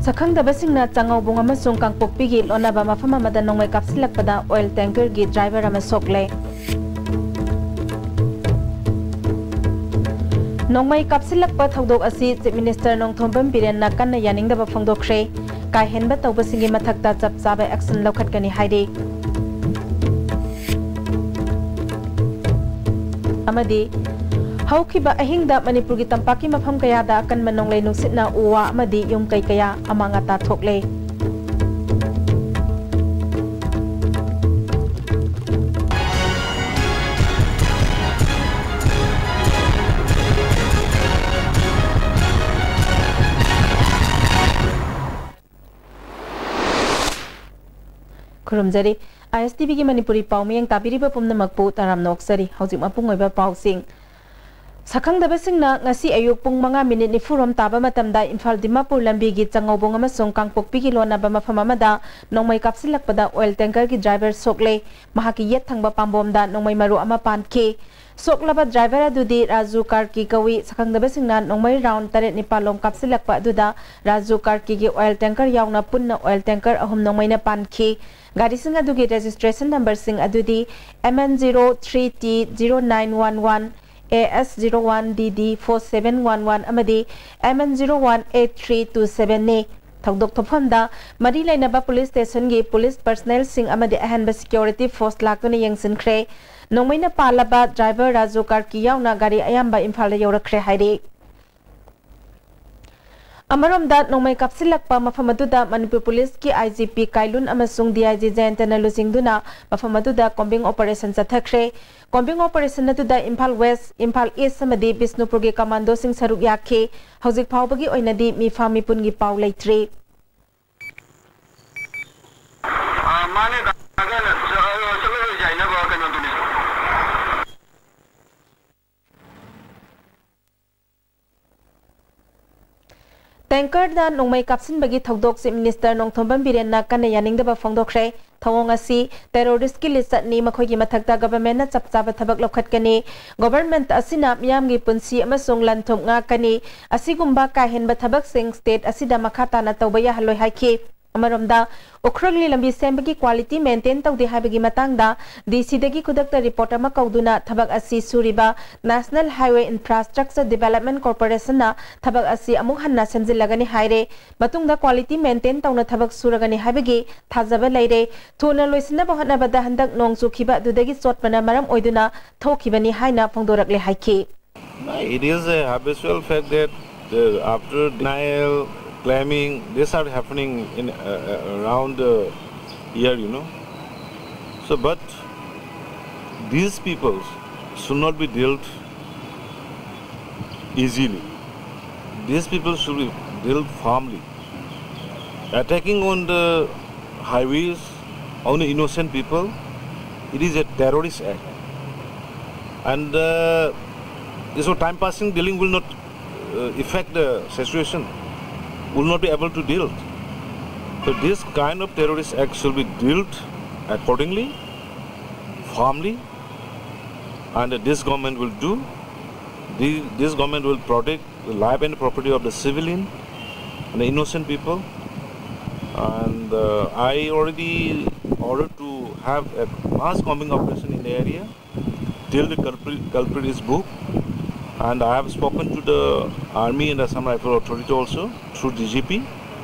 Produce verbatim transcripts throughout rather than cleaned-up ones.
ꯁꯛꯈꯪꯗꯕꯁꯤꯡꯅ ꯆꯉꯧꯕꯨꯡ ꯑꯃꯁꯨꯡ ꯀꯥꯡꯄꯣꯛꯄꯤꯒꯤ ꯂꯣꯟꯅꯕ ꯃꯐꯝ ꯑꯃꯗ ꯅꯣꯡꯃꯩ ꯀꯥꯞꯁꯤꯜꯂꯛꯄꯗ ꯑꯣꯏꯜ ꯇꯦꯡꯀꯔꯒꯤ ꯗ꯭ꯔꯥꯏꯚꯔ ꯑꯃ ꯁꯣꯛꯂꯦ꯫ ꯅꯣꯡꯃꯩ ꯀꯥꯞꯁꯤꯜꯂꯛꯄ ꯊꯧꯗꯣꯛ ꯑꯁꯤ ꯆꯤꯐ ꯃꯤꯅꯤꯁꯇꯔ ꯅꯣꯡꯊꯣꯝꯕꯝ ꯕꯤꯔꯦꯟꯅ ꯀꯟꯅ ꯌꯥꯅꯤꯡꯗꯕ ꯐꯣꯡꯗꯣꯛꯈ꯭ꯔꯦ꯫ ꯀꯥꯏꯍꯦꯟꯕ ꯇꯧꯕꯁꯤꯡꯒꯤ ꯃꯊꯛꯇ ꯆꯞ ꯆꯥꯕ ꯑꯦꯛꯁꯟ ꯂꯧꯈꯠꯀꯅꯤ ꯍꯥꯏꯔꯤ꯫ ꯑꯃꯗꯤ ꯍꯧꯈꯤꯕ ꯑꯍꯤꯡꯗ ꯃꯅꯤꯄꯨꯔꯒꯤ ꯇꯝꯄꯥꯛꯀꯤ ꯃꯐꯝ ꯀꯌꯥꯗ ꯑꯀꯟꯕ ꯅꯣꯡꯂꯩ ꯅꯨꯡꯁꯤꯠꯅ ꯎ ꯋꯥ ꯑꯃꯗꯤ ꯌꯨꯝ ꯀꯩ ꯀꯌꯥ ꯑꯃꯥꯡ ꯑꯇꯥ ꯊꯣꯛꯂꯦ꯫ ꯈꯨꯔꯨꯝꯖꯔꯤ꯫ ꯑꯥꯏ ꯑꯦꯁ ꯇꯤ ꯚꯤꯒꯤ ꯃꯅꯤꯄꯨꯔꯤ ꯄꯥꯎ ꯃꯤꯌꯦꯡ ꯇꯥꯕꯤꯔꯤꯕ ꯄꯨꯝꯅꯃꯛꯄꯨ ꯇꯔꯥꯝꯅ ꯑꯣꯛꯆꯔꯤ꯫ ꯍꯧꯖꯤꯛ ꯃꯄꯨꯡ ꯑꯣꯏꯕ ꯄꯥꯎꯁꯤꯡ꯫ ꯁꯛꯈꯪꯗꯕꯁꯤꯡꯅ ꯉꯁꯤ ꯑꯌꯨꯛ ꯄꯨꯡ ꯃꯉꯥ ꯃꯤꯅꯤꯠ ꯅꯤꯐꯨ ꯔꯣꯝ ꯇꯥꯕ ꯃꯇꯝꯗ ꯏꯝꯐꯥꯜ ꯗꯤꯃꯥꯄꯨꯔ ꯂꯝꯕꯤꯒꯤ ꯆꯉꯧꯕꯨꯡ ꯑꯃꯁꯨꯡ ꯀꯥꯡꯄꯣꯛꯄꯤꯒꯤ ꯂꯣꯟꯅꯕ ꯃꯐꯝ ꯑꯃꯗ ꯅꯣꯡꯃꯩ ꯀꯥꯞꯁꯤꯜꯂꯛꯄꯗ ꯑꯣꯏꯜ ꯇꯦꯡꯀꯔꯒꯤ ꯗ꯭ꯔꯥꯏꯚꯔ ꯁꯣꯛꯂꯦ꯫ ꯃꯍꯥꯛꯀꯤ ꯌꯦꯠ ꯊꯪꯕ ꯄꯥꯝꯕꯣꯝꯗ ꯅꯣꯡꯃꯩ ꯃꯔꯨ ꯑꯃ ꯄꯥꯟꯈꯤ꯫ ꯁꯣꯛꯂꯕ ꯗ꯭ꯔꯥꯏꯚꯔ ꯑꯗꯨꯗꯤ ꯔꯥꯖꯨ ꯀꯥꯔꯀꯤ ꯀꯧꯏ꯫ ꯁꯛꯈꯪꯗꯕꯁꯤꯡꯅ ꯅꯣꯡꯃꯩ ꯔꯥꯎꯟ ꯇꯔꯦꯠ ꯅꯤꯄꯥꯜ ꯂꯣꯝ ꯀꯥꯞꯁꯤꯜꯂꯛꯄ ꯑꯗꯨꯗ ꯔꯥꯖꯨ ꯀꯥꯔꯀꯤꯒꯤ ꯑꯣꯏꯜ ꯇꯦꯡꯀꯔ ꯌꯥꯎꯅ ꯄꯨꯟꯅ ꯑꯣꯏꯜ ꯇꯦꯡꯀꯔ ꯑꯍꯨꯝ ꯅꯣꯡꯃꯩꯅ ꯄꯥꯟꯈꯤ꯫ ꯒꯥꯔꯤꯁꯤꯡ ꯑꯗꯨꯒꯤ ꯔꯦꯖꯤꯁꯇ꯭ꯔꯦꯁꯟ ꯅꯝꯕꯔꯁꯤꯡ ꯑꯗꯨꯗꯤ M N zero three T zero nine one one, A S zero one D D four seven one one ꯑꯃꯗꯤ M N zero one eight three two seven ꯅꯤ꯫ ꯊꯧꯗꯣꯛ ꯊꯣꯛꯐꯝꯗ ꯃꯔꯤ ꯂꯩꯅꯕ ꯄꯨꯂꯤꯁ ꯁ꯭ꯇꯦꯁꯟꯒꯤ ꯄꯨꯂꯤꯁ ꯄꯔꯁꯅꯦꯜꯁꯤꯡ ꯑꯃꯗꯤ ꯑꯍꯦꯟꯕ ꯁꯤꯀ꯭ꯌꯣꯔꯤꯇꯤ ꯐꯣꯔꯁ ꯂꯥꯛꯇꯨꯅ ꯌꯦꯡꯁꯤꯟꯈ꯭ꯔꯦ꯫ ꯅꯣꯡꯃꯩꯅ ꯄꯥꯜꯂꯕ driver Raju ꯀꯥꯔꯀꯤ ꯌꯥꯎꯅ ꯒꯥꯔꯤ ꯑꯌꯥꯝꯕ ꯏꯝꯐꯥꯜꯗ ꯌꯧꯔꯛꯈ꯭ꯔꯦ ꯍꯥꯏꯔꯤ꯫ ꯑꯃꯔꯣꯝꯗ ꯅꯣꯡꯃꯩ ꯀꯥꯞꯁꯤꯜꯂꯛꯄ ꯃꯐꯝ ꯑꯗꯨꯗ ꯃꯅꯤꯄꯨꯔ ꯄꯨꯂꯤꯁꯀꯤ I G P ꯀꯥꯏꯂꯨꯟ ꯑꯃꯁꯨꯡ D I G ꯖꯌꯟꯇꯅ ꯂꯨꯆꯤꯡꯗꯨꯅ ꯃꯐꯝ ꯑꯗꯨꯗ ꯀꯣꯝꯕꯤꯡ ꯑꯣꯄꯔꯦꯁꯟ ꯆꯠꯊꯈ꯭ꯔꯦ꯫ ꯀꯣꯝꯕꯤꯡ ꯑꯣꯄꯔꯦꯁꯟ ꯑꯗꯨꯗ ꯏꯝꯐꯥꯜ ꯋꯦꯁ, ꯏꯝꯐꯥꯜ ꯏꯁ ꯑꯃꯗꯤ ꯕꯤꯁꯅꯨꯄꯨꯔꯒꯤ ꯀꯃꯥꯟꯗꯣꯁꯤꯡ ꯁꯔꯨꯛ ꯌꯥꯈꯤ꯫ ꯍꯧꯖꯤꯛ ꯐꯥꯎꯕꯒꯤ ꯑꯣꯏꯅꯗꯤ ꯃꯤꯐꯥ ꯃꯤꯄꯨꯟꯒꯤ ꯄꯥꯎ ꯂꯩꯇ꯭ꯔꯤ꯫ ꯑꯥ, ꯃꯥꯅꯦ, ꯗꯥ, ꯆꯠꯂꯔꯣꯏꯁꯦ ꯍꯥꯏꯅꯕ ꯀꯩꯅꯣꯗꯨꯅꯦ꯫ ꯇꯦꯡꯀꯔꯗ ꯅꯣꯡꯃꯩ ꯀꯥꯞꯁꯤꯟꯕꯒꯤ ꯊꯧꯗꯣꯛ ꯆꯤꯐ ꯃꯤꯅꯤꯁꯇꯔ ꯅꯣꯡꯊꯣꯝꯕꯝ ꯕꯤꯔꯦꯟꯅ ꯀꯟꯅ ꯌꯥꯅꯤꯡꯗꯕ ꯐꯣꯡꯗꯣꯛꯈ꯭ꯔꯦ꯫ ꯊꯧꯑꯣꯡ ꯑꯁꯤ terrorist ꯀꯤ ꯂꯤꯆꯠꯅꯤ, ꯃꯈꯣꯏꯒꯤ ꯃꯊꯛꯇ government ꯅ ꯆꯞ ꯆꯥꯕ ꯊꯕꯛ ꯂꯧꯈꯠꯀꯅꯤ꯫ Government ꯑꯁꯤꯅ ꯃꯤꯌꯥꯝꯒꯤ ꯄꯨꯟꯁꯤ ꯑꯃꯁꯨꯡ ꯂꯟ ꯊꯨꯝ ꯉꯥꯛꯀꯅꯤ꯫ ꯑꯁꯤꯒꯨꯝꯕ ꯀꯥ ꯍꯦꯟꯕ ꯊꯕꯛꯁꯤꯡ state ꯑꯁꯤꯗ ꯃꯈꯥ ꯇꯥꯅ ꯇꯧꯕ ꯌꯥꯍꯜꯂꯣꯏ ꯍꯥꯏꯈꯤ꯫ ꯑꯃꯔꯣꯝꯗ, ꯎꯈ꯭ꯔꯨꯜꯒꯤ ꯂꯝꯕꯤ ꯁꯦꯝꯕꯒꯤ quality maintain ꯇꯧꯗꯦ ꯍꯥꯏꯕꯒꯤ ꯃꯇꯥꯡꯗ D C ꯗꯒꯤ ꯈꯨꯗꯛꯇ report ꯑꯃ ꯀꯧꯗꯨꯅ ꯊꯕꯛ ꯑꯁꯤ ꯁꯨꯔꯤꯕ National Highway Infrastructure Development Corporation ꯅ ꯊꯕꯛ ꯑꯁꯤ ꯑꯃꯨꯛ ꯍꯟꯅ ꯁꯦꯝꯖꯤꯜꯂꯒꯅꯤ ꯍꯥꯏꯔꯦ꯫ ꯃꯇꯨꯡꯗ quality maintain ꯇꯧꯅ ꯊꯕꯛ ꯁꯨꯔꯒꯅꯤ ꯍꯥꯏꯕꯒꯤ ꯊꯥꯖꯕ ꯂꯩꯔꯦ꯫ ꯊꯨꯅ ꯂꯣꯏꯁꯤꯟꯅꯕ ꯍꯣꯠꯅꯕꯗ ꯍꯟꯗꯛ ꯅꯣꯡ ꯆꯨꯈꯤꯕ ꯑꯗꯨꯗꯒꯤ ꯆꯣꯠꯄꯅ ꯃꯔꯝ ꯑꯣꯏꯗꯨꯅ ꯊꯣꯛꯈꯤꯕꯅꯤ ꯍꯥꯏꯅ ꯐꯣꯡꯗꯣꯔꯛꯂꯦ ꯍꯥꯏꯈꯤ꯫ It is a habitual fact that, uh, after denial, claiming, these are happening in, uh, uh, around the year, you know. So, but these people should not be dealt easily. These people should be dealt firmly. Attacking on the highways, on the innocent people, it is a terrorist act. And, uh, this whole time passing dealing will not, uh, affect the situation, will not be able to deal. So this kind of terrorist act should be dealt accordingly, firmly, and this government will do. The, this government will protect the life and property of the civilian and the innocent people. And, uh, I already ordered to have a mass combing operation in the area till the culprit, culprit is booked. And I have spoken to the army and Assam Rifle Authority also through D G P.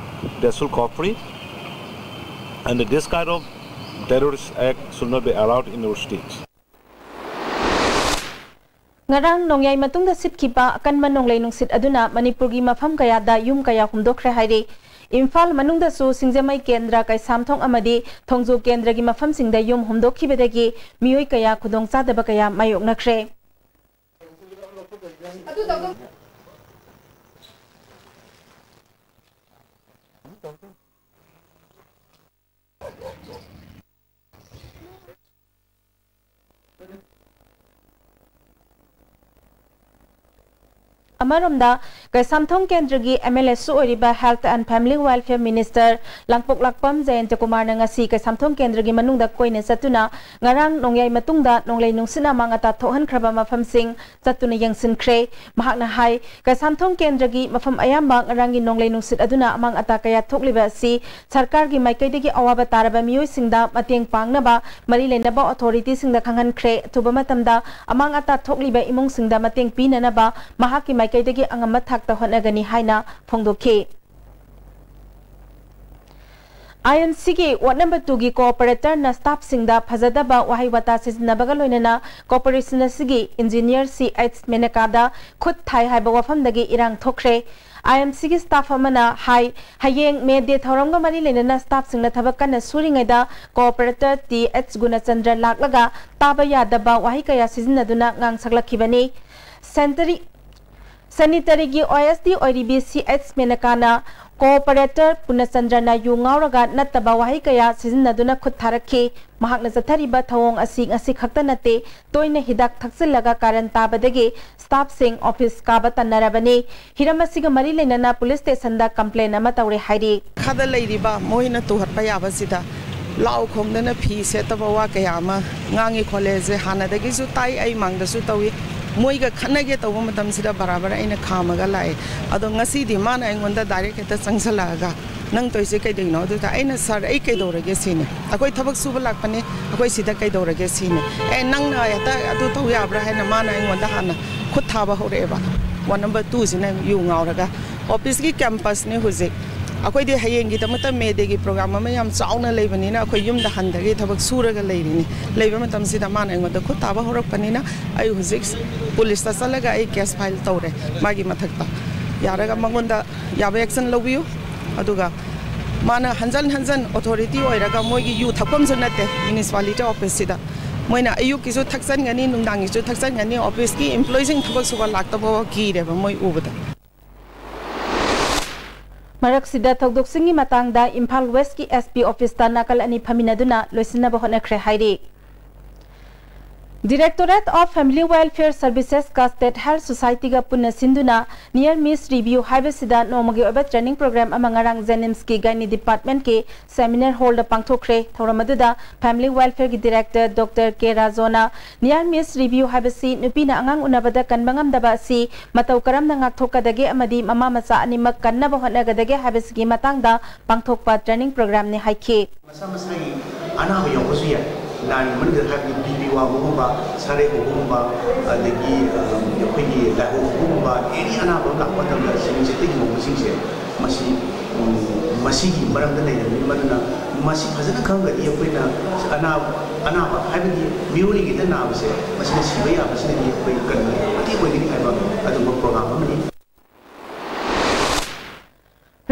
They should cooperate. And this kind of terrorist act should not be allowed in our states. ꯉꯔꯥꯡ ꯅꯣꯡꯌꯥꯏ ꯃꯇꯨꯡꯗ ꯁꯤꯠꯈꯤꯕ ꯑꯀꯟꯕ ꯅꯣꯡꯂꯩ ꯅꯨꯡꯁꯤꯠ ꯑꯗꯨꯅ ꯃꯅꯤꯄꯨꯔꯒꯤ ꯃꯐꯝ ꯀꯌꯥꯗ ꯌꯨꯝ ꯀꯌꯥ ꯍꯨꯝꯗꯣꯛꯈ꯭ꯔꯦ ꯍꯥꯏꯔꯤ꯫ ꯏꯝꯐꯥꯜ ꯃꯅꯨꯡꯗꯁꯨ ꯁꯤꯡꯖꯃꯩ ꯀꯦꯟꯗ꯭ꯔ, ꯀꯩꯁꯥꯝꯊꯣꯡ ꯑꯃꯗꯤ ꯊꯣꯡꯖꯨ ꯀꯦꯟꯗ꯭ꯔꯒꯤ ꯃꯐꯝꯁꯤꯡꯗ ꯌꯨꯝ ꯍꯨꯝꯗꯣꯛꯈꯤꯕꯗꯒꯤ ꯃꯤꯑꯣꯏ ꯀꯌꯥ ꯈꯨꯗꯣꯡꯆꯥꯗꯕ ꯀꯌꯥ ꯃꯥꯌꯣꯛꯅꯈ꯭ꯔꯦ꯫ ꯑꯃꯔꯣꯝꯗ, ꯀꯩꯁꯥꯝꯊꯣꯡ ꯀꯦꯟꯗ꯭ꯔꯒꯤ MLAꯁꯨ ꯑꯣꯏꯔꯤꯕ Health and Family Welfare Minister ꯂꯥꯡꯄꯣꯛꯂꯥꯛꯄꯝ ꯖꯌꯟꯇ ꯀꯨꯃꯥꯔꯅ ꯉꯁꯤ ꯀꯩꯁꯥꯝꯊꯣꯡ ꯀꯦꯟꯗ꯭ꯔꯒꯤ ꯃꯅꯨꯡꯗ ꯀꯣꯏꯅ ꯆꯠꯇꯨꯅ ꯉꯔꯥꯡ ꯅꯣꯡꯌꯥꯏ ꯃꯇꯨꯡꯗ ꯅꯣꯡꯂꯩ ꯅꯨꯡꯁꯤꯠꯅ ꯑꯃꯥꯡ ꯑꯇꯥ ꯊꯣꯛꯍꯟꯈ꯭ꯔꯕ ꯃꯐꯝꯁꯤꯡ ꯆꯠꯇꯨꯅ ꯌꯦꯡꯁꯤꯟꯈ꯭ꯔꯦ꯫ ꯃꯍꯥꯛꯅ ꯍꯥꯏ, ꯀꯩꯁꯥꯝꯊꯣꯡ ꯀꯦꯟꯗ꯭ꯔꯒꯤ ꯃꯐꯝ ꯑꯌꯥꯝꯕ ꯉꯔꯥꯡꯒꯤ ꯅꯣꯡꯂꯩ ꯅꯨꯡꯁꯤꯠ ꯑꯗꯨꯅ ꯑꯃꯥꯡ ꯑꯇꯥ ꯀꯌꯥ ꯊꯣꯛꯂꯤꯕ ꯑꯁꯤ ꯁꯔꯀꯥꯔꯒꯤ ꯃꯥꯏꯀꯩꯗꯒꯤ ꯑꯋꯥꯕ ꯇꯥꯔꯕ ꯃꯤꯑꯣꯏꯁꯤꯡꯗ ꯃꯇꯦꯡ ꯄꯥꯡꯅꯕ ꯃꯔꯤ ꯂꯩꯅꯕ ꯑꯣꯊꯣꯔꯤꯇꯤꯁꯤꯡꯗ ꯈꯪꯍꯟꯈ꯭ꯔꯦ꯫ ꯑꯊꯨꯕ ꯃꯇꯝꯗ ꯑꯃꯥꯡ ꯑꯇꯥ ꯊꯣꯛꯂꯤꯕ ꯏꯃꯨꯡꯁꯤꯡꯗ ꯃꯇꯦꯡ ꯄꯤꯅꯅꯕ ꯃꯍꯥꯛꯀꯤ ꯃꯥꯏꯀꯩꯗꯒꯤ ꯑꯉꯝꯕ ꯊꯥꯛꯇ ꯍꯣꯠꯅꯒꯅꯤ ꯍꯥꯏꯅ ꯐꯣꯡꯗꯣꯛꯈꯤ꯫ IMCꯒꯤ ward number twoꯒꯤ cooperatorꯅ staffꯁꯤꯡꯗ ꯐꯖꯗꯕ ꯋꯥꯍꯩ ꯋꯥꯇꯥ ꯁꯤꯖꯤꯟꯅꯕꯒ ꯂꯣꯏꯅꯅ corporation ꯑꯁꯤꯒꯤ engineer C H ꯃꯦꯅꯀꯥꯗ ꯈꯨꯠ ꯊꯥꯏ ꯍꯥꯏꯕ ꯋꯥꯐꯝꯗꯒꯤ ꯏꯔꯥꯡ ꯊꯣꯛꯈ꯭ꯔꯦ꯫ IMCꯒꯤ staff ꯑꯃꯅ ꯍꯥꯏ, ꯍꯌꯦꯡ May Day ꯊꯧꯔꯝꯒ ꯃꯔꯤ ꯂꯩꯅꯅ staffꯁꯤꯡꯅ ꯊꯕꯛ ꯀꯟꯅ ꯁꯨꯔꯤꯉꯩꯗ cooperator T H ꯒꯨꯅꯆꯟꯗ꯭ꯔ ꯂꯥꯛꯂꯒ ꯇꯥꯕ ꯌꯥꯗꯕ ꯋꯥꯍꯩ ꯀꯌꯥ ꯁꯤꯖꯤꯟꯅꯗꯨꯅ ꯉꯥꯡ ꯁꯛꯂꯛꯈꯤꯕꯅꯤ꯫ Sanitary ꯁꯦꯅꯤꯇꯔꯤꯒꯤ OSD ꯑꯣꯏꯔꯤꯕꯤ C H ꯃꯦꯅꯀꯥꯅ cooperator ꯄꯨꯔꯅꯆꯟꯗ꯭ꯔꯅ ꯌꯨ ꯉꯥꯎꯔꯒ ꯅꯠꯇꯕ ꯋꯥꯍꯩ ꯀꯌꯥ ꯁꯤꯖꯤꯟꯅꯗꯨꯅ ꯈꯨꯠ ꯊꯥꯔꯛꯈꯤ꯫ ꯃꯍꯥꯛꯅ ꯆꯠꯊꯔꯤꯕ ꯊꯧꯑꯣꯡ ꯑꯁꯤ ꯉꯁꯤ ꯈꯛꯇ ꯅꯠꯇꯦ, ꯇꯣꯏꯅ ꯍꯤꯗꯥꯛ ꯊꯛꯆꯤꯜꯂꯒ ꯀꯥꯔꯟ ꯇꯥꯕꯗꯒꯤ staffꯁꯤꯡ office ꯀꯥꯕ ꯇꯟꯅꯔꯕꯅꯤ꯫ ꯍꯤꯔꯝ ꯑꯁꯤꯒ ꯃꯔꯤ ꯂꯩꯅꯅ police stationꯗ complain ꯑꯃ ꯇꯧꯔꯦ ꯍꯥꯏꯔꯤ꯫ ꯃꯈꯥꯗ ꯂꯩꯔꯤꯕ ꯃꯣꯏꯅ ꯇꯨꯍꯠꯄ ꯌꯥꯕꯁꯤꯗ ꯂꯥꯎ ꯈꯣꯡꯗꯅ ꯐꯤ ꯁꯦꯠꯇꯕ ꯋꯥ ꯀꯌꯥ ꯑꯃ ꯉꯥꯡꯉꯤ ꯈꯣꯠꯂꯦꯁꯦ ꯍꯥꯟꯅꯗꯒꯤꯁꯨ ꯇꯥꯏ, ꯑꯩ ꯃꯥꯡꯗꯁꯨ ꯇꯧꯏ꯫ ꯃꯣꯏꯒ ꯈꯠꯅꯒꯦ ꯇꯧꯕ ꯃꯇꯝꯁꯤꯗ ꯕꯔꯥꯕꯔ ꯑꯩꯅ ꯈꯥꯝꯃꯒ ꯂꯥꯛꯑꯦ꯫ ꯑꯗꯣ ꯉꯁꯤꯗꯤ ꯃꯥꯅ ꯑꯩꯉꯣꯟꯗ direct ꯍꯦꯛꯇ ꯆꯪꯁꯜꯂꯛꯑꯒ, "ꯅꯪ ꯇꯧꯔꯤꯁꯦ ꯀꯩꯗꯧꯅꯣ?" ꯑꯗꯨꯗ ꯑꯩꯅ, "Sir, ꯑꯩ ꯀꯩꯗꯧꯔꯒꯦ ꯁꯤꯅꯤ? ꯑꯩꯈꯣꯏ ꯊꯕꯛ ꯁꯨꯕ ꯂꯥꯛꯄꯅꯤ, ꯑꯩꯈꯣꯏ ꯁꯤꯗ ꯀꯩꯗꯧꯔꯒꯦ ꯁꯤꯅꯤ?" "ꯑꯦ, ꯅꯪꯅ ꯍꯦꯛꯇ ꯑꯗꯨ ꯇꯧ ꯌꯥꯕ꯭ꯔꯥ?" ꯍꯥꯏꯅ ꯃꯥꯅ ꯑꯩꯉꯣꯟꯗ ꯍꯥꯟꯅ ꯈꯨꯠ ꯊꯥꯕ ꯍꯧꯔꯛꯑꯦꯕ꯫ Ward number twoꯁꯤꯅ ꯌꯨ ꯉꯥꯎꯔꯒ꯫ Officeꯀꯤ campusꯅꯤ ꯍꯧꯖꯤꯛ꯫ ꯑꯩꯈꯣꯏꯗꯤ ꯍꯌꯦꯡꯒꯤꯗꯃꯛꯇ May Dayꯒꯤ program ꯑꯃ ꯌꯥꯝ ꯆꯥꯎꯅ ꯂꯩꯕꯅꯤꯅ ꯑꯩꯈꯣꯏ ꯌꯨꯝꯗ ꯍꯟꯗꯒꯤ ꯊꯕꯛ ꯁꯨꯔꯒ ꯂꯩꯔꯤꯅꯤ꯫ ꯂꯩꯕ ꯃꯇꯝꯁꯤꯗ ꯃꯥꯅ ꯑꯩꯉꯣꯟꯗ ꯈꯨꯠ ꯊꯥꯕ ꯍꯧꯔꯛꯄꯅꯤꯅ ꯑꯩ ꯍꯧꯖꯤꯛ policeꯇ ꯆꯠꯂꯒ ꯑꯩ case file ꯇꯧꯔꯦ ꯃꯥꯒꯤ ꯃꯊꯛꯇ꯫ ꯌꯥꯔꯒ ꯃꯉꯣꯟꯗ ꯌꯥꯕ action ꯂꯧꯕꯤꯌꯨ꯫ ꯑꯗꯨꯒ ꯃꯥꯅ ꯍꯟꯖꯟ ꯍꯟꯖꯟ authority ꯑꯣꯏꯔꯒ ꯃꯣꯏꯒꯤ ꯌꯨ ꯊꯛꯐꯝꯁꯨ ꯅꯠꯇꯦ municipality officeꯁꯤꯗ꯫ ꯃꯣꯏꯅ ꯑꯌꯨꯛꯀꯤꯁꯨ ꯊꯛꯆꯟꯒꯅꯤ, ꯅꯨꯡꯗꯥꯡꯒꯤꯁꯨ ꯊꯛꯆꯟꯒꯅꯤ, officeꯀꯤ employeeꯁꯤꯡ ꯊꯕꯛ ꯁꯨꯕ ꯂꯥꯛꯇꯕ ꯀꯤꯔꯦꯕ ꯃꯣꯏ ꯎꯕꯗ꯫ ꯃꯔꯛꯁꯤꯗ ꯊꯧꯗꯣꯛꯁꯤꯡꯒꯤ ꯃꯇꯥꯡꯗ ꯏꯝꯐꯥꯜ Westꯀꯤ SP officeꯇ ꯅꯥꯀꯜ ꯑꯅꯤ ꯐꯝꯃꯤꯟꯅꯗꯨꯅ ꯂꯣꯏꯁꯤꯟꯅꯕ ꯍꯣꯠꯅꯈ꯭ꯔꯦ ꯍꯥꯏꯔꯤ꯫ Directorate of Family Welfare Services ꯀ State Health Society ꯒ ꯄꯨꯟꯅ ꯁꯤꯟꯗꯨꯅ Near Miss Review ꯍꯥꯏꯕꯁꯤꯗ ꯅꯣꯡꯃꯒꯤ ꯑꯣꯏꯕ training program ꯑꯃ ꯉꯔꯥꯡ JNIMS ꯀꯤ Gynae Department ꯀꯤ Seminar Hall ꯗ ꯄꯥꯡꯊꯣꯛꯈ꯭ꯔꯦ꯫ ꯊꯧꯔꯝ ꯑꯗꯨꯗ Family Welfare ꯒꯤ Director Doctor ꯀꯦ ꯔꯥꯖꯣꯅ Near Miss Review ꯍꯥꯏꯕꯁꯤ ꯅꯨꯄꯤꯅ ꯑꯉꯥꯡ ꯎꯅꯕꯗ ꯀꯟꯕ ꯉꯝꯗꯕ ꯑꯁꯤ ꯃꯇꯧ ꯀꯔꯝꯅ ꯉꯥꯛꯊꯣꯛꯀꯗꯒꯦ ꯑꯃꯗꯤ ꯃꯃꯥ ꯃꯆꯥ ꯑꯅꯤꯃꯛ ꯀꯟꯅꯕ ꯍꯣꯠꯅꯒꯗꯒꯦ ꯍꯥꯏꯕꯁꯤꯒꯤ ꯃꯇꯥꯡꯗ ꯄꯥꯡꯊꯣꯛꯄ training program ꯅꯤ ꯍꯥꯏꯈꯤ꯫ ꯃꯁꯥ ꯃꯁꯥꯒꯤ ꯑꯅꯥꯕ ꯌꯥꯎꯕꯁꯨ ꯌꯥꯏ꯫ ꯅꯥꯔꯤꯕ ꯃꯅꯨꯡꯗ ꯍꯥꯏꯕꯗꯤ BP ꯋꯥꯡꯕꯒꯨꯝꯕ, ꯁꯔꯦꯡ ꯍꯧꯕꯒꯨꯝꯕ, ꯑꯗꯒꯤ, ꯑ, ꯑꯩꯈꯣꯏꯒꯤ ꯂꯥꯏꯍꯧ ꯍꯧꯕꯒꯨꯝꯕ, any ꯑꯅꯥꯕ ꯑꯃ ꯂꯥꯛꯄ ꯃꯇꯝꯗ ꯁꯤꯒꯤ ꯆꯤꯠꯇꯒꯤ ꯍꯧꯕꯁꯤꯡꯁꯦ ꯃꯁꯤ, ꯎꯝ, ꯃꯁꯤꯒꯤ ꯃꯔꯝꯗ ꯂꯩꯔꯕꯅꯤ꯫ ꯃꯗꯨꯅ ꯃꯁꯤ ꯐꯖꯅ ꯈꯪꯉꯒꯗꯤ ꯑꯩꯈꯣꯏꯅ ꯑꯅꯥꯕ, ꯑꯅꯥꯕ ꯍꯥꯏꯕꯗꯤ ꯃꯤꯑꯣꯏꯔꯤꯉꯩꯗ ꯅꯥꯕꯁꯦ ꯃꯁꯤꯅ ꯁꯤꯕ ꯌꯥꯕꯁꯤꯗꯒꯤ ꯑꯩꯈꯣꯏ ꯀꯟꯕ ꯃꯇꯦꯡ ꯑꯣꯏꯒꯅꯤ ꯍꯥꯏꯕ ꯑꯗꯨꯒꯨꯝꯕ program ꯑꯃꯅꯤ꯫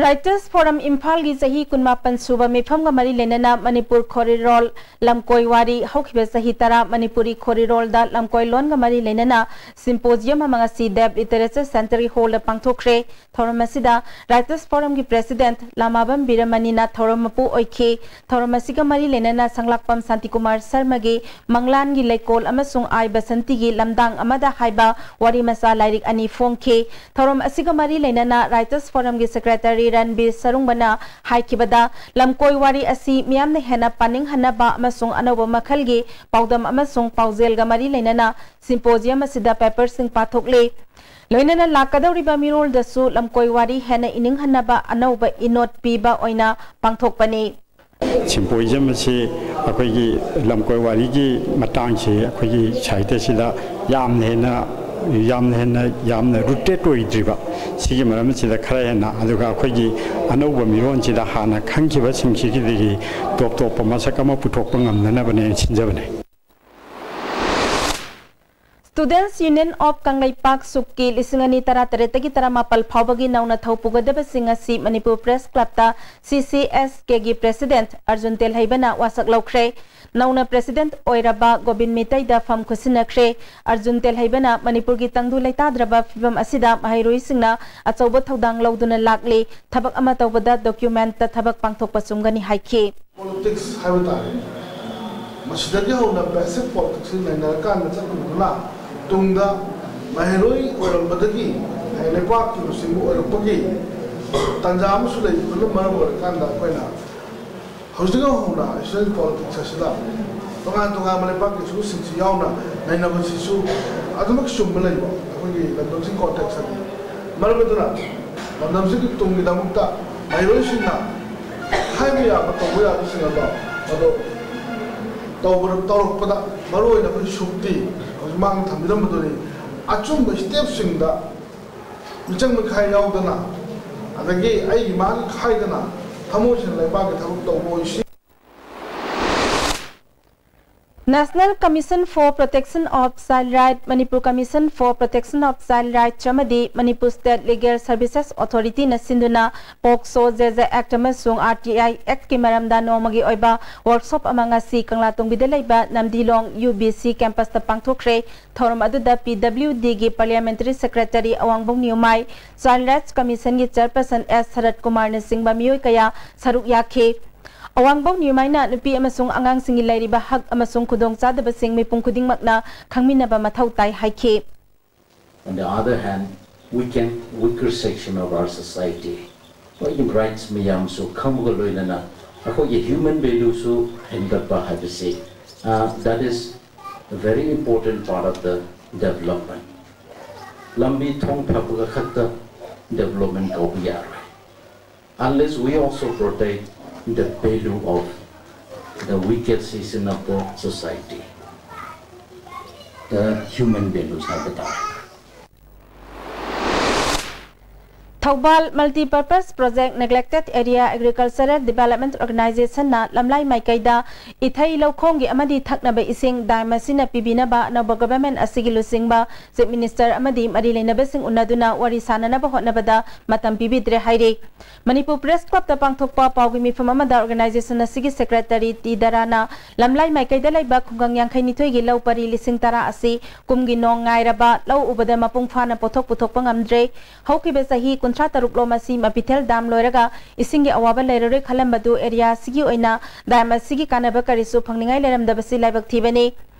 Writers Forum ꯏꯝꯐꯥꯜꯒꯤ ꯆꯍꯤ ꯀꯨꯟꯃꯥꯄꯟ ꯁꯨꯕ ꯃꯤꯐꯝꯒ ꯃꯔꯤ ꯂꯩꯅꯅ ꯃꯅꯤꯄꯨꯔ ꯈꯣꯔꯤꯔꯣꯜ ꯂꯝꯀꯣꯏ ꯋꯥꯔꯤ ꯍꯧꯈꯤꯕ ꯆꯍꯤ ꯇꯔꯥ ꯃꯅꯤꯄꯨꯔꯤ ꯈꯣꯔꯤꯔꯣꯜꯗ ꯂꯝꯀꯣꯏ ꯂꯣꯟꯒ ꯃꯔꯤ ꯂꯩꯅꯅ symposium ꯑꯃ ꯉꯁꯤ Dev Literature Centre ꯒꯤ hall ꯗ ꯄꯥꯡꯊꯣꯛꯈ꯭ꯔꯦ꯫ ꯊꯧꯔꯝ ꯑꯁꯤꯗ Writers Forum ꯒꯤ President ꯂꯥꯃꯥꯕꯝ ꯕꯤꯔꯃꯅꯤꯅ ꯊꯧꯔꯝ ꯃꯄꯨ ꯑꯣꯏꯈꯤ꯫ ꯊꯧꯔꯝ ꯑꯁꯤꯒ ꯃꯔꯤ ꯂꯩꯅꯅ ꯁꯪꯂꯥꯛꯄꯝ ꯁꯥꯟꯇꯤꯀꯨꯃꯥꯔ ꯁꯔꯃꯒꯤ ꯃꯪꯂꯥꯟꯒꯤ ꯂꯩꯀꯣꯜ ꯑꯃꯁꯨꯡ ꯑꯥꯏ ꯕꯁꯟꯇꯤꯒꯤ ꯂꯝꯗꯥꯡ ꯑꯃꯗ ꯍꯥꯏꯕ ꯋꯥꯔꯤ ꯃꯆꯥ ꯂꯥꯏꯔꯤꯛ ꯑꯅꯤ ꯐꯣꯡꯈꯤ꯫ ꯊꯧꯔꯝ ꯑꯁꯤꯒ ꯃꯔꯤ ꯂꯩꯅꯅ Writers Forum ꯒꯤ Secretary ꯔꯟꯕꯤꯔ ꯁꯔꯨꯡꯕꯅ ꯍꯥꯏꯈꯤꯕꯗ, ꯂꯝꯀꯣꯏ ꯋꯥꯔꯤ ꯑꯁꯤ ꯃꯤꯌꯥꯝꯅ ꯍꯦꯟꯅ ꯄꯥꯅꯤꯡꯍꯟꯅꯕ ꯑꯃꯁꯨꯡ ꯑꯅꯧꯕ ꯃꯈꯜꯒꯤ ꯄꯥꯎꯗꯝ ꯑꯃꯁꯨꯡ ꯄꯥꯎꯖꯦꯜꯒ ꯃꯔꯤ ꯂꯩꯅꯅ symposium ꯑꯁꯤꯗ paper ꯁꯤꯡ ꯄꯥꯊꯣꯛꯂꯤ꯫ ꯂꯣꯏꯅꯅ ꯂꯥꯛꯀꯗꯧꯔꯤꯕ ꯃꯤꯔꯣꯜꯗꯁꯨ ꯂꯝꯀꯣꯏ ꯋꯥꯔꯤ ꯍꯦꯟꯅ ꯏꯅꯤꯡꯍꯟꯅꯕ ꯑꯅꯧꯕ ꯏꯅꯣꯠ ꯄꯤꯕ ꯑꯣꯏꯅ ꯄꯥꯡꯊꯣꯛꯄꯅꯤ꯫ Symposium ꯑꯁꯤ ꯑꯩꯈꯣꯏꯒꯤ ꯂꯝꯀꯣꯏ ꯋꯥꯔꯤꯒꯤ ꯃꯇꯥꯡꯁꯤ ꯑꯩꯈꯣꯏꯒꯤ ꯁꯥꯍꯤꯇ꯭ꯌꯁꯤꯗ ꯌꯥꯝꯅ ꯍꯦꯟꯅ, ꯌꯥꯝꯅ ꯍꯦꯟꯅ, ꯌꯥꯝꯅ rooted ꯑꯣꯏꯗ꯭ꯔꯤꯕ, ꯁꯤꯒꯤ ꯃꯔꯝ ꯑꯁꯤꯗ ꯈꯔ ꯍꯦꯟꯅ, ꯑꯗꯨꯒ ꯑꯩꯈꯣꯏꯒꯤ ꯑꯅꯧꯕ ꯃꯤꯔꯣꯟꯁꯤꯗ ꯍꯥꯟꯅ ꯈꯪꯈꯤꯕꯁꯤꯡꯁꯤꯒꯤꯗꯒꯤ ꯇꯣꯞ ꯇꯣꯞꯄ ꯃꯁꯛ ꯑꯃ ꯄꯨꯊꯣꯛꯄ ꯉꯝꯅꯅꯕꯅꯦꯅ ꯁꯤꯟꯖꯕꯅꯦ꯫ Students Union of ꯀꯪꯂꯩꯄꯥꯛ ꯁꯨꯛꯀꯤ ꯂꯤꯁꯤꯡ ꯑꯅꯤ ꯇꯔꯥꯇꯔꯦꯠꯇꯒꯤ ꯇꯔꯥꯃꯥꯄꯜ ꯐꯥꯎꯕꯒꯤ ꯅꯧꯅ ꯊꯧ ꯄꯨꯒꯗꯕꯁꯤꯡ ꯑꯁꯤ ꯃꯅꯤꯄꯨꯔ Press Club ꯇ C C S K ꯒꯤ President ꯑꯔꯖꯨꯟ ꯇꯦꯜꯍꯩꯕꯅ ꯋꯥꯁꯛ ꯂꯧꯈ꯭ꯔꯦ꯫ ꯅꯧꯅ President ꯑꯣꯏꯔꯕ ꯒꯣꯕꯤꯟ ꯃꯤꯇꯩꯗ ꯐꯝ ꯈꯨꯠꯁꯤꯟꯅꯈ꯭ꯔꯦ꯫ ꯑꯔꯖꯨꯟ ꯇꯦꯜꯍꯩꯕꯅ ꯃꯅꯤꯄꯨꯔꯒꯤ ꯇꯪꯗꯨ ꯂꯩꯇꯥꯗ꯭ꯔꯕ ꯐꯤꯕꯝ ꯑꯁꯤꯗ ꯃꯍꯩꯔꯣꯏꯁꯤꯡꯅ ꯑꯆꯧꯕ ꯊꯧꯗꯥꯡ ꯂꯧꯗꯨꯅ ꯂꯥꯛꯂꯤ꯫ ꯊꯕꯛ ꯑꯃ ꯇꯧꯕꯗ document ꯇ ꯊꯕꯛ ꯄꯥꯡꯊꯣꯛꯄ ꯆꯨꯝꯒꯅꯤ ꯍꯥꯏꯈꯤ꯫ Politics ꯍꯥꯏꯕ ꯇꯥꯔꯦ꯫ ꯃꯁꯤꯗꯒꯤ ꯍꯧꯅ basic politics ꯅꯩꯅꯔꯀꯥꯟꯗ ꯆꯠꯂꯨꯕꯅ ꯇꯨꯡꯗ ꯃꯍꯩꯔꯣꯏ ꯑꯣꯏꯔꯝꯕꯗꯒꯤ ꯂꯩꯕꯥꯛꯀꯤ ꯂꯨꯆꯤꯡꯕ ꯑꯣꯏꯔꯛꯄꯒꯤ ꯇꯥꯟꯖꯥ ꯑꯃꯁꯨ ꯂꯩꯕꯅ ꯃꯔꯝ ꯑꯣꯏꯔꯀꯥꯟꯗ ꯑꯩꯈꯣꯏꯅ ꯍꯧꯖꯤꯛ ꯍꯧꯅ student politics ꯑꯁꯤꯗ ꯇꯣꯉꯥꯟ ꯇꯣꯉꯥꯟꯕ ꯂꯩꯕꯥꯛꯀꯤ ꯁꯔꯨꯛꯁꯤꯡꯁꯤ ꯌꯥꯎꯅ ꯅꯩꯅꯕꯁꯤꯁꯨ ꯑꯗꯨꯃꯛ ꯆꯨꯝꯕ ꯂꯩꯕ ꯑꯩꯈꯣꯏꯒꯤ ꯂꯝꯗꯝꯁꯤꯒꯤ context ꯑꯗꯨ ꯃꯔꯝ ꯑꯗꯨꯅ ꯂꯝꯗꯝꯁꯤꯒꯤ ꯇꯨꯡꯒꯤꯗꯃꯛꯇ ꯃꯍꯩꯔꯣꯏꯁꯤꯡꯅ ꯍꯥꯏꯕ ꯌꯥꯕ ꯇꯧꯕ ꯌꯥꯕꯁꯤꯡ ꯑꯗꯣ ꯑꯗꯣ ꯇꯧꯕ ꯇꯧꯔꯛꯄꯗ ꯃꯔꯨꯑꯣꯏꯅ ꯑꯩꯈꯣꯏ ꯁꯨꯛꯇꯤ ꯍꯧꯖꯤꯛ ꯃꯥꯡꯗ ꯊꯝꯕꯤꯔꯝꯕꯗꯨꯅꯤ꯫ ꯑꯆꯨꯝꯕ stepꯁꯤꯡꯗ ꯃꯤꯆꯪ ꯃꯤꯈꯥꯏ ꯌꯥꯎꯗꯅ ꯑꯗꯒꯤ ꯑꯩꯒꯤ ꯃꯥꯒꯤ ꯈꯥꯏꯗꯅ ꯊꯃꯣꯏꯁꯤꯡ ꯂꯩꯕꯥꯛꯀꯤ ꯊꯕꯛ ꯇꯧꯕ ꯑꯣꯏꯁꯤ꯫ National Commission for Protection of Child Right, Manipur Commission for Protection of Child Rights ꯑꯃꯗꯤ Manipur State Legal Services Authority ꯅ ꯁꯤꯟꯗꯨꯅ POCSO, JJ Act ꯑꯃꯁꯨꯡ RTI Act ꯀꯤ ꯃꯔꯝꯗ ꯅꯣꯡꯃꯒꯤ ꯑꯣꯏꯕ workshop ꯑꯃ ꯉꯁꯤ ꯀꯪꯂꯥꯇꯣꯡꯕꯤꯗ ꯂꯩꯕ ꯅꯝꯗꯤꯂꯣꯡ UBC campus ꯇ ꯄꯥꯡꯊꯣꯛꯈ꯭ꯔꯦ꯫ ꯊꯧꯔꯝ ꯑꯗꯨꯗ PWD ꯒꯤ Parliamentary Secretary ꯑꯋꯥꯡꯕꯧ ꯅꯤꯌꯨꯃꯥꯏ, Child Rights Commission ꯒꯤ Chairperson S ꯁꯔꯠ ꯀꯨꯃꯥꯔꯅ ꯆꯤꯡꯕ ꯃꯤꯑꯣꯏ ꯀꯌꯥ ꯁꯔꯨꯛ ꯌꯥꯈꯤ꯫ ꯑꯋꯥꯡꯕꯧ ꯅꯤꯌꯨꯃꯥꯏꯅ ꯅꯨꯄꯤ ꯑꯃꯁꯨꯡ ꯑꯉꯥꯡꯁꯤꯡꯒꯤ ꯂꯩꯔꯤꯕ ꯍꯛ ꯑꯃꯁꯨꯡ ꯈꯨꯗꯣꯡꯆꯥꯗꯕꯁꯤꯡ ꯃꯤꯄꯨꯝ ꯈꯨꯗꯤꯡꯃꯛꯅ ꯈꯪꯃꯤꯟꯅꯕ ꯃꯊꯧ ꯇꯥꯏ ꯍꯥꯏꯈꯤ꯫ On the other hand, we can weaker section of our society, ꯑꯩꯈꯣꯏꯒꯤ rights ꯃꯌꯥꯝꯁꯨ ꯈꯪꯕꯒ ꯂꯣꯏꯅꯅ ꯑꯩꯈꯣꯏꯒꯤ human value ꯁꯨ ꯍꯦꯟꯒꯠꯄ ꯍꯥꯏꯕꯁꯤ, uh, that is a very important part of the development. ꯂꯝꯕꯤ ꯊꯣꯡ ꯐꯕꯒ ꯈꯛꯇ development ꯀꯧꯕ ꯌꯥꯔꯣꯏ, unless we also protect the value of the weaker section of the society, the human values ꯍꯥꯏꯕ ꯇꯥꯔꯦ꯫ Thoubal Multipurpose Project Neglected Area Agricultural Development Organization ꯅ ꯂꯝꯂꯥꯏ ꯃꯥꯏꯀꯩꯗ ꯏꯊꯩ ꯂꯧꯈꯣꯡꯒꯤ ꯑꯃꯗꯤ ꯊꯛꯅꯕ ꯏꯁꯤꯡ dam ꯑꯁꯤꯅ ꯄꯤꯕꯤꯅꯕ ꯑꯅꯧꯕ government ꯑꯁꯤꯒꯤ ꯂꯨꯆꯤꯡꯕ Chief Minister ꯑꯃꯗꯤ ꯃꯔꯤ ꯂꯩꯅꯕꯁꯤꯡ ꯎꯅꯗꯨꯅ ꯋꯥꯔꯤ ꯁꯥꯅꯅꯕ ꯍꯣꯠꯅꯕꯗ ꯃꯇꯝ ꯄꯤꯕꯤꯗ꯭ꯔꯦ ꯍꯥꯏꯔꯤ꯫ ꯃꯅꯤꯄꯨꯔ Press Club ꯇ ꯄꯥꯡꯊꯣꯛꯄ ꯄꯥꯎꯒꯤ ꯃꯤꯐꯝ ꯑꯃꯗ organization ꯑꯁꯤꯒꯤ Secretary ꯇꯤ ꯗꯔꯥꯅ ꯂꯝꯂꯥꯏ ꯃꯥꯏꯀꯩꯗ ꯂꯩꯕ ꯈꯨꯡꯒꯪ ꯌꯥꯡꯈꯩ ꯅꯤꯊꯣꯏꯒꯤ ꯂꯧ ꯄꯔꯤ ꯂꯤꯁꯤꯡ ꯇꯔꯥ ꯑꯁꯤ ꯀꯨꯝꯒꯤ ꯅꯣꯡ ꯉꯥꯏꯔꯕ ꯂꯧ ꯎꯕꯗ ꯃꯄꯨꯡ ꯐꯥꯅ ꯄꯣꯠꯊꯣꯛ ꯄꯨꯊꯣꯛꯄ ꯉꯝꯗ꯭ꯔꯦ꯫ ꯍꯧꯈꯤꯕ ꯆꯍꯤ ꯀꯨꯟꯊ꯭ꯔꯥ ꯀꯨꯟꯊ꯭ꯔꯥ ꯇꯔꯨꯛ ꯂꯣꯝ ꯑꯁꯤ ꯃꯄꯤꯊꯦꯜ ꯗꯥꯝ ꯂꯣꯏꯔꯒ ꯏꯁꯤꯡꯒꯤ ꯑꯋꯥꯕ ꯂꯩꯔꯔꯣꯏ ꯈꯜꯂꯝꯕꯗꯨ ꯑꯦꯔꯤꯌꯥ ꯑꯁꯤꯒꯤ ꯑꯣꯏꯅ ꯗꯥꯝ ꯑꯁꯤꯒꯤ ꯀꯥꯟꯅꯕ ꯀꯔꯤꯁꯨ ꯐꯪꯅꯤꯡꯉꯥꯏ ꯂꯩꯔꯝꯗꯕꯁꯤ ꯂꯥꯏꯕꯛ ꯊꯤꯕꯅꯤ꯫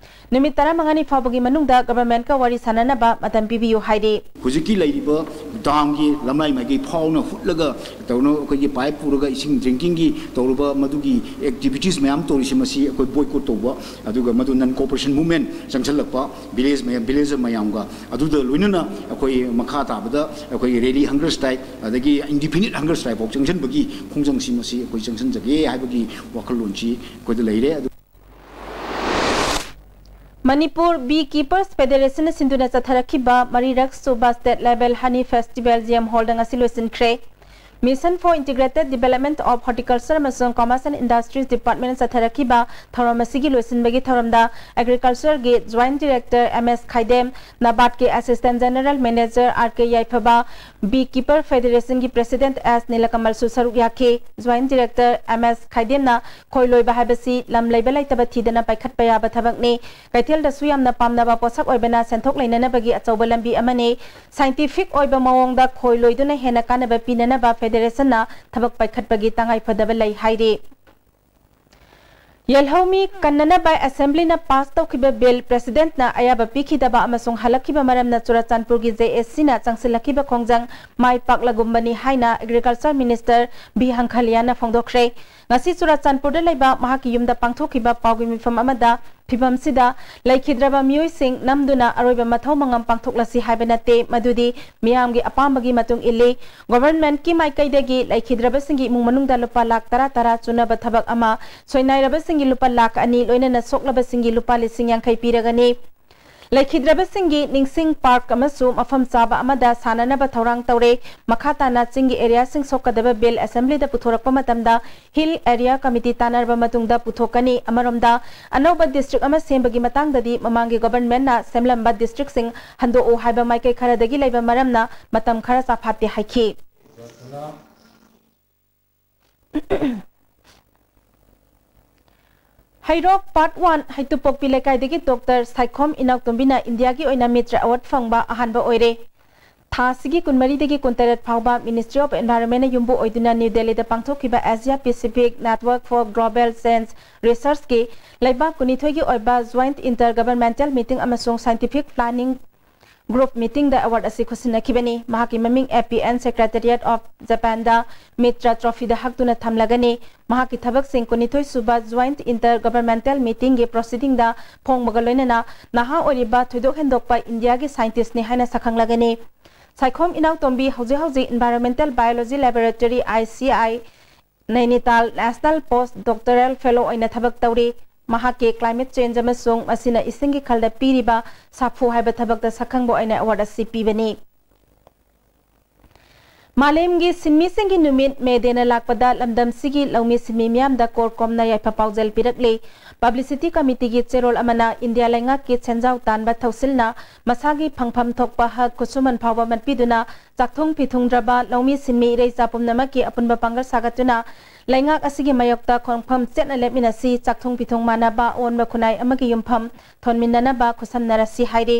ꯅꯨꯃꯤꯠ ꯇꯔꯥꯃꯉꯥꯅꯤ ꯐꯥꯎꯕꯒꯤ ꯃꯅꯨꯡꯗ ꯒꯚꯔꯟꯃꯦꯟꯠꯀ ꯋꯥꯔꯤ ꯁꯥꯟꯅꯅꯕ ꯃꯇꯝ ꯄꯤꯕꯤꯌꯨ ꯍꯥꯏꯔꯤ꯫ ꯍꯧꯖꯤꯛꯀꯤ ꯂꯩꯔꯤꯕ ꯗꯥꯝꯒꯤ ꯂꯝꯂꯥꯏ ꯃꯥꯏꯀꯩ ꯐꯥꯎꯅ ꯍꯨꯠꯂꯒ ꯇꯧꯅ ꯑꯩꯈꯣꯏꯒꯤ ꯄꯥꯏꯞ ꯄꯨꯔꯒ ꯏꯁꯤꯡ ꯗ꯭ꯔꯤꯡꯀꯤꯡꯒꯤ ꯇꯧꯔꯨꯕ ꯃꯗꯨꯒꯤ ꯑꯦꯛꯇꯤꯚꯤꯇꯤꯁ ꯃꯌꯥꯝ ꯇꯧꯔꯤꯁꯦ ꯃꯁꯤ ꯑꯩꯈꯣꯏ ꯕꯣꯏꯀꯣꯠ ꯇꯧꯕ, ꯑꯗꯨꯒ ꯃꯗꯨ ꯅꯟ ꯀꯣꯑꯣꯄꯔꯦꯁꯟ ꯃꯨꯚꯃꯦꯟꯠ ꯆꯪꯁꯤꯜꯂꯛꯄ ꯚꯤꯂꯦꯖ ꯃꯌꯥꯝ, ꯚꯤꯂꯦꯖꯔ ꯃꯌꯥꯝꯒ ꯑꯗꯨꯗ ꯂꯣꯏꯅꯅ ꯑꯩꯈꯣꯏ ꯃꯈꯥ ꯇꯥꯕꯗ ꯑꯩꯈꯣꯏꯒꯤ ꯔꯦꯂꯤ ꯍꯪꯒꯔ ꯁ꯭ꯇ꯭ꯔꯥꯏꯛ ꯑꯗꯒꯤ ꯏꯟꯗꯤꯐꯤꯅꯤꯠ ꯍꯪꯒꯔ ꯁ꯭ꯇ꯭ꯔꯥꯏꯛ ꯐꯥꯎ ꯆꯪꯁꯤꯟꯕꯒꯤ ꯈꯣꯡꯖꯪꯁꯤ ꯃꯁꯤ ꯑꯩꯈꯣꯏ ꯆꯪꯁꯤꯟꯖꯒꯦ ꯍꯥꯏꯕꯒꯤ ꯋꯥꯈꯜꯂꯣꯟꯁꯤ ꯑꯩꯈꯣꯏꯗ ꯂꯩꯔꯦ꯫ ꯑꯗꯨ Manipur Beekeepers Federation ꯅ ꯁꯤꯟꯗꯨꯅ ꯆꯠꯊꯔꯛꯈꯤꯕ ꯃꯔꯤꯔꯛ ꯁꯨꯕ State Level Honey Festival G M ꯍꯣꯜꯗ ꯉꯁꯤ ꯂꯣꯏꯁꯤꯟꯈ꯭ꯔꯦ꯫ Mission for Integrated Development of Horticulture ꯑꯃꯁꯨꯡ Commerce and Industries Department ꯅ ꯆꯠꯊꯔꯛꯈꯤꯕ ꯊꯧꯔꯝ ꯑꯁꯤꯒꯤ ꯂꯣꯏꯁꯤꯟꯕꯒꯤ ꯊꯧꯔꯝꯗ Agriculture ꯒꯤ Joint Director ꯑꯦꯝ ꯑꯦꯁ ꯈꯥꯏꯗꯦꯝ, ꯅꯕꯥꯔꯗ ꯀꯤ Assistant General Manager ꯑꯥꯔ ꯀꯦ ꯌꯥꯏꯐꯕ, Beekeeper Federation ꯒꯤ President ꯑꯦꯁ ꯅꯤꯂꯀꯃꯜꯁꯨ ꯁꯔꯨꯛ ꯌꯥꯈꯤ꯫ Joint Director ꯑꯦꯝ ꯑꯦꯁ ꯈꯥꯏꯗꯦꯝꯅ ꯈꯣꯏ ꯂꯣꯏꯕ ꯍꯥꯏꯕꯁꯤ ꯂꯝ ꯂꯩꯕ ꯂꯩꯇꯕ ꯊꯤꯗꯅ ꯄꯥꯏꯈꯠꯄ ꯌꯥꯕ ꯊꯕꯛꯅꯤ꯫ ꯀꯩꯊꯦꯜꯗꯁꯨ ꯌꯥꯝꯅ ꯄꯥꯝꯅꯕ ꯄꯣꯠꯁꯛ ꯑꯣꯏꯕꯅ ꯁꯦꯟꯊꯣꯛ ꯂꯩꯅꯅꯕꯒꯤ ꯑꯆꯧꯕ ꯂꯝꯕꯤ ꯑꯃꯅꯤ꯫ Scientific ꯑꯣꯏꯕ ꯃꯑꯣꯡꯗ ꯈꯣꯏ ꯂꯣꯏꯗꯨꯅ ꯍꯦꯟꯅ ꯀꯥꯟꯅꯕ ꯄꯤꯅꯅꯕ Federation ꯅ ꯊꯕꯛ ꯄꯥꯏꯈꯠꯄꯒꯤ ꯇꯉꯥꯏꯐꯗꯕ ꯂꯩ ꯍꯥꯏꯔꯤ꯫ ꯌꯦꯜꯍꯧꯃꯤ ꯀꯟꯅꯅꯕ Assembly ꯅ pass ꯇꯧꯈꯤꯕ bill President ꯅ ꯑꯌꯥꯕ ꯄꯤꯈꯤꯗꯕ ꯑꯃꯁꯨꯡ ꯍꯜꯂꯛꯈꯤꯕ ꯃꯔꯝꯅ ꯆꯨꯔꯆꯥꯟꯄꯨꯔꯒꯤ ꯖꯦ ꯑꯦꯁ ꯁꯤ ꯅ ꯆꯪꯁꯤꯜꯂꯛꯈꯤꯕ ꯈꯣꯡꯖꯪ ꯃꯥꯏ ꯄꯥꯛꯂꯒꯨꯝꯕꯅꯤ ꯍꯥꯏꯅ Agriculture Minister ꯕꯤ ꯍꯪꯈꯂꯤꯌꯥꯅ ꯐꯣꯡꯗꯣꯛꯈ꯭ꯔꯦ꯫ ꯉꯁꯤ ꯆꯨꯔꯆꯥꯟꯄꯨꯔꯗ ꯂꯩꯕ ꯃꯍꯥꯛꯀꯤ ꯌꯨꯝꯗ ꯄꯥꯡꯊꯣꯛꯈꯤꯕ ꯄꯥꯎꯒꯤ ꯃꯤꯐꯝ ꯑꯃꯗ ꯐꯤꯕꯝꯁꯤꯗ ꯂꯩꯈꯤꯗ꯭ꯔꯕ ꯃꯤꯑꯣꯏꯁꯤꯡ ꯅꯝꯗꯨꯅ ꯑꯔꯣꯏꯕ ꯃꯊꯧ ꯃꯉꯝ ꯄꯥꯡꯊꯣꯛꯂꯁꯤ ꯍꯥꯏꯕ ꯅꯠꯇꯦ, ꯃꯗꯨꯗꯤ ꯃꯤꯌꯥꯝꯒꯤ ꯑꯄꯥꯝꯕꯒꯤ ꯃꯇꯨꯡ ꯏꯜꯂꯤ꯫ Government ꯀꯤ ꯃꯥꯏꯀꯩꯗꯒꯤ ꯂꯩꯈꯤꯗ꯭ꯔꯕꯁꯤꯡꯒꯤ ꯏꯃꯨꯡ ꯃꯅꯨꯡꯗ ꯂꯨꯄꯥ ꯂꯥꯈ ꯇꯔꯥ ꯇꯔꯥ ꯆꯨꯅꯕ ꯊꯕꯛ ꯑꯃ, ꯁꯣꯏꯅꯥꯏꯔꯕꯁꯤꯡꯒꯤ ꯂꯨꯄꯥ ꯂꯥꯈ ꯑꯅꯤ, ꯂꯣꯏꯅꯅ ꯁꯣꯛꯂꯕꯁꯤꯡꯒꯤ ꯂꯨꯄꯥ ꯂꯤꯁꯤꯡ ꯌꯥꯡꯈꯩ ꯄꯤꯔꯒꯅꯤ꯫ ꯂꯩꯈꯤꯗ꯭ꯔꯕꯁꯤꯡꯒꯤ ꯅꯤꯡꯁꯤꯡ park ꯑꯃꯁꯨ ꯃꯐꯝ ꯆꯥꯕ ꯑꯃꯗ ꯁꯥꯟꯅꯅꯕ ꯊꯧꯔꯥꯡ ꯇꯧꯔꯦ꯫ ꯃꯈꯥ ꯇꯥꯅ ꯆꯤꯡꯒꯤ area ꯁꯤꯡ ꯁꯣꯛꯀꯗꯕ bill Assembly ꯗ ꯄꯨꯊꯣꯔꯛꯄ ꯃꯇꯝꯗ Hill Area Committee ꯇꯥꯟꯅꯔꯕ ꯃꯇꯨꯡꯗ ꯄꯨꯊꯣꯛꯀꯅꯤ꯫ ꯑꯃꯔꯣꯝꯗ, ꯑꯅꯧꯕ district ꯑꯃ ꯁꯦꯝꯕꯒꯤ ꯃꯇꯥꯡꯗꯗꯤ ꯃꯃꯥꯡꯒꯤ government ꯅ ꯁꯦꯝꯂꯝꯕ district ꯁꯤꯡ ꯍꯟꯗꯣꯛꯎ ꯍꯥꯏꯕ ꯃꯥꯏꯀꯩ ꯈꯔꯗꯒꯤ ꯂꯩꯕ ꯃꯔꯝꯅ ꯃꯇꯝ ꯈꯔ ꯆꯥꯐꯥꯠꯇꯦ ꯍꯥꯏꯈꯤ꯫ ꯍꯩꯔꯣꯛ Part One ꯍꯩꯇꯨꯄꯣꯛꯄꯤ ꯂꯩꯀꯥꯏꯗꯒꯤ Doctor ꯁꯥꯏꯈꯣꯝ ꯏꯅꯥꯎꯇꯣꯝꯕꯤꯅ ꯏꯟꯗꯤꯌꯥꯒꯤ ꯑꯣꯏꯅ Mitra Award ꯐꯪꯕ ꯑꯍꯥꯟꯕ ꯑꯣꯏꯔꯦ꯫ ꯊꯥ ꯑꯁꯤꯒꯤ ꯀꯨꯟꯃꯔꯤꯗꯒꯤ ꯀꯨꯟꯇꯔꯦꯠ ꯐꯥꯎꯕ Ministry of Environmentꯅ ꯌꯨꯝꯕꯨ ꯑꯣꯏꯗꯨꯅ New Delhiꯗ ꯄꯥꯡꯊꯣꯛꯈꯤꯕ Asia Pacific Network for Global Change Researchꯀꯤ ꯂꯩꯕꯥꯛ ꯀꯨꯟꯅꯤꯊꯣꯏꯒꯤ ꯑꯣꯏꯕ Joint Intergovernmental Meeting ꯑꯃꯁꯨꯡ Scientific Planning Group Meetingꯗ award ꯑꯁꯤ ꯈꯨꯠꯁꯤꯟꯅꯈꯤꯕꯅꯤ꯫ ꯃꯍꯥꯛꯀꯤ ꯃꯃꯤꯡ A P N Secretariat of Japanꯗ Mitra Trophyꯗ ꯍꯛꯇꯨꯅ ꯊꯝꯂꯒꯅꯤ꯫ ꯃꯍꯥꯛꯀꯤ ꯊꯕꯛꯁꯤꯡ ꯀꯨꯟꯅꯤꯊꯣꯏ ꯁꯨꯕ Joint Intergovernmental Meetingꯒꯤ proceedingꯗ ꯐꯣꯡꯕꯒ ꯂꯣꯏꯅꯅ ꯅꯍꯥ ꯑꯣꯏꯔꯤꯕ ꯊꯣꯏꯗꯣꯛ ꯍꯦꯟꯗꯣꯛꯄ ꯏꯟꯗꯤꯌꯥꯒꯤ scientistꯅꯤ ꯍꯥꯏꯅ ꯁꯛꯈꯪꯂꯒꯅꯤ꯫ ꯁꯥꯏꯈꯣꯝ ꯏꯅꯥꯎꯇꯣꯝꯕꯤ ꯍꯧꯖꯤꯛ ꯍꯧꯖꯤꯛ Environmental Biology Laboratory, I C I, Nainital National Post Doctoral Fellow ꯑꯣꯏꯅ ꯊꯕꯛ ꯇꯧꯔꯤ꯫ ꯃꯍꯥꯛꯀꯤ climate change ꯑꯃꯁꯨꯡ ꯃꯁꯤꯅ ꯏꯁꯤꯡꯒꯤ ꯈꯜꯗ ꯄꯤꯔꯤꯕ ꯁꯥꯐꯨ ꯍꯥꯏꯕ ꯊꯕꯛꯇ ꯁꯛꯈꯪꯕ ꯑꯣꯏꯅ award ꯑꯁꯤ ꯄꯤꯕꯅꯤ꯫ ꯃꯥꯂꯦꯝꯒꯤ ꯁꯤꯟꯃꯤꯁꯤꯡꯒꯤ ꯅꯨꯃꯤꯠ May Dayꯅ ꯂꯥꯛꯄꯗ ꯂꯝꯗꯝꯁꯤꯒꯤ ꯂꯧꯃꯤ ꯁꯤꯟꯃꯤ ꯃꯤꯌꯥꯝꯗ ꯀꯣꯔꯀꯣꯝꯅ ꯌꯥꯏꯐ ꯄꯥꯎꯖꯦꯜ ꯄꯤꯔꯛꯂꯤ꯫ Publicity Committeeꯒꯤ ꯆꯦꯔꯣꯜ ꯑꯃꯅ ꯏꯟꯗꯤꯌꯥ ꯂꯩꯉꯥꯛꯀꯤ ꯁꯦꯟꯖꯥꯎ ꯇꯥꯟꯕ ꯊꯧꯁꯤꯜꯅ ꯃꯁꯥꯒꯤ ꯐꯪꯐꯝ ꯊꯣꯛꯄ ꯍꯛ ꯈꯨꯠꯁꯨꯃꯟ ꯐꯥꯎꯕ ꯃꯠꯄꯤꯗꯨꯅ ꯆꯥꯛꯊꯨꯡ ꯐꯤꯊꯨꯡꯗ꯭ꯔꯕ ꯂꯧꯃꯤ ꯁꯤꯟꯃꯤ ꯏꯔꯩꯆꯥ ꯄꯨꯝꯅꯃꯛꯀꯤ ꯑꯄꯨꯟꯕ ꯄꯥꯡꯒꯜ ꯁꯥꯒꯠꯇꯨꯅ ꯂꯩꯉꯥꯛ ꯑꯁꯤꯒꯤ ꯃꯥꯌꯣꯛꯇ ꯈꯣꯡꯐꯝ ꯆꯦꯠꯅ ꯂꯦꯞꯃꯤꯟꯅꯁꯤ, ꯆꯥꯛꯊꯨꯡ ꯐꯤꯊꯨꯡ ꯃꯥꯟꯅꯕ ꯑꯑꯣꯟꯕ ꯈꯨꯟꯅꯥꯏ ꯑꯃꯒꯤ ꯌꯨꯝꯐꯝ ꯊꯣꯟꯃꯤꯟꯅꯅꯕ ꯈꯨꯠꯁꯝꯅꯔꯁꯤ ꯍꯥꯏꯔꯤ꯫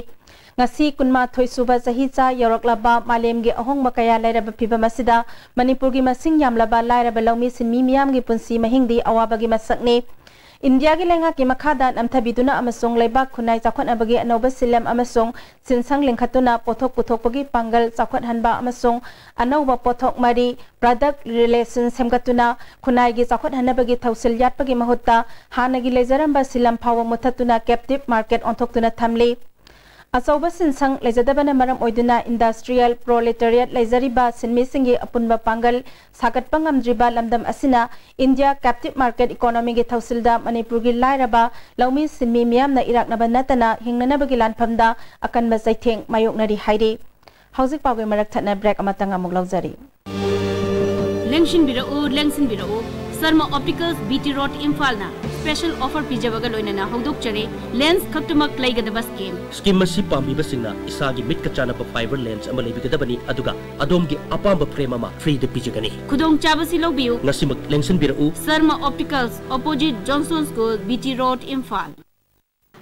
ꯉꯁꯤ ꯀꯨꯟꯃꯥꯊꯣꯏ ꯁꯨꯕ ꯆꯍꯤꯆꯥ ꯌꯧꯔꯛꯂꯕ ꯃꯥꯂꯦꯝꯒꯤ ꯑꯍꯣꯡꯕ ꯀꯌꯥ ꯂꯩꯔꯕ ꯐꯤꯚꯝ ꯑꯁꯤꯗ ꯃꯅꯤꯄꯨꯔꯒꯤ ꯃꯁꯤꯡ ꯌꯥꯝꯂꯕ ꯂꯥꯏꯔꯕ ꯂꯧꯃꯤ ꯁꯤꯟꯃꯤ ꯃꯤꯌꯥꯝꯒꯤ ꯄꯨꯟꯁꯤ ꯃꯍꯤꯡꯗꯤ ꯑꯋꯥꯕꯒꯤ ꯃꯁꯛꯅꯤ꯫ ꯏꯟꯗꯤꯌꯥꯒꯤ ꯂꯩꯉꯥꯛꯀꯤ ꯃꯈꯥꯗ ꯅꯝꯊꯕꯤꯗꯨꯅ ꯑꯃꯁꯨꯡ ꯂꯩꯕꯥꯛ ꯈꯨꯟꯅꯥꯏ ꯆꯥꯎꯈꯠꯅꯕꯒꯤ ꯑꯅꯧꯕ ꯁꯤꯂꯝ ꯑꯃꯁꯨꯡ ꯁꯤꯟꯁꯪ ꯂꯤꯡꯈꯠꯇꯨꯅ ꯄꯣꯠꯊꯣꯛ ꯄꯨꯊꯣꯛꯄꯒꯤ ꯄꯥꯡꯒꯜ ꯆꯥꯎꯈꯠꯍꯟꯕ ꯑꯃꯁꯨꯡ ꯑꯅꯧꯕ ꯄꯣꯠꯊꯣꯛ ꯃꯔꯤ, product relation, ꯁꯦꯝꯒꯠꯇꯨꯅ ꯈꯨꯟꯅꯥꯏꯒꯤ ꯆꯥꯎꯈꯠꯍꯟꯅꯕꯒꯤ ꯊꯧꯁꯤꯜ ꯌꯥꯠꯄꯒꯤ ꯃꯍꯨꯠꯇ ꯍꯥꯟꯅꯒꯤ ꯂꯩꯖꯔꯝꯕ ꯁꯤꯂꯝ ꯐꯥꯎꯕ ꯃꯨꯠꯊꯠꯇꯨꯅ captive market ꯑꯣꯟꯊꯣꯛꯇꯨꯅ ꯊꯝꯂꯤ꯫ ꯑꯆꯧꯕ ꯁꯤꯟꯁꯪ ꯂꯩꯖꯗꯕꯅ ꯃꯔꯝ ꯑꯣꯏꯗꯨꯅ industrial proletariat ꯂꯩꯖꯔꯤꯕ ꯁꯤꯟꯃꯤꯁꯤꯡꯒꯤ ꯑꯄꯨꯟꯕ ꯄꯥꯡꯒꯜ ꯁꯥꯒꯠꯄ ꯉꯝꯗ꯭ꯔꯤꯕ ꯂꯝꯗꯝ ꯑꯁꯤꯅ ꯏꯟꯗꯤꯌꯥ captive market economyꯒꯤ ꯊꯧꯁꯤꯜꯗ ꯃꯅꯤꯄꯨꯔꯒꯤ ꯂꯥꯏꯔꯕ ꯂꯧꯃꯤ ꯁꯤꯟꯃꯤ ꯃꯤꯌꯥꯝꯅ ꯏꯔꯥꯛꯅꯕ ꯅꯠꯇꯅ ꯍꯤꯡꯅꯅꯕꯒꯤ ꯂꯥꯟꯐꯝꯗ ꯑꯀꯟꯕ ꯆꯩꯊꯦꯡ ꯃꯥꯌꯣꯛꯅꯔꯤ ꯍꯥꯏꯔꯤ꯫ ꯍꯧꯖꯤꯛ ꯄꯥꯎꯒꯤ ꯃꯔꯛ ꯊꯠꯅ break ꯑꯃꯇꯪ ꯑꯃꯨꯛ ꯂꯧꯖꯔꯤ꯫ ꯂꯦꯡꯁꯤꯟꯕꯤꯔꯛꯎ, ꯂꯦꯡꯁꯤꯟꯕꯤꯔꯛꯎ꯫ Sharma Opticals, B T Road, ꯏꯝꯐꯥꯜꯅ special offer ꯄꯤꯖꯕꯒ ꯂꯣꯏꯅꯅ ꯍꯧꯗꯣꯛꯆꯔꯤ꯫ Lens ꯈꯛꯇꯃꯛ ꯂꯩꯒꯗꯕ scheme꯫ Scheme ꯑꯁꯤ ꯄꯥꯝꯕꯤꯕꯁꯤꯡꯅ ꯏꯁꯥꯒꯤ ꯃꯤꯠꯀ ꯆꯥꯟꯅꯕ fiber lens ꯑꯃ ꯂꯩꯕꯤꯒꯗꯕꯅꯤ, ꯑꯗꯨꯒ ꯑꯗꯣꯝꯒꯤ ꯑꯄꯥꯝꯕ frame ꯑꯃ freeꯗ ꯄꯤꯖꯒꯅꯤ꯫ ꯈꯨꯗꯣꯡꯆꯥꯕꯁꯤ ꯂꯧꯕꯤꯌꯨ꯫ ꯉꯁꯤꯃꯛ ꯂꯦꯡꯁꯤꯟꯕꯤꯔꯛꯎ꯫ Sharma Opticals, opposite Johnson School, B T Road, Imphal.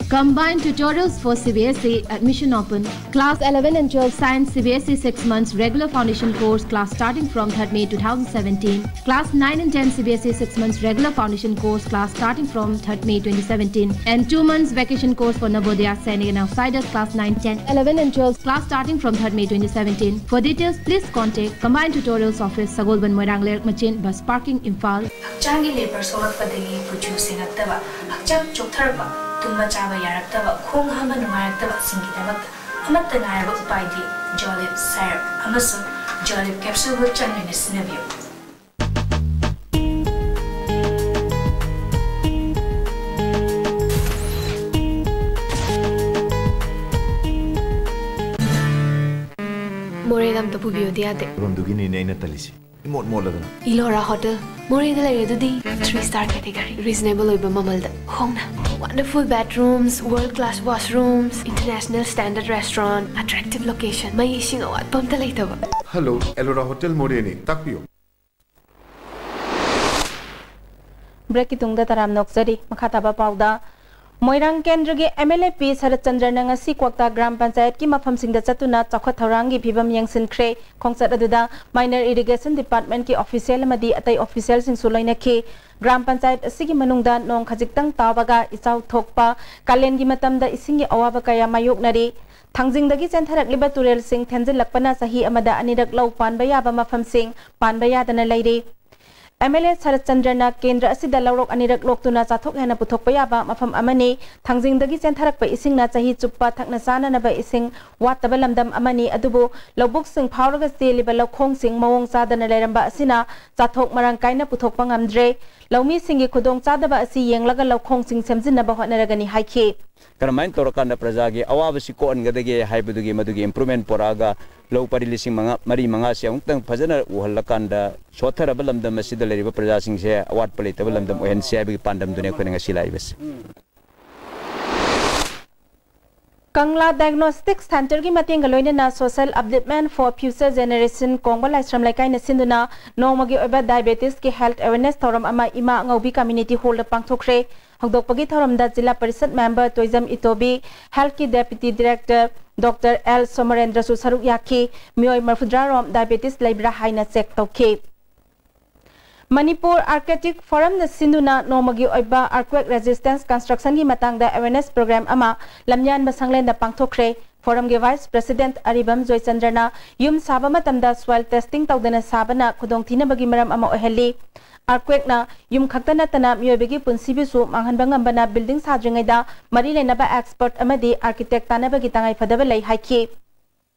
Combined tutorials for C B S E, admission open. Class eleven and twelve science C B S E six months regular foundation course class starting from third May two thousand seventeen. Class nine and ten C B S E six months regular foundation course class starting from third May twenty seventeen. And two months vacation course for Navodaya, Sainik and outsiders class nine, ten, eleven and twelve class starting from third May twenty seventeen. For details, please contact Combined Tutorials Office, Sagolband, Moirang Leirak Machin, Bus Parking, Imphal. ꯍꯛꯆꯥꯡꯒꯤ labour ꯁꯣꯛꯂꯛꯄꯗꯒꯤ ꯀꯨꯆꯨ ꯁꯦꯡꯉꯛꯇꯕ, ꯍꯛꯆꯥꯡ ꯆꯣꯛꯊꯔꯛꯄ, ꯇꯨꯝꯕ ꯆꯥꯕ ꯌꯥꯔꯛꯇꯕ, ꯈꯣꯡ ꯍꯥꯝꯕ ꯅꯨꯡꯉꯥꯏꯔꯛꯇꯕꯁꯤꯡꯒꯤꯗꯃꯛꯇ ꯑꯃꯠꯇ ꯉꯥꯏꯔꯕ ꯎꯄꯥꯏꯗꯤ ꯖꯣꯂꯤꯞ ꯁꯥꯏꯔꯞ ꯑꯃꯁꯨꯡ ꯖꯣꯂꯤꯞ ꯀꯦꯞꯁꯨꯜꯕꯨ ꯆꯥꯡ ꯅꯥꯏꯅ ꯁꯤꯖꯤꯟꯅꯕꯤꯌꯨ꯫ ꯃꯣꯔꯦꯗ ꯑꯝꯇ ꯄꯨꯕꯤꯌꯣꯗꯤ ꯌꯥꯗꯦ꯫ ꯃꯐꯝꯗꯨꯒꯤꯅꯤꯅꯦ ꯑꯩꯅ ꯇꯜꯂꯤꯁꯦ꯫ ꯏꯃꯣꯠ ꯃꯣꯠꯂꯗꯅ꯫ ꯏꯂꯣꯔꯥ ꯍꯣꯇꯦꯜ, ꯃꯣꯔꯦꯗ ꯂꯩꯔꯦ ꯑꯗꯨꯗꯤ꯫ Three star category, reasonable ꯑꯣꯏꯕ ꯃꯃꯜꯗ, ꯍꯣꯡꯅ꯫ Wonderful bedrooms, world class washrooms, international standard restaurant, attractive location, ꯃꯩ ꯏꯁꯤꯡ ꯑꯋꯥꯠꯄ ꯑꯝꯇ ꯂꯩꯇꯕ꯫ ꯍꯜꯂꯣ, ꯑꯦꯂꯣꯔꯥ ꯍꯣꯇꯦꯜ ꯃꯣꯔꯦꯅꯤ, ꯇꯥꯛꯄꯤꯌꯨ꯫ ꯕ꯭ꯔꯦꯛꯀꯤ ꯇꯨꯡꯗ ꯇꯔꯥꯝꯅ ꯑꯣꯛꯆꯔꯤ꯫ ꯃꯈꯥ ꯇꯥꯕ ꯄꯥꯎꯗ, ꯃꯣꯏꯔꯥꯡ ꯀꯦꯟꯗ꯭ꯔꯒꯤ ꯑꯦꯝ ꯑꯦꯜ ꯑꯦ ꯄꯤ ꯁꯔꯠ ꯆꯟꯗ꯭ꯔꯅ ꯉꯁꯤ ꯀ꯭ꯋꯥꯛꯇꯥ ꯒ꯭ꯔꯥꯝ ꯄꯟꯆꯥꯌꯠꯀꯤ ꯃꯐꯝꯁꯤꯡꯗ ꯆꯠꯇꯨꯅ ꯆꯥꯎꯈꯠ ꯊꯧꯔꯥꯡꯒꯤ ꯐꯤꯕꯝ ꯌꯦꯡꯁꯤꯟꯈ꯭ꯔꯦ꯫ ꯈꯣꯡꯆꯠ ꯑꯗꯨꯗ ꯃꯥꯏꯅꯔ ꯏꯔꯤꯒꯦꯁꯟ ꯗꯤꯄꯥꯔꯠꯃꯦꯟꯠꯀꯤ ꯑꯣꯐꯤꯁꯤꯌꯦꯜ ꯑꯃꯗꯤ ꯑꯇꯩ ꯑꯣꯐꯤꯁꯤꯌꯦꯜꯁꯤꯡꯁꯨ ꯂꯣꯏꯅꯈꯤ꯫ ꯒ꯭ꯔꯥꯝ ꯄꯟꯆꯥꯌꯠ ꯑꯁꯤꯒꯤ ꯃꯅꯨꯡꯗ ꯅꯣꯡ ꯈꯖꯤꯛꯇꯪ ꯇꯥꯕꯒ ꯏꯆꯥꯎ ꯊꯣꯛꯄ, ꯀꯥꯂꯦꯟꯒꯤ ꯃꯇꯝꯗ ꯏꯁꯤꯡꯒꯤ ꯑꯋꯥꯕ ꯀꯌꯥ ꯃꯥꯌꯣꯛꯅꯔꯤ꯫ ꯊꯥꯡꯖꯤꯡꯗꯒꯤ ꯆꯦꯟꯊꯔꯛꯂꯤꯕ ꯇꯨꯔꯦꯜꯁꯤꯡ ꯊꯦꯟꯖꯤꯜꯂꯛꯄꯅ ꯆꯍꯤ ꯑꯃꯗ ꯑꯅꯤꯔꯛ ꯂꯧ ꯄꯥꯟꯕ ꯌꯥꯕ ꯃꯐꯝꯁꯤꯡ ꯄꯥꯟꯕ ꯌꯥꯗꯅ ꯂꯩꯔꯤ꯫ ꯑꯦꯝ ꯑꯦꯜ ꯑꯦ ꯁꯔꯠ ꯆꯟꯗ꯭ꯔꯅ ꯀꯦꯟꯗ꯭ꯔ ꯑꯁꯤꯗ ꯂꯧꯔꯣꯛ ꯑꯅꯤꯔꯛ ꯂꯣꯛꯇꯨꯅ ꯆꯥꯊꯣꯛ ꯍꯦꯟꯅ ꯄꯨꯊꯣꯛꯄ ꯌꯥꯕ ꯃꯐꯝ ꯑꯃꯅꯤ꯫ ꯊꯥꯡꯖꯤꯡꯗꯒꯤ ꯆꯦꯟꯊꯔꯛꯄ ꯏꯁꯤꯡꯅ ꯆꯍꯤ ꯆꯨꯞꯄ ꯊꯛꯅ ꯆꯥꯅꯅꯕ ꯏꯁꯤꯡ ꯋꯥꯠꯇꯕ ꯂꯝꯗꯝ ꯑꯃꯅꯤ꯫ ꯑꯗꯨꯕꯨ ꯂꯧꯕꯨꯛꯁꯤꯡ ꯐꯥꯎꯔꯒ ꯆꯦꯜꯂꯤꯕ ꯂꯧꯈꯣꯡꯁꯤꯡ ꯃꯑꯣꯡ ꯆꯥꯗꯅ ꯂꯩꯔꯝꯕ ꯑꯁꯤꯅ ꯆꯥꯊꯣꯛ ꯃꯔꯥꯡ ꯀꯥꯏꯅ ꯄꯨꯊꯣꯛꯄ ꯉꯝꯗ꯭ꯔꯦ꯫ ꯂꯧꯃꯤꯁꯤꯡꯒꯤ ꯈꯨꯗꯣꯡꯆꯥꯗꯕ ꯑꯁꯤ ꯌꯦꯡꯂꯒ ꯂꯧꯈꯣꯡꯁꯤꯡ ꯁꯦꯝꯖꯤꯟꯅꯕ ꯍꯣꯠꯅꯔꯒꯅꯤ ꯍꯥꯏꯈꯤ꯫ ꯀꯔꯝꯍꯥꯏꯅ ꯇꯧꯔꯀꯥꯟꯗ ꯄ꯭ꯔꯖꯥꯒꯤ ꯑꯋꯥꯕꯁꯤ ꯀꯣꯛꯍꯟꯒꯗꯒꯦ ꯍꯥꯏꯕꯗꯨꯒꯤ ꯃꯗꯨꯒꯤ ꯏꯝꯄ꯭ꯔꯨꯚꯃꯦꯟꯠ ꯄꯨꯔꯛꯑꯒ ꯂꯧ ꯄꯔꯤ ꯂꯤꯁꯤꯡ ꯃꯉꯥ, ꯃꯔꯤ ꯃꯉꯥꯁꯤ ꯑꯃꯨꯛꯇꯪ ꯐꯖꯅ ꯎꯍꯜꯂꯀꯥꯟꯗ ꯁꯣꯠꯊꯔꯕ ꯂꯝꯗꯝ ꯑꯁꯤꯗ ꯂꯩꯔꯤꯕ ꯄ꯭ꯔꯖꯥꯁꯤꯡꯁꯦ ꯑꯋꯥꯠꯄ ꯂꯩꯇꯕ ꯂꯝꯗꯝ ꯑꯣꯏꯍꯟꯁꯤ ꯍꯥꯏꯕꯒꯤ ꯄꯥꯟꯗꯝꯗꯨꯅꯤ ꯑꯩꯈꯣꯏꯅ ꯉꯁꯤ ꯂꯥꯛꯏꯕꯁꯤ꯫ ꯀꯪꯂꯥ ꯗꯥꯏꯒꯅꯣꯁꯇꯤꯛ ꯁꯦꯟꯇꯔꯒꯤ ꯃꯇꯦꯡꯒ ꯂꯣꯏꯅꯅ Social Upliftment for Future Generation ꯀꯣꯡꯕ ꯂꯥꯏꯁ꯭ꯔꯝ ꯂꯩꯀꯥꯏꯅ ꯁꯤꯟꯗꯨꯅ ꯅꯣꯡꯃꯒꯤ ꯑꯣꯏꯕ ꯗꯥꯏꯕꯦꯇꯤꯁꯀꯤ ꯍꯦꯜꯊ ꯑꯦꯋꯦꯔꯅꯦꯁ ꯊꯧꯔꯝ ꯑꯃ ꯏꯃꯥ ꯑꯉꯧꯕꯤ ꯀꯝꯃ꯭ꯌꯨꯅꯤꯇꯤ ꯍꯣꯜꯗ ꯄꯥꯡꯊꯣꯛꯈ꯭ꯔꯦ꯫ ꯍꯧꯗꯣꯛꯄꯒꯤ ꯊꯧꯔꯝꯗ ꯖꯤꯂꯥ ꯄꯔꯤꯁꯠ ꯃꯦꯝꯕꯔ ꯇꯣꯏꯖꯝ ꯏꯇꯣꯕꯤ, ꯍꯦꯜꯊꯀꯤ ꯗꯦꯄ꯭ꯌꯨꯇꯤ ꯗꯤꯔꯦꯛꯇꯔ ꯗꯣꯛꯇꯔ ꯑꯦꯜ ꯁꯣꯃꯔꯦꯟꯗ꯭ꯔꯁꯨ ꯁꯔꯨꯛ ꯌꯥꯈꯤ꯫ ꯃꯤꯑꯣꯏ ꯃꯔꯐꯨꯇꯔꯥ ꯔꯣꯝ ꯗꯥꯏꯕꯦꯇꯤꯁ ꯂꯩꯕ꯭ꯔꯥ ꯍꯥꯏꯅ ꯆꯦꯛ ꯇꯧꯈꯤ꯫ ꯃꯅꯤꯄꯨꯔ ꯑꯥꯔꯀꯤꯇꯦꯛ ꯐꯣꯔꯝꯅ ꯁꯤꯟꯗꯨꯅ ꯅꯣꯡꯃꯒꯤ ꯑꯣꯏꯕ earthquake resistance constructionꯒꯤ ꯃꯇꯥꯡꯗ awareness program ꯑꯃ ꯂꯝꯌꯥꯟꯕ ꯁꯪꯂꯦꯟꯗ ꯄꯥꯡꯊꯣꯛꯈ꯭ꯔꯦ꯫ ꯐꯣꯔꯝꯒꯤ ꯚꯥꯏꯁ ꯄ꯭ꯔꯦꯁꯤꯗꯦꯟꯠ ꯑꯔꯤꯕꯝ ꯖꯣꯏꯆꯟꯗ꯭ꯔꯅ ꯌꯨꯝ ꯁꯥꯕ ꯃꯇꯝꯗ soil testing ꯇꯧꯗꯅ ꯁꯥꯕꯅ ꯈꯨꯗꯣꯡꯊꯤꯅꯕꯒꯤ ꯃꯔꯝ ꯑꯃ ꯑꯣꯏꯍꯜꯂꯤ꯫ Earthquakeꯅ ꯌꯨꯝ ꯈꯛꯇ ꯅꯠꯇꯅ ꯃꯤꯑꯣꯏꯕꯒꯤ ꯄꯨꯟꯁꯤꯕꯨꯁꯨ ꯃꯥꯡꯍꯟꯕ ꯉꯝꯕꯅ building ꯁꯥꯗ꯭ꯔꯤꯉꯩꯗ ꯃꯔꯤ ꯂꯩꯅꯕ expert ꯑꯃꯗꯤ architect ꯇꯥꯟꯅꯕꯒꯤ ꯇꯉꯥꯏꯐꯗꯕ ꯂꯩ ꯍꯥꯏꯈꯤ꯫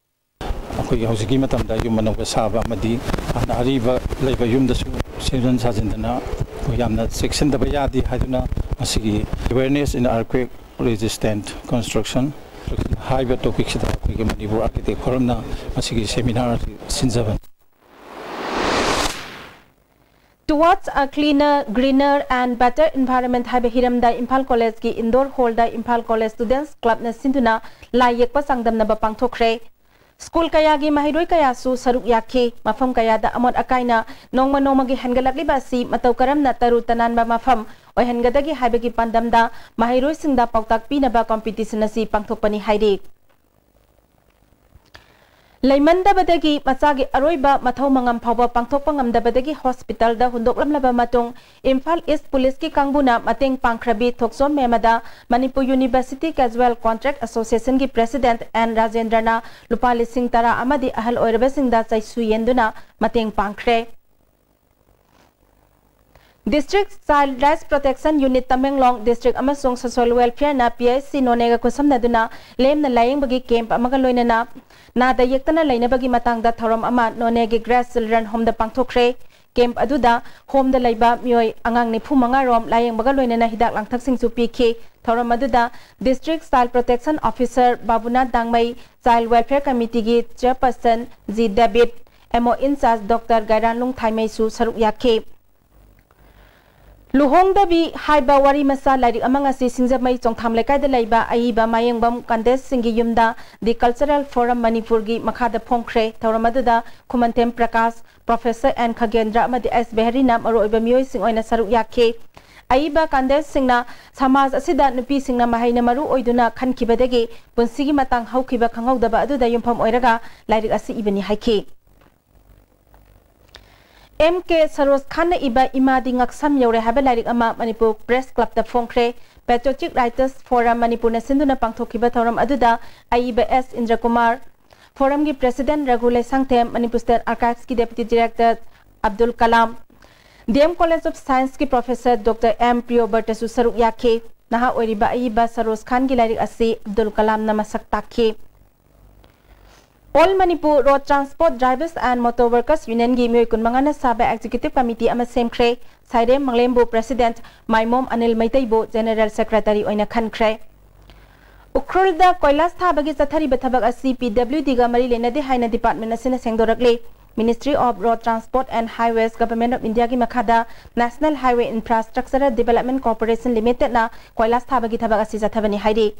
ꯑꯩꯈꯣꯏꯒꯤ ꯍꯧꯖꯤꯛꯀꯤ ꯃꯇꯝꯗ ꯌꯨꯝ ꯑꯅꯧꯕ ꯁꯥꯕ ꯑꯃꯗꯤ ꯍꯥꯟꯅ ꯑꯔꯤꯕ ꯂꯩꯕ ꯌꯨꯝꯗꯁꯨ ꯁꯦꯝꯖꯤꯟ ꯁꯥꯖꯤꯟꯗꯅ ꯑꯩꯈꯣꯏ ꯌꯥꯝꯅ ꯆꯦꯛꯁꯤꯟꯗꯕ ꯌꯥꯗꯦ ꯍꯥꯏꯗꯨꯅ ꯃꯁꯤꯒꯤ awareness in earthquake resistant construction ꯍꯥꯏꯕ topicꯁꯤꯗ ꯑꯩꯈꯣꯏꯒꯤ ꯃꯅꯤꯄꯨꯔ ꯑꯥꯔꯀꯤꯇꯦꯛ ꯐꯣꯔꯝꯅ ꯃꯁꯤꯒꯤ seminar ꯑꯁꯤ ꯁꯤꯟꯖꯕꯅꯤ꯫ Towards a cleaner, greener and better environment ꯍꯥꯏꯕ ꯍꯤꯔꯝꯗ ꯏꯝꯐꯥꯜ ꯀꯣꯂꯦꯖꯀꯤ indoor hallꯗ ꯏꯝꯐꯥꯜ ꯀꯣꯂꯦꯖ students clubꯅ ꯁꯤꯟꯗꯨꯅ ꯂꯥꯏ ꯌꯦꯛꯄ ꯆꯥꯡꯗꯝꯅꯕ ꯄꯥꯡꯊꯣꯛꯈ꯭ꯔꯦ꯫ ꯁ꯭ꯀꯨꯜ ꯀꯌꯥꯒꯤ ꯃꯍꯩꯔꯣꯏ ꯀꯌꯥꯁꯨ ꯁꯔꯨꯛ ꯌꯥꯈꯤ꯫ ꯃꯐꯝ ꯀꯌꯥꯗ ꯑꯃꯣꯠ ꯑꯀꯥꯏꯅ ꯅꯣꯡꯃ ꯅꯣꯡꯃꯒꯤ ꯍꯦꯟꯒꯠꯂꯛꯂꯤꯕ ꯑꯁꯤ ꯃꯇꯧ ꯀꯔꯝꯅ ꯇꯔꯨ ꯇꯅꯥꯟꯕ ꯃꯐꯝ ꯑꯣꯏꯍꯟꯒꯗꯒꯦ ꯍꯥꯏꯕꯒꯤ ꯄꯥꯟꯗꯝꯗ ꯃꯍꯩꯔꯣꯏꯁꯤꯡꯗ ꯄꯥꯎꯇꯥꯛ ꯄꯤꯅꯕ competition ꯑꯁꯤ ꯄꯥꯡꯊꯣꯛꯄꯅꯤ ꯍꯥꯏꯔꯤ꯫ ꯂꯩꯃꯟꯗꯕꯗꯒꯤ ꯃꯆꯥꯒꯤ ꯑꯔꯣꯏꯕ ꯃꯊꯧ ꯃꯉꯝ ꯐꯥꯎꯕ ꯄꯥꯡꯊꯣꯛꯄ ꯉꯝꯗꯕꯗꯒꯤ hospitalꯗ ꯍꯨꯟꯗꯣꯛꯂꯝꯂꯕ ꯃꯇꯨꯡ ꯏꯝꯐꯥꯜ ꯏꯁ ꯄꯨꯂꯤꯁꯀꯤ ꯀꯥꯡꯕꯨꯅ ꯃꯇꯦꯡ ꯄꯥꯡꯈ꯭ꯔꯕꯤ ꯊꯣꯛꯆꯣꯝ ꯃꯦꯃꯗ ꯃꯅꯤꯄꯨꯔ University Casual Contract Associationꯒꯤ president ꯑꯦꯟ ꯔꯥꯖꯦꯟꯗ꯭ꯔꯅ ꯂꯨꯄꯥ ꯂꯤꯁꯤꯡ ꯇꯔꯥ ꯑꯃꯗꯤ ꯑꯍꯜ ꯑꯣꯏꯔꯕꯁꯤꯡꯗ ꯆꯩꯁꯨ ꯌꯦꯟꯗꯨꯅ ꯃꯇꯦꯡ ꯄꯥꯡꯈ꯭ꯔꯦ꯫ District Child Rights Protection Unit Tamenglong District ꯑꯃꯁꯨꯡ Social Welfareꯅ PHC ꯅꯣꯅꯦꯒ ꯈꯨꯠꯁꯝꯅꯗꯨꯅ ꯂꯦꯝꯅ ꯂꯥꯌꯦꯡꯕꯒꯤ camp ꯑꯃꯒ ꯂꯣꯏꯅꯅ ꯅꯥꯗ ꯌꯦꯛꯇꯅ ꯂꯩꯅꯕꯒꯤ ꯃꯇꯥꯡꯗ ꯊꯧꯔꯝ ꯑꯃ ꯅꯣꯅꯦꯒꯤ Grace Children Homeꯗ ꯄꯥꯡꯊꯣꯛꯈ꯭ꯔꯦ꯫ Camp ꯑꯗꯨꯗ homeꯗ ꯂꯩꯕ ꯃꯤꯑꯣꯏ ꯑꯉꯥꯡ ꯅꯤꯐꯨ ꯃꯉꯥ ꯔꯣꯝ ꯂꯥꯌꯦꯡꯕꯒ ꯂꯣꯏꯅꯅ ꯍꯤꯗꯥꯛ ꯂꯥꯡꯊꯛꯁꯤꯡꯁꯨ ꯄꯤꯈꯤ꯫ ꯊꯧꯔꯝ ꯑꯗꯨꯗ District Child Protection Officer Babunath Dangmei, Child Welfare Committeeꯒꯤ chairperson ꯖꯤ ꯗꯦꯕꯤꯠ, MO in charge doctor Gairanlung ꯊꯥꯏꯃꯩꯁꯨ ꯁꯔꯨꯛ ꯌꯥꯈꯤ꯫ ꯂꯨꯍꯣꯡꯗꯕꯤ ꯍꯥꯏꯕ ꯋꯥꯔꯤ ꯃꯆꯥ ꯂꯥꯏꯔꯤꯛ ꯑꯃ ꯉꯁꯤ ꯁꯤꯡꯖꯃꯩ ꯆꯣꯡꯊꯥꯝ ꯂꯩꯀꯥꯏꯗ ꯂꯩꯕ ꯑꯏꯕ ꯃꯥꯌꯦꯡꯕꯝ ꯀꯥꯟꯗꯦꯁ ꯁꯤꯡꯒꯤ ꯌꯨꯝꯗ The Cultural Forum ꯃꯅꯤꯄꯨꯔꯒꯤ ꯃꯈꯥꯗ ꯐꯣꯡꯈ꯭ꯔꯦ꯫ ꯊꯧꯔꯝ ꯑꯗꯨꯗ ꯈꯨꯃꯟꯊꯦꯝ ꯄ꯭ꯔꯀꯥꯁ, Professor ꯑꯦꯟ ꯈꯒꯦꯟꯗ꯭ꯔ ꯑꯃꯗꯤ ꯑꯦꯁ ꯕꯦꯍꯔꯤꯅ ꯃꯔꯨꯑꯣꯏꯕ ꯃꯤꯑꯣꯏꯁꯤꯡ ꯑꯣꯏꯅ ꯁꯔꯨꯛ ꯌꯥꯈꯤ꯫ ꯑꯏꯕ ꯀꯥꯟꯗꯦꯁꯁꯤꯡꯅ ꯁꯃꯥꯖ ꯑꯁꯤꯗ ꯅꯨꯄꯤꯁꯤꯡꯅ ꯃꯍꯩꯅ ꯃꯔꯨ ꯑꯣꯏꯗꯨꯅ ꯈꯟꯈꯤꯕꯗꯒꯤ ꯄꯨꯟꯁꯤꯒꯤ ꯃꯇꯥꯡ ꯍꯧꯈꯤꯕ ꯈꯪꯍꯧꯗꯕ ꯑꯗꯨꯗ ꯌꯨꯝꯐꯝ ꯑꯣꯏꯔꯒ ꯂꯥꯏꯔꯤꯛ ꯑꯁꯤ ꯏꯕꯅꯤ ꯍꯥꯏꯈꯤ꯫ ꯑꯦꯝ ꯀꯦ ꯁꯔꯣꯖ ꯈꯥꯟꯅ ꯏꯕ ꯏꯃꯥꯗꯤ ꯉꯛꯁꯝ ꯌꯧꯔꯦ ꯍꯥꯏꯕ ꯂꯥꯏꯔꯤꯛ ꯑꯃ ꯃꯅꯤꯄꯨꯔ ꯄ꯭ꯔꯦꯁ ꯀ꯭ꯂꯕꯇ ꯐꯣꯡꯈ꯭ꯔꯦ꯫ Patriotic Writers Forum ꯃꯅꯤꯄꯨꯔꯅ ꯁꯤꯟꯗꯨꯅ ꯄꯥꯡꯊꯣꯛꯈꯤꯕ ꯊꯧꯔꯝ ꯑꯗꯨꯗ ꯑꯏꯕ ꯑꯦꯁ ꯏꯟꯗ꯭ꯔꯀꯨꯃꯥꯔ, ꯐꯣꯔꯝꯒꯤ ꯄ꯭ꯔꯦꯁꯤꯗꯦꯟꯠ ꯔꯘꯨ ꯂꯩꯁꯥꯡꯊꯦꯝ, ꯃꯅꯤꯄꯨꯔ ꯁ꯭ꯇꯦꯠ ꯑꯥꯔꯀꯥꯏꯚꯁꯀꯤ deputy director Abdul Kalam, D M college of ꯁꯥꯏꯟꯁꯀꯤ ꯄ꯭ꯔꯣꯐꯦꯁꯔ ꯗꯣꯛꯇꯔ ꯑꯦꯝ ꯄ꯭ꯔꯤꯌꯣꯕꯔꯇꯁꯨ ꯁꯔꯨꯛ ꯌꯥꯈꯤ꯫ ꯅꯍꯥ ꯑꯣꯏꯔꯤꯕ ꯑꯏꯕ ꯁꯔꯣꯖ ꯈꯥꯟꯒꯤ ꯂꯥꯏꯔꯤꯛ ꯑꯁꯤ ꯑꯕꯗꯨꯜ ꯀꯂꯥꯝꯅ ꯃꯁꯛ ꯇꯥꯛꯈꯤ꯫ All Manipur Road Transport Drivers and Motor Workers Unionꯒꯤ ꯃꯤꯑꯣꯏ ꯀꯨꯟꯃꯉꯥꯅ ꯁꯥꯕ ꯑꯦꯛꯖꯤꯀ꯭ꯌꯨꯇꯤꯚ ꯀꯃꯤꯇꯤ ꯑꯃ ꯁꯦꯝꯈ꯭ꯔꯦ꯫ ꯁꯥꯏꯔꯦꯝ ꯃꯪꯂꯦꯝꯕꯨ ꯄ꯭ꯔꯦꯁꯤꯗꯦꯟꯠ, ꯃꯥꯏꯃꯣꯝ ꯑꯅꯤꯜ ꯃꯩꯇꯩꯕꯨ ꯖꯦꯅꯦꯔꯦꯜ ꯁꯦꯀ꯭ꯔꯦꯇꯔꯤ ꯑꯣꯏꯅ ꯈꯟꯈ꯭ꯔꯦ꯫ ꯎꯈ꯭ꯔꯨꯜꯗ ꯀꯣꯏꯂꯥꯁ ꯊꯥꯕꯒꯤ ꯆꯠꯊꯔꯤꯕ ꯊꯕꯛ ꯑꯁꯤ ꯄꯤ ꯗꯕ꯭ꯂꯤꯎ ꯗꯤꯒ ꯃꯔꯤ ꯂꯩꯅꯗꯦ ꯍꯥꯏꯅ ꯗꯤꯄꯥꯔꯠꯃꯦꯟꯠ ꯑꯁꯤꯅ ꯁꯦꯡꯗꯣꯔꯛꯂꯤ꯫ Ministry of Road Transport and Highways, Government of Indiaꯒꯤ ꯃꯈꯥꯗ National Highway Infrastructure Development Corporation Limitedꯅ ꯀꯣꯏꯂꯥꯁ ꯊꯥꯕꯒꯤ ꯊꯕꯛ ꯑꯁꯤ ꯆꯠꯊꯕꯅꯤ ꯍꯥꯏꯔꯤ꯫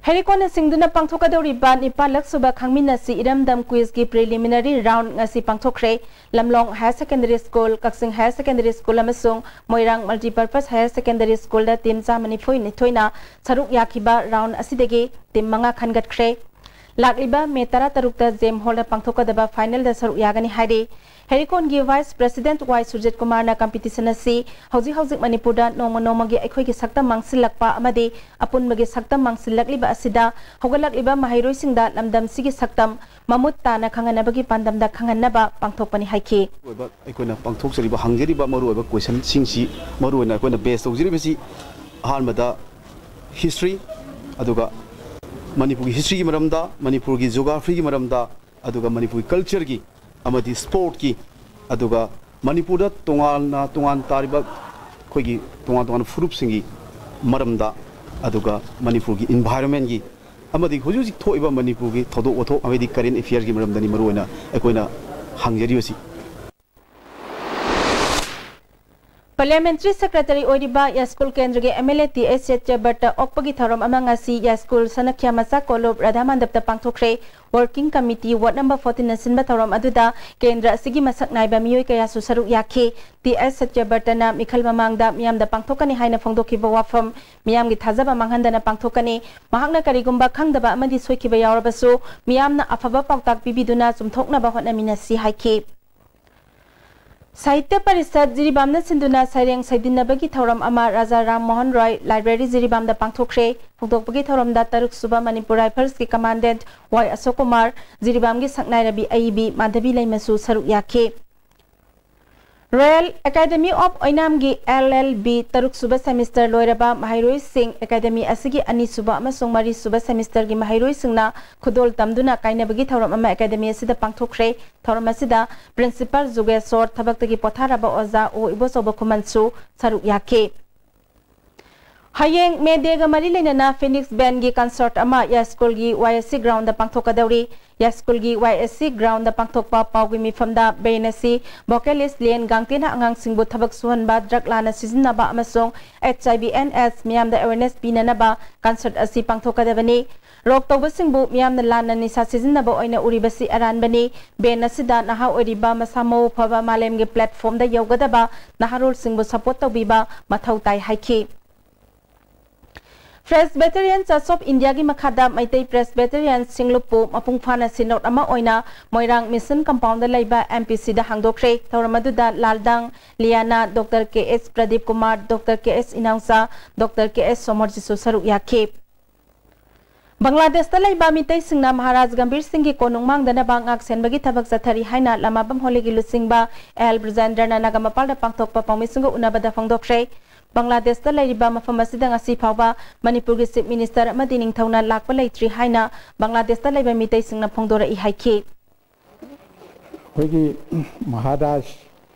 ꯍꯦꯔꯤꯀꯣꯟꯅ ꯁꯤꯡꯗꯨꯅ ꯄꯥꯡꯊꯣꯛꯀꯗꯧꯔꯤꯕ ꯅꯤꯄꯥꯜꯂꯛ ꯁꯨꯕ ꯈꯪꯃꯤꯟꯅꯁꯤ ꯏꯔꯝꯗꯝ ꯀ꯭ꯋꯤꯖꯒꯤ ꯄ꯭ꯔꯤꯂꯤꯃꯤꯅꯔꯤ ꯔꯥꯎꯟ ꯉꯁꯤ ꯄꯥꯡꯊꯣꯛꯈ꯭ꯔꯦ꯫ ꯂꯝꯂꯣꯡ ꯍꯥꯌꯔ ꯁꯦꯀꯦꯟꯗꯔꯤ ꯁ꯭ꯀꯨꯜ, ꯀꯛꯆꯤꯡ ꯍꯥꯌꯔ ꯁꯦꯀꯦꯟꯗꯔꯤ ꯁ꯭ꯀꯨꯜ ꯑꯃꯁꯨꯡ ꯃꯣꯏꯔꯥꯡ ꯃꯜꯇꯤꯄꯔꯄꯁ ꯍꯥꯌꯔ ꯁꯦꯀꯦꯟꯗꯔꯤ ꯁ꯭ꯀꯨꯜꯗ ꯇꯤꯝ ꯆꯥꯝꯃ ꯅꯤꯐꯨ ꯅꯤꯊꯣꯏꯅ ꯁꯔꯨꯛ ꯌꯥꯈꯤꯕ ꯔꯥꯎꯟ ꯑꯁꯤꯗꯒꯤ ꯇꯤꯝ ꯃꯉꯥ ꯈꯟꯒꯠꯈ꯭ꯔꯦ꯫ ꯂꯥꯛꯂꯤꯕ ꯃꯦ ꯇꯔꯥꯇꯔꯨꯛꯇ ꯖꯦꯝ ꯍꯣꯜꯗ ꯄꯥꯡꯊꯣꯛꯀꯗꯕ ꯐꯥꯏꯅꯦꯜꯗ ꯁꯔꯨꯛ ꯌꯥꯒꯅꯤ ꯍꯥꯏꯔꯤ꯫ ꯍꯦꯔꯤꯀꯣꯟꯒꯤ ꯚꯥꯏꯁ ꯄ꯭ꯔꯦꯁꯤꯗꯦꯟꯠ ꯋꯥꯏ ꯁꯨꯔꯖꯤꯠ ꯀꯨꯃꯥꯔꯅ ꯀꯝꯄꯤꯇꯤꯁꯟ ꯑꯁꯤ ꯍꯧꯖꯤꯛ ꯍꯧꯖꯤꯛ ꯃꯅꯤꯄꯨꯔꯗ ꯅꯣꯡꯃ ꯅꯣꯡꯃꯒꯤ ꯑꯩꯈꯣꯏꯒꯤ ꯁꯛꯇꯝ ꯃꯥꯡꯁꯤꯜꯂꯛꯄ ꯑꯃꯗꯤ ꯑꯄꯨꯟꯕꯒꯤ ꯁꯛꯇꯝ ꯃꯥꯡꯁꯤꯜꯂꯛꯂꯤꯕ ꯑꯁꯤꯗ ꯍꯧꯒꯠꯂꯛꯂꯤꯕ ꯃꯍꯩꯔꯣꯏꯁꯤꯡꯗ ꯂꯝꯗꯝꯁꯤꯒꯤ ꯁꯛꯇꯝ ꯃꯃꯨꯠ ꯇꯥꯅ ꯈꯪꯍꯟꯅꯕꯒꯤ ꯄꯥꯟꯗꯝꯗ ꯈꯪꯍꯟꯅꯕ ꯄꯥꯡꯊꯣꯛꯄꯅꯤ ꯍꯥꯏꯈꯤ꯫ ꯑꯣꯏꯕ ꯑꯩꯈꯣꯏꯅ ꯄꯥꯡꯊꯣꯛꯆꯔꯤꯕ ꯍꯪꯖꯔꯤꯕ ꯃꯔꯨꯑꯣꯏꯕ ꯀꯣꯏꯁꯟꯁꯤꯡꯁꯤ ꯃꯔꯨꯑꯣꯏꯅ ꯑꯩꯈꯣꯏꯅ ꯕꯦꯁ ꯇꯧꯖꯔꯤꯕꯁꯤ ꯑꯍꯥꯟꯕꯗ ꯍꯤꯁꯇ꯭ꯔꯤ, ꯑꯗꯨꯒ ꯃꯅꯤꯄꯨꯔꯒꯤ ꯍꯤꯁꯇ꯭ꯔꯤꯒꯤ ꯃꯔꯝꯗ, ꯃꯅꯤꯄꯨꯔꯒꯤ ꯖꯤꯑꯣꯒ꯭ꯔꯥꯐꯤꯒꯤ ꯃꯔꯝꯗ, ꯑꯗꯨꯒ ꯃꯅꯤꯄꯨꯔꯒꯤ ꯀꯜꯆꯔꯒꯤ ꯑꯃꯗꯤ ꯁ꯭ꯄꯣꯔꯠꯀꯤ, ꯑꯗꯨꯒ ꯃꯅꯤꯄꯨꯔꯗ ꯇꯣꯉꯥꯟꯅ ꯇꯣꯉꯥꯟ ꯇꯥꯔꯤꯕ ꯑꯩꯈꯣꯏꯒꯤ ꯇꯣꯉꯥꯟ ꯇꯣꯉꯥꯟꯕ ꯐꯨꯔꯨꯞꯁꯤꯡꯒꯤ ꯃꯔꯝꯗ, ꯑꯗꯨꯒ ꯃꯅꯤꯄꯨꯔꯒꯤ ꯏꯟꯚꯥꯏꯔꯣꯟꯃꯦꯟꯒꯤ ꯑꯃꯗꯤ ꯍꯧꯖꯤꯛ ꯍꯧꯖꯤꯛ ꯊꯣꯛꯏꯕ ꯃꯅꯤꯄꯨꯔꯒꯤ ꯊꯧꯗꯣꯛ ꯋꯥꯊꯣꯛ ꯑꯃꯗꯤ ꯀꯔꯦꯟ ꯑꯦꯐꯤꯌꯔꯒꯤ ꯃꯔꯝꯗꯅꯤ ꯃꯔꯨꯑꯣꯏꯅ ꯑꯩꯈꯣꯏꯅ ꯍꯪꯖꯔꯤꯕꯁꯤ꯫ Parliamentary Secretary ꯑꯣꯏꯔꯤꯕ ꯌꯥꯏꯁ꯭ꯀꯨꯜ ꯀꯦꯟꯗ꯭ꯔꯒꯤ MLA ꯇꯤ ꯑꯦꯁ ꯁꯇ꯭ꯌꯕ꯭ꯔꯇ ꯑꯣꯛꯄꯒꯤ ꯊꯧꯔꯝ ꯑꯃ ꯉꯁꯤ ꯌꯥꯏꯁ꯭ꯀꯨꯜ ꯁꯅꯈ꯭ꯌꯥ ꯃꯆꯥ ꯀꯣꯂꯨꯞ Radha ꯃꯟꯗꯞꯇ ꯄꯥꯡꯊꯣꯛꯈ꯭ꯔꯦ꯫ Working Committee Ward number fourteen ꯅ ꯁꯤꯟꯕ ꯊꯧꯔꯝ ꯑꯗꯨꯗ ꯀꯦꯟꯗ꯭ꯔ ꯑꯁꯤꯒꯤ ꯃꯁꯛ ꯅꯥꯏꯕ ꯃꯤꯑꯣꯏ ꯀꯌꯥꯁꯨ ꯁꯔꯨꯛ ꯌꯥꯈꯤ꯫ ꯇꯤ ꯑꯦꯁ ꯁꯇ꯭ꯌꯕ꯭ꯔꯇꯅ ꯃꯤꯈꯜ ꯃꯃꯥꯡꯗ ꯃꯤꯌꯥꯝꯗ ꯄꯥꯡꯊꯣꯛꯀꯅꯤ ꯍꯥꯏꯅ ꯐꯣꯡꯗꯣꯛꯈꯤꯕ ꯋꯥꯐꯝ ꯃꯤꯌꯥꯝꯒꯤ ꯊꯥꯖꯕ ꯃꯥꯡꯍꯟꯗꯅ ꯄꯥꯡꯊꯣꯛꯀꯅꯤ꯫ ꯃꯍꯥꯛꯅ ꯀꯔꯤꯒꯨꯝꯕ ꯈꯪꯗꯕ ꯑꯃꯗꯤ ꯁꯣꯏꯈꯤꯕ ꯌꯥꯎꯔꯕꯁꯨ ꯃꯤꯌꯥꯝꯅ ꯑꯐꯕ ꯄꯥꯎꯇꯥꯛ ꯄꯤꯕꯤꯗꯨꯅ ꯆꯨꯝꯊꯣꯛꯅꯕ ꯍꯣꯠꯅꯃꯤꯟꯅꯁꯤ ꯍꯥꯏꯈꯤ꯫ ꯁꯥꯍꯤꯇ꯭ꯌ ꯄꯔꯤꯁꯠ ꯖꯤꯔꯤꯕꯥꯝꯅ ꯁꯤꯟꯗꯨꯅ ꯁꯩꯔꯦꯡ ꯁꯩꯗꯤꯟꯅꯕꯒꯤ ꯊꯧꯔꯝ ꯑꯃ ꯔꯥꯖꯥ ꯔꯥꯝ ꯃꯣꯍꯟ ꯔꯣꯏ ꯂꯥꯏꯕ꯭ꯔꯦꯔꯤ ꯖꯤꯔꯤꯕꯥꯝꯗ ꯄꯥꯡꯊꯣꯛꯈ꯭ꯔꯦ꯫ ꯍꯧꯗꯣꯛꯄꯒꯤ ꯊꯧꯔꯝꯗ ꯇꯔꯨꯛ ꯁꯨꯕ ꯃꯅꯤꯄꯨꯔ ꯔꯥꯏꯐꯜꯁꯀꯤ ꯀꯃꯥꯟꯗꯦꯟꯠ ꯋꯥꯏ ꯑꯁꯣꯛ ꯀꯨꯃꯥꯔ, ꯖꯤꯔꯤꯕꯥꯝꯒꯤ ꯁꯛꯅꯥꯏꯔꯕꯤ ꯑꯏꯕꯤ ꯃꯥꯙꯕꯤ ꯂꯩꯃꯁꯨ ꯁꯔꯨꯛ ꯌꯥꯈꯤ꯫ Royal Academy of ꯑꯣꯏꯅꯥꯝꯒꯤ L L B ꯇꯔꯨꯛ ꯁꯨꯕ ꯁꯦꯃꯤꯁꯇꯔ ꯂꯣꯏꯔꯕ ꯃꯍꯩꯔꯣꯏꯁꯤꯡ ꯑꯦꯀꯥꯗꯃꯤ ꯑꯁꯤꯒꯤ ꯑꯅꯤꯁꯨꯕ ꯑꯃꯁꯨꯡ ꯃꯔꯤꯁꯨꯕ ꯁꯦꯃꯤꯁꯇꯔꯒꯤ ꯃꯍꯩꯔꯣꯏꯁꯤꯡꯅ ꯈꯨꯗꯣꯜ ꯇꯝꯗꯨꯅ ꯀꯥꯏꯅꯕꯒꯤ ꯊꯧꯔꯝ ꯑꯃ ꯑꯦꯀꯥꯗꯃꯤ ꯑꯁꯤꯗ ꯄꯥꯡꯊꯣꯛꯈ꯭ꯔꯦ꯫ ꯊꯧꯔꯝ ꯑꯁꯤꯗ ꯄ꯭ꯔꯤꯟꯁꯤꯄꯥꯜ ꯖꯨꯒꯦꯁꯣꯔ, ꯊꯕꯛꯇꯒꯤ ꯄꯣꯊꯥꯔꯕ ꯑꯣꯖꯥ ꯑꯣ ꯏꯕꯣꯆꯧꯕ ꯈꯨꯃꯟꯁꯨ ꯁꯔꯨꯛ ꯌꯥꯈꯤ꯫ ꯍꯌꯦꯡ ꯃꯦ ꯗꯦꯒ ꯃꯔꯤ ꯂꯩꯅꯅ ꯐꯤꯅꯤꯛꯁ ꯕꯦꯟꯒꯤ ꯀꯟꯁꯔꯠ ꯑꯃ ꯌꯥꯏꯁ꯭ꯀꯨꯜꯒꯤ ꯋꯥꯏ ꯑꯦꯁ ꯁꯤ ꯒ꯭ꯔꯥꯎꯟꯗ ꯄꯥꯡꯊꯣꯛꯀꯗꯧꯔꯤ꯫ ꯌꯥꯏꯁ꯭ꯀꯨꯜꯒꯤ ꯋꯥꯏ ꯑꯦꯁ ꯁꯤ ꯒ꯭ꯔꯥꯎꯟꯗ ꯄꯥꯡꯊꯣꯛꯄ ꯄꯥꯎꯒꯤ ꯃꯤꯐꯝꯗ ꯕꯦꯟ ꯑꯁꯤ ꯚꯣꯀꯦꯂꯤꯁ ꯂꯦꯟ ꯒꯥꯡꯇꯦꯅ ꯑꯉꯥꯡꯁꯤꯡꯕꯨ ꯊꯕꯛ ꯁꯨꯍꯟꯕ, ꯗ꯭ꯔꯒ ꯂꯥꯟꯅ ꯁꯤꯖꯤꯟꯅꯕ ꯑꯃꯁꯨꯡ H I V N S ꯃꯤꯌꯥꯝꯗ ꯑꯦꯋꯦꯔꯅꯦꯁ ꯄꯤꯅꯅꯕ ꯀꯟꯁꯔꯠ ꯑꯁꯤ ꯄꯥꯡꯊꯣꯛꯀꯗꯕꯅꯤ꯫ ꯔꯣꯛ ꯇꯧꯕꯁꯤꯡꯕꯨ ꯃꯤꯌꯥꯝꯅ ꯂꯥꯟꯅ ꯅꯤꯁꯥ ꯁꯤꯖꯤꯟꯅꯕ ꯑꯣꯏꯅ ꯎꯔꯤꯕꯁꯤ ꯑꯔꯥꯟꯕꯅꯤ꯫ ꯕꯦꯟ ꯑꯁꯤꯗ ꯅꯍꯥ ꯑꯣꯏꯔꯤꯕ ꯃꯁꯥ ꯃꯎ ꯐꯕ ꯃꯥꯂꯦꯝꯒꯤ ꯄ꯭ꯂꯦꯠꯐꯣꯝꯗ ꯌꯧꯒꯗꯕ ꯅꯍꯥꯔꯣꯜꯁꯤꯡꯕꯨ ꯁꯄꯣꯔꯠ ꯇꯧꯕꯤꯕ ꯃꯊꯧ ꯇꯥꯏ ꯍꯥꯏꯈꯤ꯫ Presbyterian Church of Indiaꯒꯤ ꯃꯈꯥꯗ ꯃꯩꯇꯩ Presbyterian ꯁꯤꯡꯂꯨꯞꯄꯨ ꯃꯄꯨꯡ ꯐꯥꯅ ꯁꯤꯅꯣꯗ ꯑꯃ ꯑꯣꯏꯅ ꯃꯣꯏꯔꯥꯡ ꯃꯤꯁꯟ ꯀꯝꯄꯥꯎꯟꯗ ꯂꯩꯕ M P Cꯗ ꯍꯥꯡꯗꯣꯛꯈ꯭ꯔꯦ꯫ ꯊꯧꯔꯝ ꯑꯗꯨꯗ ꯂꯥꯜꯗꯥꯡ ꯂꯤꯌꯥꯅꯥ, ꯗꯣꯛꯇꯔ ꯀꯦ ꯑꯦꯁ ꯄ꯭ꯔꯗꯤꯞ ꯀꯨꯃꯥꯔ, ꯗꯣꯛꯇꯔ ꯀꯦ ꯑꯦꯁ ꯏꯅꯥꯎꯆꯥ, ꯗꯣꯛꯇꯔ ꯀꯦ ꯑꯦꯁ ꯁꯣꯃꯣꯔꯖꯤꯠꯁꯨ ꯁꯔꯨꯛ ꯌꯥꯈꯤ꯫ ꯕꯪꯒ꯭ꯂꯥꯗꯦꯁꯇ ꯂꯩꯕ ꯃꯤꯇꯩꯁꯤꯡꯅ ꯃꯍꯥꯔꯥꯖ ꯒꯝꯚꯤꯔ ꯁꯤꯡꯒꯤ ꯀꯣꯅꯨꯡ ꯃꯥꯡꯗꯅꯕ ꯉꯥꯛ ꯁꯦꯟꯕꯒꯤ ꯊꯕꯛ ꯆꯠꯊꯔꯤ ꯍꯥꯏꯅ ꯂꯃꯥꯕꯝ ꯍꯣꯂꯤꯒꯤ ꯂꯨꯆꯤꯡꯕ ꯑꯦꯜ ꯕ꯭ꯔꯖꯦꯟꯗ꯭ꯔꯅ ꯅꯥꯒꯥꯃꯄꯥꯜꯗ ꯄꯥꯡꯊꯣꯛꯄ ꯄꯥꯎꯃꯤꯁꯤꯡꯒ ꯎꯅꯕꯗ ꯐꯣꯡꯗꯣꯛꯈ꯭ꯔꯦ꯫ ꯕꯪꯒ꯭ꯂꯥꯗꯦꯁꯇ ꯂꯩꯔꯤꯕ ꯃꯐꯝ ꯑꯁꯤꯗ ꯉꯁꯤ ꯐꯥꯎꯕ ꯃꯅꯤꯄꯨꯔꯒꯤ ꯆꯤꯐ ꯃꯤꯅꯤꯁꯇꯔ ꯑꯃꯗꯤ ꯅꯤꯡꯊꯧꯅ ꯂꯥꯛꯄ ꯂꯩꯇ꯭ꯔꯤ ꯍꯥꯏꯅ ꯕꯪꯒ꯭ꯂꯥꯗꯦꯁꯇ ꯂꯩꯕ ꯃꯤꯇꯩꯁꯤꯡꯅ ꯐꯣꯡꯗꯣꯔꯛꯏ ꯍꯥꯏꯈꯤ꯫ ꯑꯩꯈꯣꯏꯒꯤ ꯃꯍꯥꯔꯥꯖ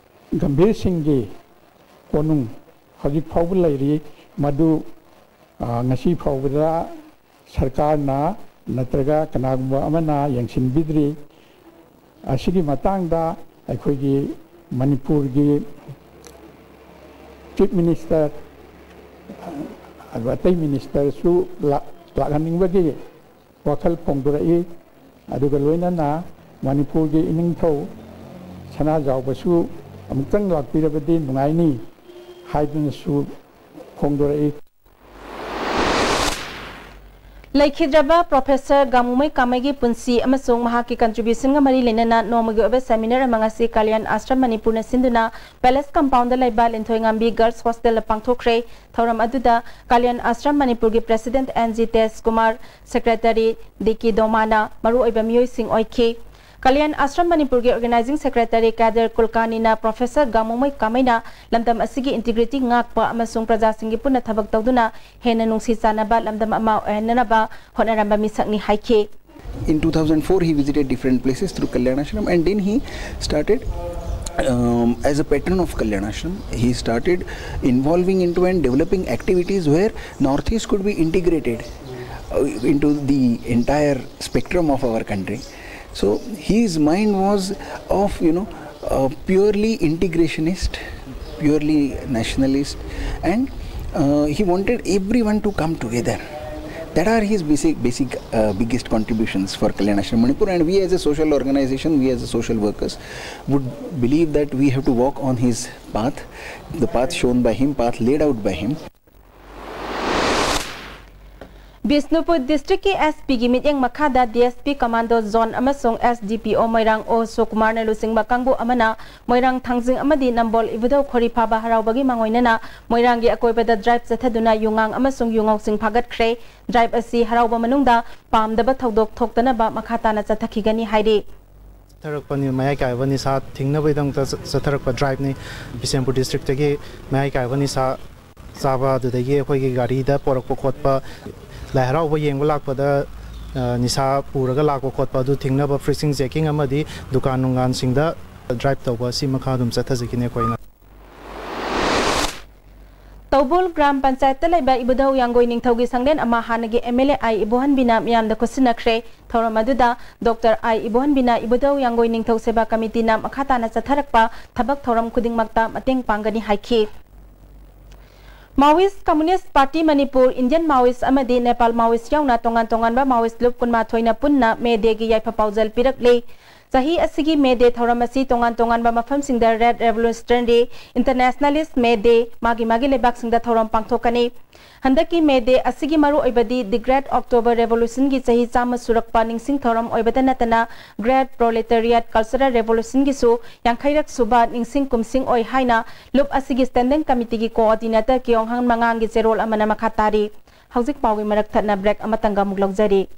ꯒꯝꯚꯤꯔ ꯁꯤꯡꯒꯤ ꯀꯣꯅꯨꯡ ꯍꯧꯖꯤꯛ ꯐꯥꯎꯕ ꯂꯩꯔꯤ꯫ ꯃꯗꯨ, ꯑ, ꯉꯁꯤ ꯐꯥꯎꯕꯗ ꯁꯔꯀꯥꯔꯅ ꯅꯠꯇ꯭ꯔꯒ ꯀꯅꯥꯒꯨꯝꯕ ꯑꯃꯅ ꯌꯦꯡꯁꯤꯟꯕꯤꯗ꯭ꯔꯤ꯫ ꯑꯁꯤꯒꯤ ꯃꯇꯥꯡꯗ ꯑꯩꯈꯣꯏꯒꯤ ꯃꯅꯤꯄꯨꯔꯒꯤ ꯆꯤꯐ ꯃꯤꯅꯤꯁꯇꯔ, ꯑꯗꯨꯒ ꯑꯇꯩ ꯃꯤꯅꯤꯁꯇꯔꯁꯨ ꯂꯥꯛ-, ꯂꯥꯛꯍꯟꯅꯤꯡꯕꯒꯤ ꯋꯥꯈꯜ ꯐꯣꯡꯗꯣꯔꯛꯏ꯫ ꯑꯗꯨꯒ ꯂꯣꯏꯅꯅ ꯃꯅꯤꯄꯨꯔꯒꯤ ꯏꯅꯤꯡꯊꯧ ꯁꯅꯥꯖꯥꯎꯕꯁꯨ ꯑꯃꯨꯛꯇꯪ ꯂꯥꯛꯄꯤꯔꯕꯗꯤ ꯅꯨꯡꯉꯥꯏꯅꯤ ꯍꯥꯏꯗꯨꯅꯁꯨ ꯐꯣꯡꯗꯣꯔꯛꯏ꯫ ꯂꯩꯈꯤꯗ꯭ꯔꯕ ꯄ꯭ꯔꯣꯐꯦꯁꯔ ꯒꯥꯡꯃꯨꯃꯩ ꯀꯥꯃꯩꯒꯤ ꯄꯨꯟꯁꯤ ꯑꯃꯁꯨꯡ ꯃꯍꯥꯛꯀꯤ ꯀꯟꯇ꯭ꯔꯤꯕ꯭ꯌꯨꯁꯟꯒ ꯃꯔꯤ ꯂꯩꯅꯅ ꯅꯣꯡꯃꯒꯤ ꯑꯣꯏꯕ ꯁꯦꯃꯤꯅꯥꯔ ꯑꯃ ꯉꯁꯤ ꯀꯥꯂꯤꯌꯥꯟ ꯑꯥꯁ꯭ꯔꯝ ꯃꯅꯤꯄꯨꯔꯅ ꯁꯤꯟꯗꯨꯅ ꯄꯦꯂꯦꯁ ꯀꯝꯄꯥꯎꯟꯗ ꯂꯩꯕ ꯂꯤꯟꯊꯣꯏꯉꯥꯝꯕꯤ ꯒꯔꯜꯁ ꯍꯣꯁꯇꯦꯜꯗ ꯄꯥꯡꯊꯣꯛꯈ꯭ꯔꯦ꯫ ꯊꯧꯔꯝ ꯑꯗꯨꯗ ꯀꯥꯂꯤꯌꯥꯟ ꯑꯥꯁ꯭ꯔꯝ ꯃꯅꯤꯄꯨꯔꯒꯤ president N G Tej Kumar, secretary D K ꯗꯣꯃꯥꯅ ꯃꯔꯨꯑꯣꯏꯕ ꯃꯤꯑꯣꯏꯁꯤꯡ ꯑꯣꯏꯈꯤ꯫ ꯀꯥꯂꯤꯌꯥꯟ ꯑꯥꯁ꯭ꯔꯝ ꯃꯅꯤꯄꯨꯔꯒꯤ ꯑꯣꯔꯒꯅꯥꯏꯖꯤꯡ ꯁꯦꯀ꯭ꯔꯦꯇꯔꯤ ꯀꯥꯗꯔ ꯀꯨꯜꯀꯥꯅꯤꯅ ꯄ꯭ꯔꯣꯐꯦꯁꯔ ꯒꯥꯡꯃꯨꯃꯩ ꯀꯥꯃꯩꯅ ꯂꯝꯗꯝ ꯑꯁꯤꯒꯤ ꯏꯟꯇꯤꯒ꯭ꯔꯤꯇꯤ ꯉꯥꯛꯄ ꯑꯃꯁꯨꯡ ꯄ꯭ꯔꯖꯥꯁꯤꯡꯒꯤ ꯄꯨꯟꯅ ꯊꯕꯛ ꯇꯧꯗꯨꯅ ꯍꯦꯟꯅ ꯅꯨꯡꯁꯤ ꯆꯥꯟꯅꯕ ꯂꯝꯗꯝ ꯑꯃ ꯑꯣꯏꯍꯟꯅꯅꯕ ꯍꯣꯠꯅꯔꯝꯕ ꯃꯤꯁꯛꯅꯤ ꯍꯥꯏꯈꯤ꯫ In two thousand four, he visited different places through Kalyan Ashram, and then he started, um, as a patron of Kalyan Ashram, he started involving into and developing activities where Northeast could be integrated uh, into the entire spectrum of our country. So his mind was of, you know, uh, purely integrationist, purely nationalist, and uh, he wanted everyone to come together. That are his basic, basic, uh, biggest contributions for Kalyan Ashram Manipur. And we, as a social organization, we as a social workers, would believe that we have to walk on his path, the path shown by him, path laid out by him. Bishnupur ꯗꯤꯁꯇ꯭ꯔꯤꯛꯀꯤ ꯑꯦꯁ ꯄꯤꯒꯤ ꯃꯤꯠꯌꯦꯡ ꯃꯈꯥꯗ D S P commando zone ꯑꯃꯁꯨꯡ S D ꯄꯤ ꯑꯣ ꯃꯣꯏꯔꯥꯡ ꯑꯣ ꯁꯨꯀꯨꯃꯥꯔꯅ ꯂꯨꯆꯤꯡꯕ ꯀꯥꯡꯕꯨ ꯑꯃꯅ ꯃꯣꯏꯔꯥꯡ ꯊꯥꯡꯖꯤꯡ ꯑꯃꯗꯤ ꯅꯝꯕꯣꯜ ꯏꯕꯨꯙꯧ ꯈꯣꯔꯤ ꯐꯥꯕ ꯍꯔꯥꯎꯕꯒꯤ ꯃꯥꯡꯑꯣꯏꯅꯅ ꯃꯣꯏꯔꯥꯡꯒꯤ ꯑꯀꯣꯏꯕꯗ ꯗ꯭ꯔꯥꯏꯚ ꯆꯠꯊꯗꯨꯅ ꯌꯨꯉꯥꯡ ꯑꯃꯁꯨꯡ ꯌꯨꯉꯧꯁꯤꯡ ꯐꯥꯒꯠꯈ꯭ꯔꯦ꯫ ꯗ꯭ꯔꯥꯏꯚ ꯑꯁꯤ ꯍꯔꯥꯎꯕ ꯃꯅꯨꯡꯗ ꯄꯥꯝꯗꯕ ꯊꯧꯗꯣꯛ ꯊꯣꯛꯇꯅꯕ ꯃꯈꯥ ꯇꯥꯅ ꯆꯠꯊꯈꯤꯒꯅꯤ ꯍꯥꯏꯔꯤ꯫ ꯆꯠꯊꯔꯛꯄꯅꯤ꯫ ꯃꯌꯥꯏ ꯀꯥꯏꯕ ꯅꯤꯁꯥ ꯊꯤꯡꯅꯕꯒꯤꯗꯃꯛꯇ ꯆꯠ-, ꯆꯠꯊꯔꯛꯄ ꯗ꯭ꯔꯥꯏꯚꯅꯤ꯫ ꯕꯤꯁꯦꯝꯄꯨꯔ ꯗꯤꯁꯇ꯭ꯔꯤꯛꯇꯒꯤ ꯃꯌꯥꯏ ꯀꯥꯏꯕ ꯅꯤꯁꯥ ꯆꯥꯕ, ꯑꯗꯨꯗꯒꯤ ꯑꯩꯈꯣꯏꯒꯤ ꯒꯥꯔꯤꯗ ꯄꯣꯔꯛꯄ ꯈꯣꯠꯄ, ꯂꯥꯏ ꯍꯔꯥꯎꯕ ꯌꯦꯡꯕ ꯂꯥꯛꯄꯗ, ꯑ, ꯅꯤꯁꯥ ꯄꯨꯔꯒ ꯂꯥꯛꯄ ꯈꯣꯠꯄ ꯑꯗꯨ ꯊꯤꯡꯅꯕ, ꯐ꯭ꯔꯤꯁꯤꯡ ꯆꯦꯀꯤꯡ ꯑꯃꯗꯤ ꯗꯨꯀꯥꯟ ꯅꯨꯡꯒꯥꯟꯁꯤꯡꯗ ꯗ꯭ꯔꯥꯏꯚ ꯇꯧꯕ ꯑꯁꯤ ꯃꯈꯥ ꯑꯗꯨꯝ ꯆꯠꯊꯖꯈꯤꯅꯤ ꯑꯩꯈꯣꯏꯅ꯫ ꯇꯧꯕꯨꯜ ꯒ꯭ꯔꯥꯝ ꯄꯟꯆꯥꯌꯠꯇ ꯂꯩꯕ ꯏꯕꯨꯙꯧ ꯌꯥꯡꯒꯣꯏ ꯅꯤꯡꯊꯧꯒꯤ ꯁꯪꯂꯦꯟ ꯑꯃ ꯍꯥꯟꯅꯒꯤ ꯑꯦꯝ ꯑꯦꯜ ꯑꯦ ꯑꯥꯏ ꯏꯕꯣꯍꯟꯕꯤꯅ ꯃꯤꯌꯥꯝꯗ ꯈꯨꯠꯁꯤꯟꯅꯈ꯭ꯔꯦ꯫ ꯊꯧꯔꯝ ꯑꯗꯨꯗ ꯗꯣꯛꯇꯔ ꯑꯥꯏ ꯏꯕꯣꯍꯟꯕꯤꯅ ꯏꯕꯨꯙꯧ ꯌꯥꯡꯒꯣꯏ ꯅꯤꯡꯊꯧ ꯁꯦꯕꯥ ꯀꯃꯤꯇꯤꯅ ꯃꯈꯥ ꯇꯥꯅ ꯆꯠꯊꯔꯛꯄ ꯊꯕꯛ ꯊꯧꯔꯝ ꯈꯨꯗꯤꯡꯃꯛꯇ ꯃꯇꯦꯡ ꯄꯥꯡꯒꯅꯤ ꯍꯥꯏꯈꯤ꯫ Maoist Communist Party Manipur, Indian Maoist ꯑꯃꯗꯤ Nepal Maoist ꯌꯥꯎꯅ ꯇꯣꯉꯥꯟ ꯇꯣꯉꯥꯟꯕ Maoist ꯂꯨꯞ ꯀꯨꯟꯃꯥꯊꯣꯏꯅ ꯄꯨꯟꯅ May Day ꯒꯤ ꯌꯥꯏꯐ ꯄꯥꯎꯖꯦꯜ ꯄꯤꯔꯛꯂꯦ꯫ ꯆꯍꯤ ꯑꯁꯤꯒꯤ May Day ꯊꯧꯔꯝ ꯑꯁꯤ ꯇꯣꯉꯥꯟ ꯇꯣꯉꯥꯟꯕ ꯃꯐꯝꯁꯤꯡꯗ Red Revolutionary Internationalist May Day ꯃꯥꯒꯤ ꯃꯥꯒꯤ ꯂꯩꯕꯥꯛꯁꯤꯡꯗ ꯊꯧꯔꯝ ꯄꯥꯡꯊꯣꯛꯀꯅꯤ꯫ ꯍꯟꯗꯛꯀꯤ May Day ꯑꯁꯤꯒꯤ ꯃꯔꯨꯑꯣꯏꯕꯗꯤ The Great October Revolution ꯒꯤ ꯆꯍꯤ ꯆꯥꯝꯃ ꯁꯨꯔꯛꯄ ꯅꯤꯡꯁꯤꯡ ꯊꯧꯔꯝ ꯑꯣꯏꯕꯇ ꯅꯠꯇꯅ Great Proletariat Cultural Revolution ꯒꯤꯁꯨ ꯌꯥꯡꯈꯩꯔꯛ ꯁꯨꯕ ꯅꯤꯡꯁꯤꯡ ꯀꯨꯝꯁꯤꯡ ꯑꯣꯏ ꯍꯥꯏꯅ ꯂꯨꯞ ꯑꯁꯤꯒꯤ Standing Committee ꯒꯤ Coordinator ꯀꯤꯌꯣꯡꯍꯥꯡ ꯃꯉꯥꯡꯒꯤ ꯆꯦꯔꯣꯜ ꯑꯃꯅ ꯃꯈꯥ ꯇꯥꯔꯤ꯫ ꯍꯧꯖꯤꯛ ꯄꯥꯎꯒꯤ ꯃꯔꯛ ꯊꯠꯅ break ꯑꯃꯇꯪꯒ ꯑꯃꯨꯛ ꯂꯧꯖꯔꯤ꯫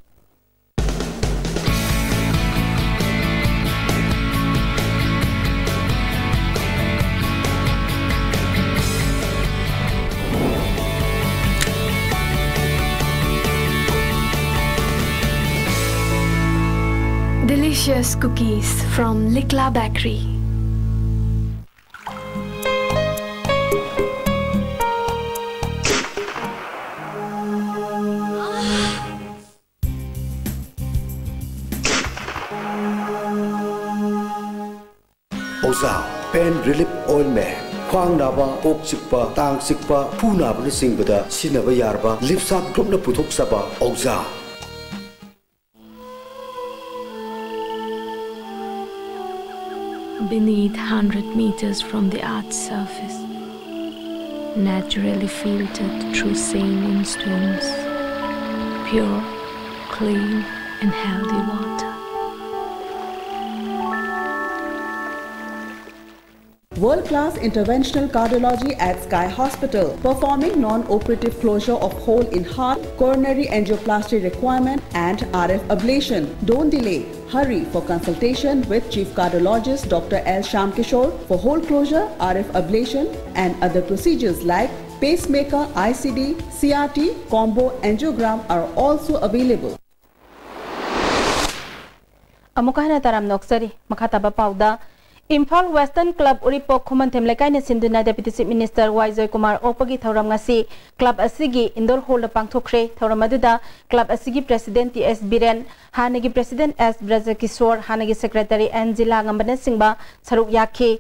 Delicious cookies from Likla Bakery. ꯑꯣꯖꯥ Pain Relief Ointment, ꯈ꯭ꯋꯥꯡ ꯅꯥꯕ, ꯀꯣꯛ ꯆꯤꯛꯄ, ꯇꯥꯡ ꯆꯤꯛꯄ, ꯈꯨ ꯅꯥꯕꯅꯆꯤꯡꯕꯗ ꯁꯤꯖꯤꯟꯅꯕ ꯌꯥꯔꯕ ꯂꯤꯞꯁꯥꯞ ꯒ꯭ꯔꯨꯞꯅ ꯄꯨꯊꯣꯛꯆꯕ ꯑꯣꯖꯥ꯫ Beneath, hundred meters from the earth's surface, naturally filtered through saline stones, pure, clean, and healthy water. World-class interventional cardiology at Sky Hospital, performing non-operative closure of hole in heart, coronary angioplasty requirement, and R F ablation. Don't delay. Hurry for consultation with Chief Cardiologist Doctor L Shyamkishore for hole closure, R F ablation, and other procedures like pacemaker, I C D, C R T, combo angiogram are also available. ꯑꯃꯨꯛꯀ ꯍꯟꯅ ꯇꯔꯥꯝꯅ ꯑꯣꯛꯆꯔꯤ꯫ ꯃꯈꯥ ꯇꯥꯕ ꯄꯥꯎꯗ, Imphal Western Club ꯎꯔꯤꯄꯣꯛ ꯈꯨꯃꯟꯊꯦꯝ ꯂꯩꯀꯥꯏꯅ ꯁꯤꯟꯗꯨꯅ Deputy Chief Minister ꯋꯥꯏ ꯖꯣꯏꯀꯨꯃꯥꯔ ꯑꯣꯛꯄꯒꯤ ꯊꯧꯔꯝ ꯉꯁꯤ club ꯑꯁꯤꯒꯤ indoor hall ꯗ ꯄꯥꯡꯊꯣꯛꯈ꯭ꯔꯦ꯫ ꯊꯧꯔꯝ ꯑꯗꯨꯗ club ꯑꯁꯤꯒꯤ President ꯇꯤ ꯑꯦꯁ ꯕꯤꯔꯦꯟ, ꯍꯥꯟꯅꯒꯤ President ꯑꯦꯁ ꯕ꯭ꯔꯖꯀꯤꯁꯣꯔ, ꯍꯥꯟꯅꯒꯤ Secretary ꯑꯦꯟ ꯖꯤꯂꯥꯉꯝꯕꯅꯆꯤꯡꯕ ꯁꯔꯨꯛ ꯌꯥꯈꯤ꯫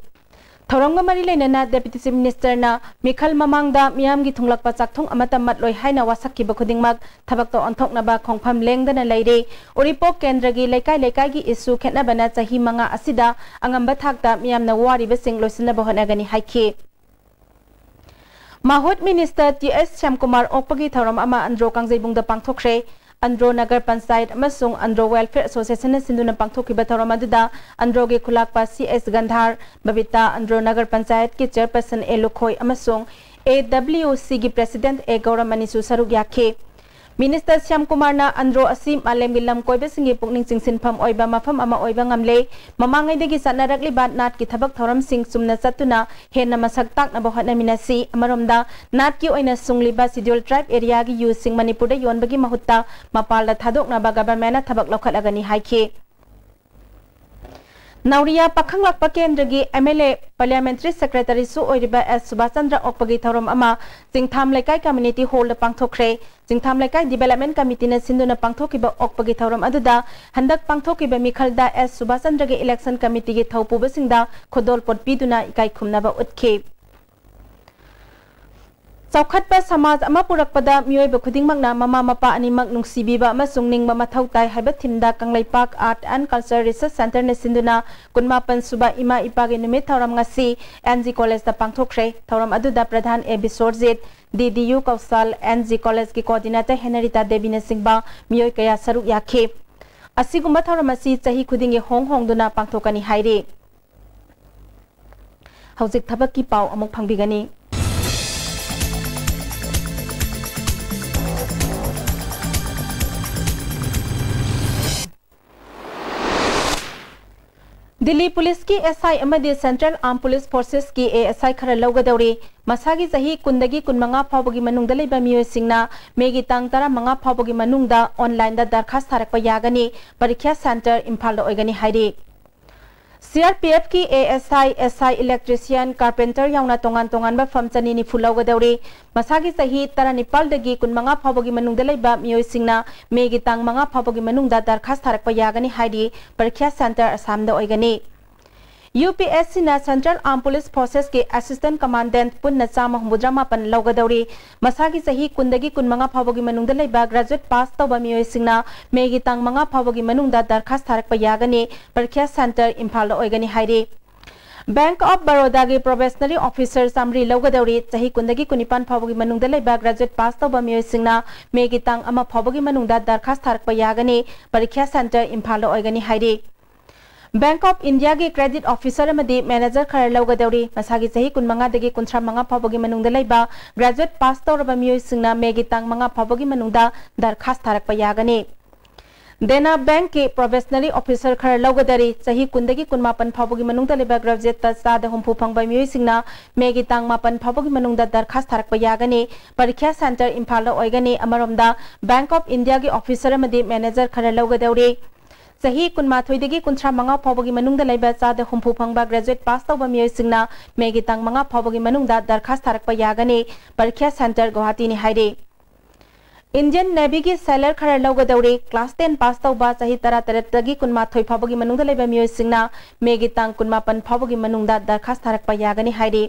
ꯊꯧꯔꯝꯒ ꯃꯔꯤ ꯂꯩꯅꯅ Deputy Chief Minister ꯅ ꯃꯤꯈꯜ ꯃꯃꯥꯡꯗ ꯃꯤꯌꯥꯝꯒꯤ ꯊꯨꯡꯂꯛꯄ ꯆꯥꯛꯊꯨꯡ ꯑꯃꯠꯇ ꯃꯠꯂꯣꯏ ꯍꯥꯏꯅ ꯋꯥꯁꯛꯈꯤꯕ ꯈꯨꯗꯤꯡꯃꯛ ꯊꯕꯛꯇ ꯑꯣꯟꯊꯣꯛꯅꯕ ꯈꯣꯡꯐꯝ ꯂꯦꯡꯗꯅ ꯂꯩꯔꯤ꯫ ꯎꯔꯤꯄꯣꯛ ꯀꯦꯟꯗ꯭ꯔꯒꯤ ꯂꯩꯀꯥꯏ ꯂꯩꯀꯥꯏꯒꯤ ꯏꯁꯨ ꯈꯦꯠꯅꯕꯅ ꯆꯍꯤ ꯃꯉꯥ ꯑꯁꯤꯗ ꯑꯉꯝꯕ ꯊꯥꯛꯇ ꯃꯤꯌꯥꯝꯅ ꯋꯥꯔꯤꯕꯁꯤꯡ ꯂꯣꯏꯁꯤꯟꯅꯕ ꯍꯣꯠꯅꯒꯅꯤ ꯍꯥꯏꯈꯤ꯫ ꯃꯥꯍꯨꯠ Minister ꯇꯤ ꯑꯦꯁ ꯁ꯭ꯌꯥꯝꯀꯨꯃꯥꯔ ꯑꯣꯛꯄꯒꯤ ꯊꯧꯔꯝ ꯑꯃ ꯑꯟꯗ꯭ꯔꯣ ꯀꯥꯡꯖꯩꯕꯨꯡꯗ ꯄꯥꯡꯊꯣꯛꯈ꯭ꯔꯦ꯫ ꯑꯟꯗ꯭ꯔꯣ ꯅꯒꯔ ꯄꯟꯆꯥꯌꯠ ꯑꯃꯁꯨꯡ ꯑꯟꯗ꯭ꯔꯣ Welfare Association ꯅ ꯁꯤꯟꯗꯨꯅ ꯄꯥꯡꯊꯣꯛꯈꯤꯕ ꯊꯧꯔꯝ ꯑꯗꯨꯗ ꯑꯟꯗ꯭ꯔꯣꯒꯤ ꯈꯨꯂꯥꯛꯄ ꯁꯤ ꯑꯦꯁ ꯒꯟꯙꯥꯔ, ꯕꯕꯤꯇꯥ, ꯑꯟꯗ꯭ꯔꯣ ꯅꯒꯔ ꯄꯟꯆꯥꯌꯠꯀꯤ Chairperson ꯑꯦ ꯂꯨꯈꯣꯏ ꯑꯃꯁꯨꯡ ꯑꯦ ꯗꯕ꯭ꯂꯤꯌꯨ ꯁꯤꯒꯤ President ꯑꯦ ꯒꯧꯔꯃꯅꯤꯁꯨ ꯁꯔꯨꯛ ꯌꯥꯈꯤ꯫ Minister ꯁ꯭ꯌꯥꯝꯀꯨꯃꯥꯔꯅ ꯑꯟꯗ꯭ꯔꯣ ꯑꯁꯤ ꯃꯥꯂꯦꯝꯒꯤ ꯂꯝ ꯀꯣꯏꯕꯁꯤꯡꯒꯤ ꯄꯨꯛꯅꯤꯡ ꯆꯤꯡꯁꯤꯟꯐꯝ ꯑꯣꯏꯕ ꯃꯐꯝ ꯑꯃ ꯑꯣꯏꯕ ꯉꯝꯂꯦ꯫ ꯃꯃꯥꯡꯉꯩꯗꯒꯤ ꯆꯠꯅꯔꯛꯂꯤꯕ ꯅꯥꯠꯀꯤ ꯊꯕꯛ ꯊꯧꯔꯝꯁꯤꯡ ꯆꯨꯝꯅ ꯆꯠꯇꯨꯅ ꯍꯦꯟꯅ ꯃꯁꯛ ꯇꯥꯛꯅꯕ ꯍꯣꯠꯅꯃꯤꯟꯅꯁꯤ꯫ ꯑꯃꯔꯣꯝꯗ, ꯅꯥꯠꯀꯤ ꯑꯣꯏꯅ ꯁꯨꯡꯂꯤꯕ Scheduled Tribe area ꯒꯤ ꯌꯨꯁꯤꯡ ꯃꯅꯤꯄꯨꯔꯗ ꯌꯣꯟꯕꯒꯤ ꯃꯍꯨꯠꯇ ꯃꯄꯥꯜꯗ ꯊꯥꯗꯣꯛꯅꯕ Government ꯅ ꯊꯕꯛ ꯂꯧꯈꯠꯂꯒꯅꯤ ꯍꯥꯏꯈꯤ꯫ ꯅꯥꯎꯔꯤꯌꯥ ꯄꯥꯈꯪꯂꯥꯛꯄ ꯀꯦꯟꯗ꯭ꯔꯒꯤ M L A, Parliamentary Secretary ꯁꯨ ꯑꯣꯏꯔꯤꯕ ꯑꯦꯁ ꯁꯨꯕꯥꯁ ꯆꯟꯗ꯭ꯔ ꯑꯣꯛꯄꯒꯤ ꯊꯧꯔꯝ ꯑꯃ ꯆꯤꯡꯊꯥꯝ ꯂꯩꯀꯥꯏ Community Hall ꯗ ꯄꯥꯡꯊꯣꯛꯈ꯭ꯔꯦ꯫ ꯆꯤꯡꯊꯥꯝ ꯂꯩꯀꯥꯏ Development Committee ꯅ ꯁꯤꯟꯗꯨꯅ ꯄꯥꯡꯊꯣꯛꯈꯤꯕ ꯑꯣꯛꯄꯒꯤ ꯊꯧꯔꯝ ꯑꯗꯨꯗ ꯍꯟꯗꯛ ꯄꯥꯡꯊꯣꯛꯈꯤꯕ ꯃꯤꯈꯜꯗ ꯑꯦꯁ ꯁꯨꯕꯥꯁ ꯆꯟꯗ꯭ꯔꯒꯤ Election Committee ꯒꯤ ꯊꯧꯄꯨꯕꯁꯤꯡꯗ ꯈꯨꯗꯣꯜꯄꯣꯠ ꯄꯤꯗꯨꯅ ꯏꯀꯥꯏ ꯈꯨꯝꯅꯕ ꯎꯠꯈꯤ꯫ ꯆꯥꯎꯈꯠꯄ ꯁꯃꯥꯖ ꯑꯃ ꯄꯨꯔꯛꯄꯗ ꯃꯤꯑꯣꯏꯕ ꯈꯨꯗꯤꯡꯃꯛꯅ ꯃꯃꯥ ꯃꯄꯥ ꯑꯅꯤꯃꯛ ꯅꯨꯡꯁꯤꯕꯤꯕ ꯑꯃꯁꯨꯡ ꯅꯤꯡꯕ ꯃꯊꯧ ꯇꯥꯏ ꯍꯥꯏꯕ theme the Kangleipak Art and Culture Research Centre ꯅ ꯁꯤꯟꯗꯨꯅ ꯀꯨꯟꯃꯥꯄꯟ ꯁꯨꯕ ꯏꯃꯥ ꯏꯄꯥꯒꯤ ꯅꯨꯃꯤꯠ ꯊꯧꯔꯝ ꯉꯁꯤ N G College ꯇ ꯄꯥꯡꯊꯣꯛꯈ꯭ꯔꯦ꯫ ꯊꯧꯔꯝ ꯑꯗꯨꯗ ꯄ꯭ꯔꯙꯥꯟ ꯑꯦ ꯕꯤꯁ꯭ꯋꯔꯖꯤꯠ, D D U Kaushal, N G College ꯀꯤ Coordinator ꯍꯦꯅꯔꯤꯇꯥ ꯗꯦꯕꯤꯅꯆꯤꯡꯕ ꯃꯤꯑꯣꯏ ꯀꯌꯥ ꯁꯔꯨꯛ ꯌꯥꯈꯤ꯫ ꯑꯁꯤꯒꯨꯝꯕ ꯊꯧꯔꯝ ꯑꯁꯤ ꯆꯍꯤ ꯈꯨꯗꯤꯡꯒꯤ ꯍꯣꯡ ꯍꯣꯡꯗꯨꯅ ꯄꯥꯡꯊꯣꯛꯀꯅꯤ ꯍꯥꯏꯔꯤ꯫ ꯍꯧꯖꯤꯛ ꯊꯕꯛꯀꯤ ꯄꯥꯎ ꯑꯃꯨꯛ ꯐꯪꯕꯤꯒꯅꯤ꯫ ꯗꯤꯜꯂꯤ ꯄꯨꯂꯤꯁꯀꯤ S I ꯑꯃꯗꯤ Central Armed Police Forces ꯀꯤ A S I ꯈꯔ ꯂꯧꯒꯗꯧꯔꯤ꯫ ꯃꯁꯥꯒꯤ ꯆꯍꯤ ꯀꯨꯟꯗꯒꯤ ꯀꯨꯟꯃꯉꯥ ꯐꯥꯎꯕꯒꯤ ꯃꯅꯨꯡꯗ ꯂꯩꯕ ꯃꯤꯑꯣꯏꯁꯤꯡꯅ ꯃꯦꯒꯤ ꯇꯥꯡ ꯇꯔꯥꯃꯉꯥ ꯐꯥꯎꯕꯒꯤ ꯃꯅꯨꯡꯗ online ꯗ ꯗꯔꯈꯥꯁ ꯊꯥꯔꯛꯄ ꯌꯥꯒꯅꯤ꯫ ꯄꯔꯤꯈ꯭ꯌꯥ centre ꯏꯝꯐꯥꯜꯗ ꯑꯣꯏꯒꯅꯤ ꯍꯥꯏꯔꯤ꯫ C R P F ꯀꯤ A S I, S I, electrician, carpenter ꯌꯥꯎꯅ ꯇꯣꯉꯥꯟ ꯇꯣꯉꯥꯟꯕ firm ꯆꯅꯤ ꯅꯤꯐꯨ ꯂꯧꯒꯗꯧꯔꯤ꯫ ꯃꯁꯥꯒꯤ ꯆꯍꯤ ꯇꯔꯥꯅꯤꯄꯥꯜꯗꯒꯤ ꯀꯨꯟꯃꯉꯥ ꯐꯥꯎꯕꯒꯤ ꯃꯅꯨꯡꯗ ꯂꯩꯕ ꯃꯤꯑꯣꯏꯁꯤꯡꯅ ꯃꯦꯒꯤ ꯇꯥꯡ ꯃꯉꯥ ꯐꯥꯎꯕꯒꯤ ꯃꯅꯨꯡꯗ ꯗꯔꯈꯥꯁ ꯊꯥꯔꯛꯄ ꯌꯥꯒꯅꯤ ꯍꯥꯏꯔꯤ꯫ ꯄꯔꯤꯈ꯭ꯌꯥ centre ꯑꯁꯥꯝꯗ ꯑꯣꯏꯒꯅꯤ꯫ UPSCꯅ Central Armed Police Forcesꯀꯤ Assistant Commandant ꯄꯨꯟꯅ ꯆꯥꯝꯃ ꯍꯨꯝꯐꯨꯇꯔꯥ ꯃꯥꯄꯟ ꯂꯧꯒꯗꯧꯔꯤ꯫ ꯃꯁꯥꯒꯤ ꯆꯍꯤ ꯀꯨꯟꯗꯒꯤ ꯀꯨꯟꯃꯉꯥ ꯐꯥꯎꯕꯒꯤ ꯃꯅꯨꯡꯗ ꯂꯩꯕ graduate pass ꯇꯧꯕ ꯃꯤꯑꯣꯏꯁꯤꯡꯅ ꯃꯦꯒꯤ ꯇꯥꯡ ꯃꯉꯥ ꯐꯥꯎꯕꯒꯤ ꯃꯅꯨꯡꯗ ꯗꯔꯈꯥꯁ ꯊꯥꯔꯛꯄ ꯌꯥꯒꯅꯤ꯫ ꯄꯔꯤꯈ꯭ꯌꯥ center ꯏꯝꯐꯥꯜꯗ ꯑꯣꯏꯒꯅꯤ ꯍꯥꯏꯔꯤ꯫ Bank of Barodaꯒꯤ probationary officer ꯆꯥꯃꯔꯤ ꯂꯧꯒꯗꯧꯔꯤ꯫ ꯆꯍꯤ ꯀꯨꯟꯗꯒꯤ ꯀꯨꯟꯅꯤꯄꯥꯟ ꯐꯥꯎꯕꯒꯤ ꯃꯅꯨꯡꯗ ꯂꯩꯕ graduate pass ꯇꯧꯕ ꯃꯤꯑꯣꯏꯁꯤꯡꯅ ꯃꯦꯒꯤ ꯇꯥꯡ ꯑꯃ ꯐꯥꯎꯕꯒꯤ ꯃꯅꯨꯡꯗ ꯗꯔꯈꯥꯁ ꯊꯥꯔꯛꯄ ꯌꯥꯒꯅꯤ꯫ ꯄꯔꯤꯈ꯭ꯌꯥ center ꯏꯝꯐꯥꯜꯗ ꯑꯣꯏꯒꯅꯤ ꯍꯥꯏꯔꯤ꯫ Bank of Indiaꯒꯤ credit officer ꯑꯃꯗꯤ manager ꯈꯔ ꯂꯧꯒꯗꯧꯔꯤ꯫ ꯃꯁꯥꯒꯤ ꯆꯍꯤ ꯀꯨꯟꯃꯉꯥꯗꯒꯤ ꯀꯨꯟꯊ꯭ꯔꯥ ꯃꯉꯥ ꯐꯥꯎꯕꯒꯤ ꯃꯅꯨꯡꯗ ꯂꯩꯕ graduate pass ꯇꯧꯔꯕ ꯃꯤꯑꯣꯏꯁꯤꯡꯅ ꯃꯦꯒꯤ ꯇꯥꯡ ꯃꯉꯥ ꯐꯥꯎꯕꯒꯤ ꯃꯅꯨꯡꯗ ꯗꯔꯈꯥꯁ ꯊꯥꯔꯛꯄ ꯌꯥꯒꯅꯤ꯫ Dena Bankꯀꯤ probationary officer ꯈꯔ ꯂꯧꯒꯗꯧꯔꯤ꯫ ꯆꯍꯤ ꯀꯨꯟꯗꯒꯤ ꯀꯨꯟꯃꯥꯄꯟ ꯐꯥꯎꯕꯒꯤ ꯃꯅꯨꯡꯗ ꯂꯩꯕ graduateꯇ ꯆꯥꯗ ꯍꯨꯝꯐꯨ ꯐꯪꯕ ꯃꯤꯑꯣꯏꯁꯤꯡꯅ ꯃꯦꯒꯤ ꯇꯥꯡ ꯃꯥꯄꯟ ꯐꯥꯎꯕꯒꯤ ꯃꯅꯨꯡꯗ ꯗꯔꯈꯥꯁ ꯊꯥꯔꯛꯄ ꯌꯥꯒꯅꯤ꯫ ꯄꯔꯤꯈ꯭ꯌꯥ center ꯏꯝꯐꯥꯜꯗ ꯑꯣꯏꯒꯅꯤ꯫ ꯑꯃꯔꯣꯝꯗ, Bank of Indiaꯒꯤ officer ꯑꯃꯗꯤ manager ꯈꯔ ꯂꯧꯒꯗꯧꯔꯤ꯫ ꯆꯍꯤ ꯀꯨꯟꯃꯥꯊꯣꯏꯗꯒꯤ ꯀꯨꯟꯊ꯭ꯔꯥ ꯃꯉꯥ ꯐꯥꯎꯕꯒꯤ ꯃꯅꯨꯡꯗ ꯂꯩꯕ ꯆꯥꯗ ꯍꯨꯝꯐꯨ ꯐꯪꯕ graduate pass ꯇꯧꯕ ꯃꯤꯑꯣꯏꯁꯤꯡꯅ ꯃꯦꯒꯤ ꯇꯥꯡ ꯃꯉꯥ ꯐꯥꯎꯕꯒꯤ ꯃꯅꯨꯡꯗ ꯗꯔꯈꯥꯁ ꯊꯥꯔꯛꯄ ꯌꯥꯒꯅꯤ꯫ ꯄꯔꯤꯈ꯭ꯌꯥ center ꯒꯨꯋꯥꯍꯥꯇꯤꯅꯤ ꯍꯥꯏꯔꯤ꯫ Indian Navyꯒꯤ sailor ꯈꯔ ꯂꯧꯒꯗꯧꯔꯤ꯫ Class ten pass ꯇꯧꯕ, ꯆꯍꯤ ꯇꯔꯥꯇꯔꯦꯠꯇꯒꯤ ꯀꯨꯟꯃꯥꯊꯣꯏ ꯐꯥꯎꯕꯒꯤ ꯃꯅꯨꯡꯗ ꯂꯩꯕ ꯃꯤꯑꯣꯏꯁꯤꯡꯅ ꯃꯦꯒꯤ ꯇꯥꯡ ꯀꯨꯟꯃꯥꯄꯟ ꯐꯥꯎꯕꯒꯤ ꯃꯅꯨꯡꯗ ꯗꯔꯈꯥꯁ ꯊꯥꯔꯛꯄ ꯌꯥꯒꯅꯤ ꯍꯥꯏꯔꯤ꯫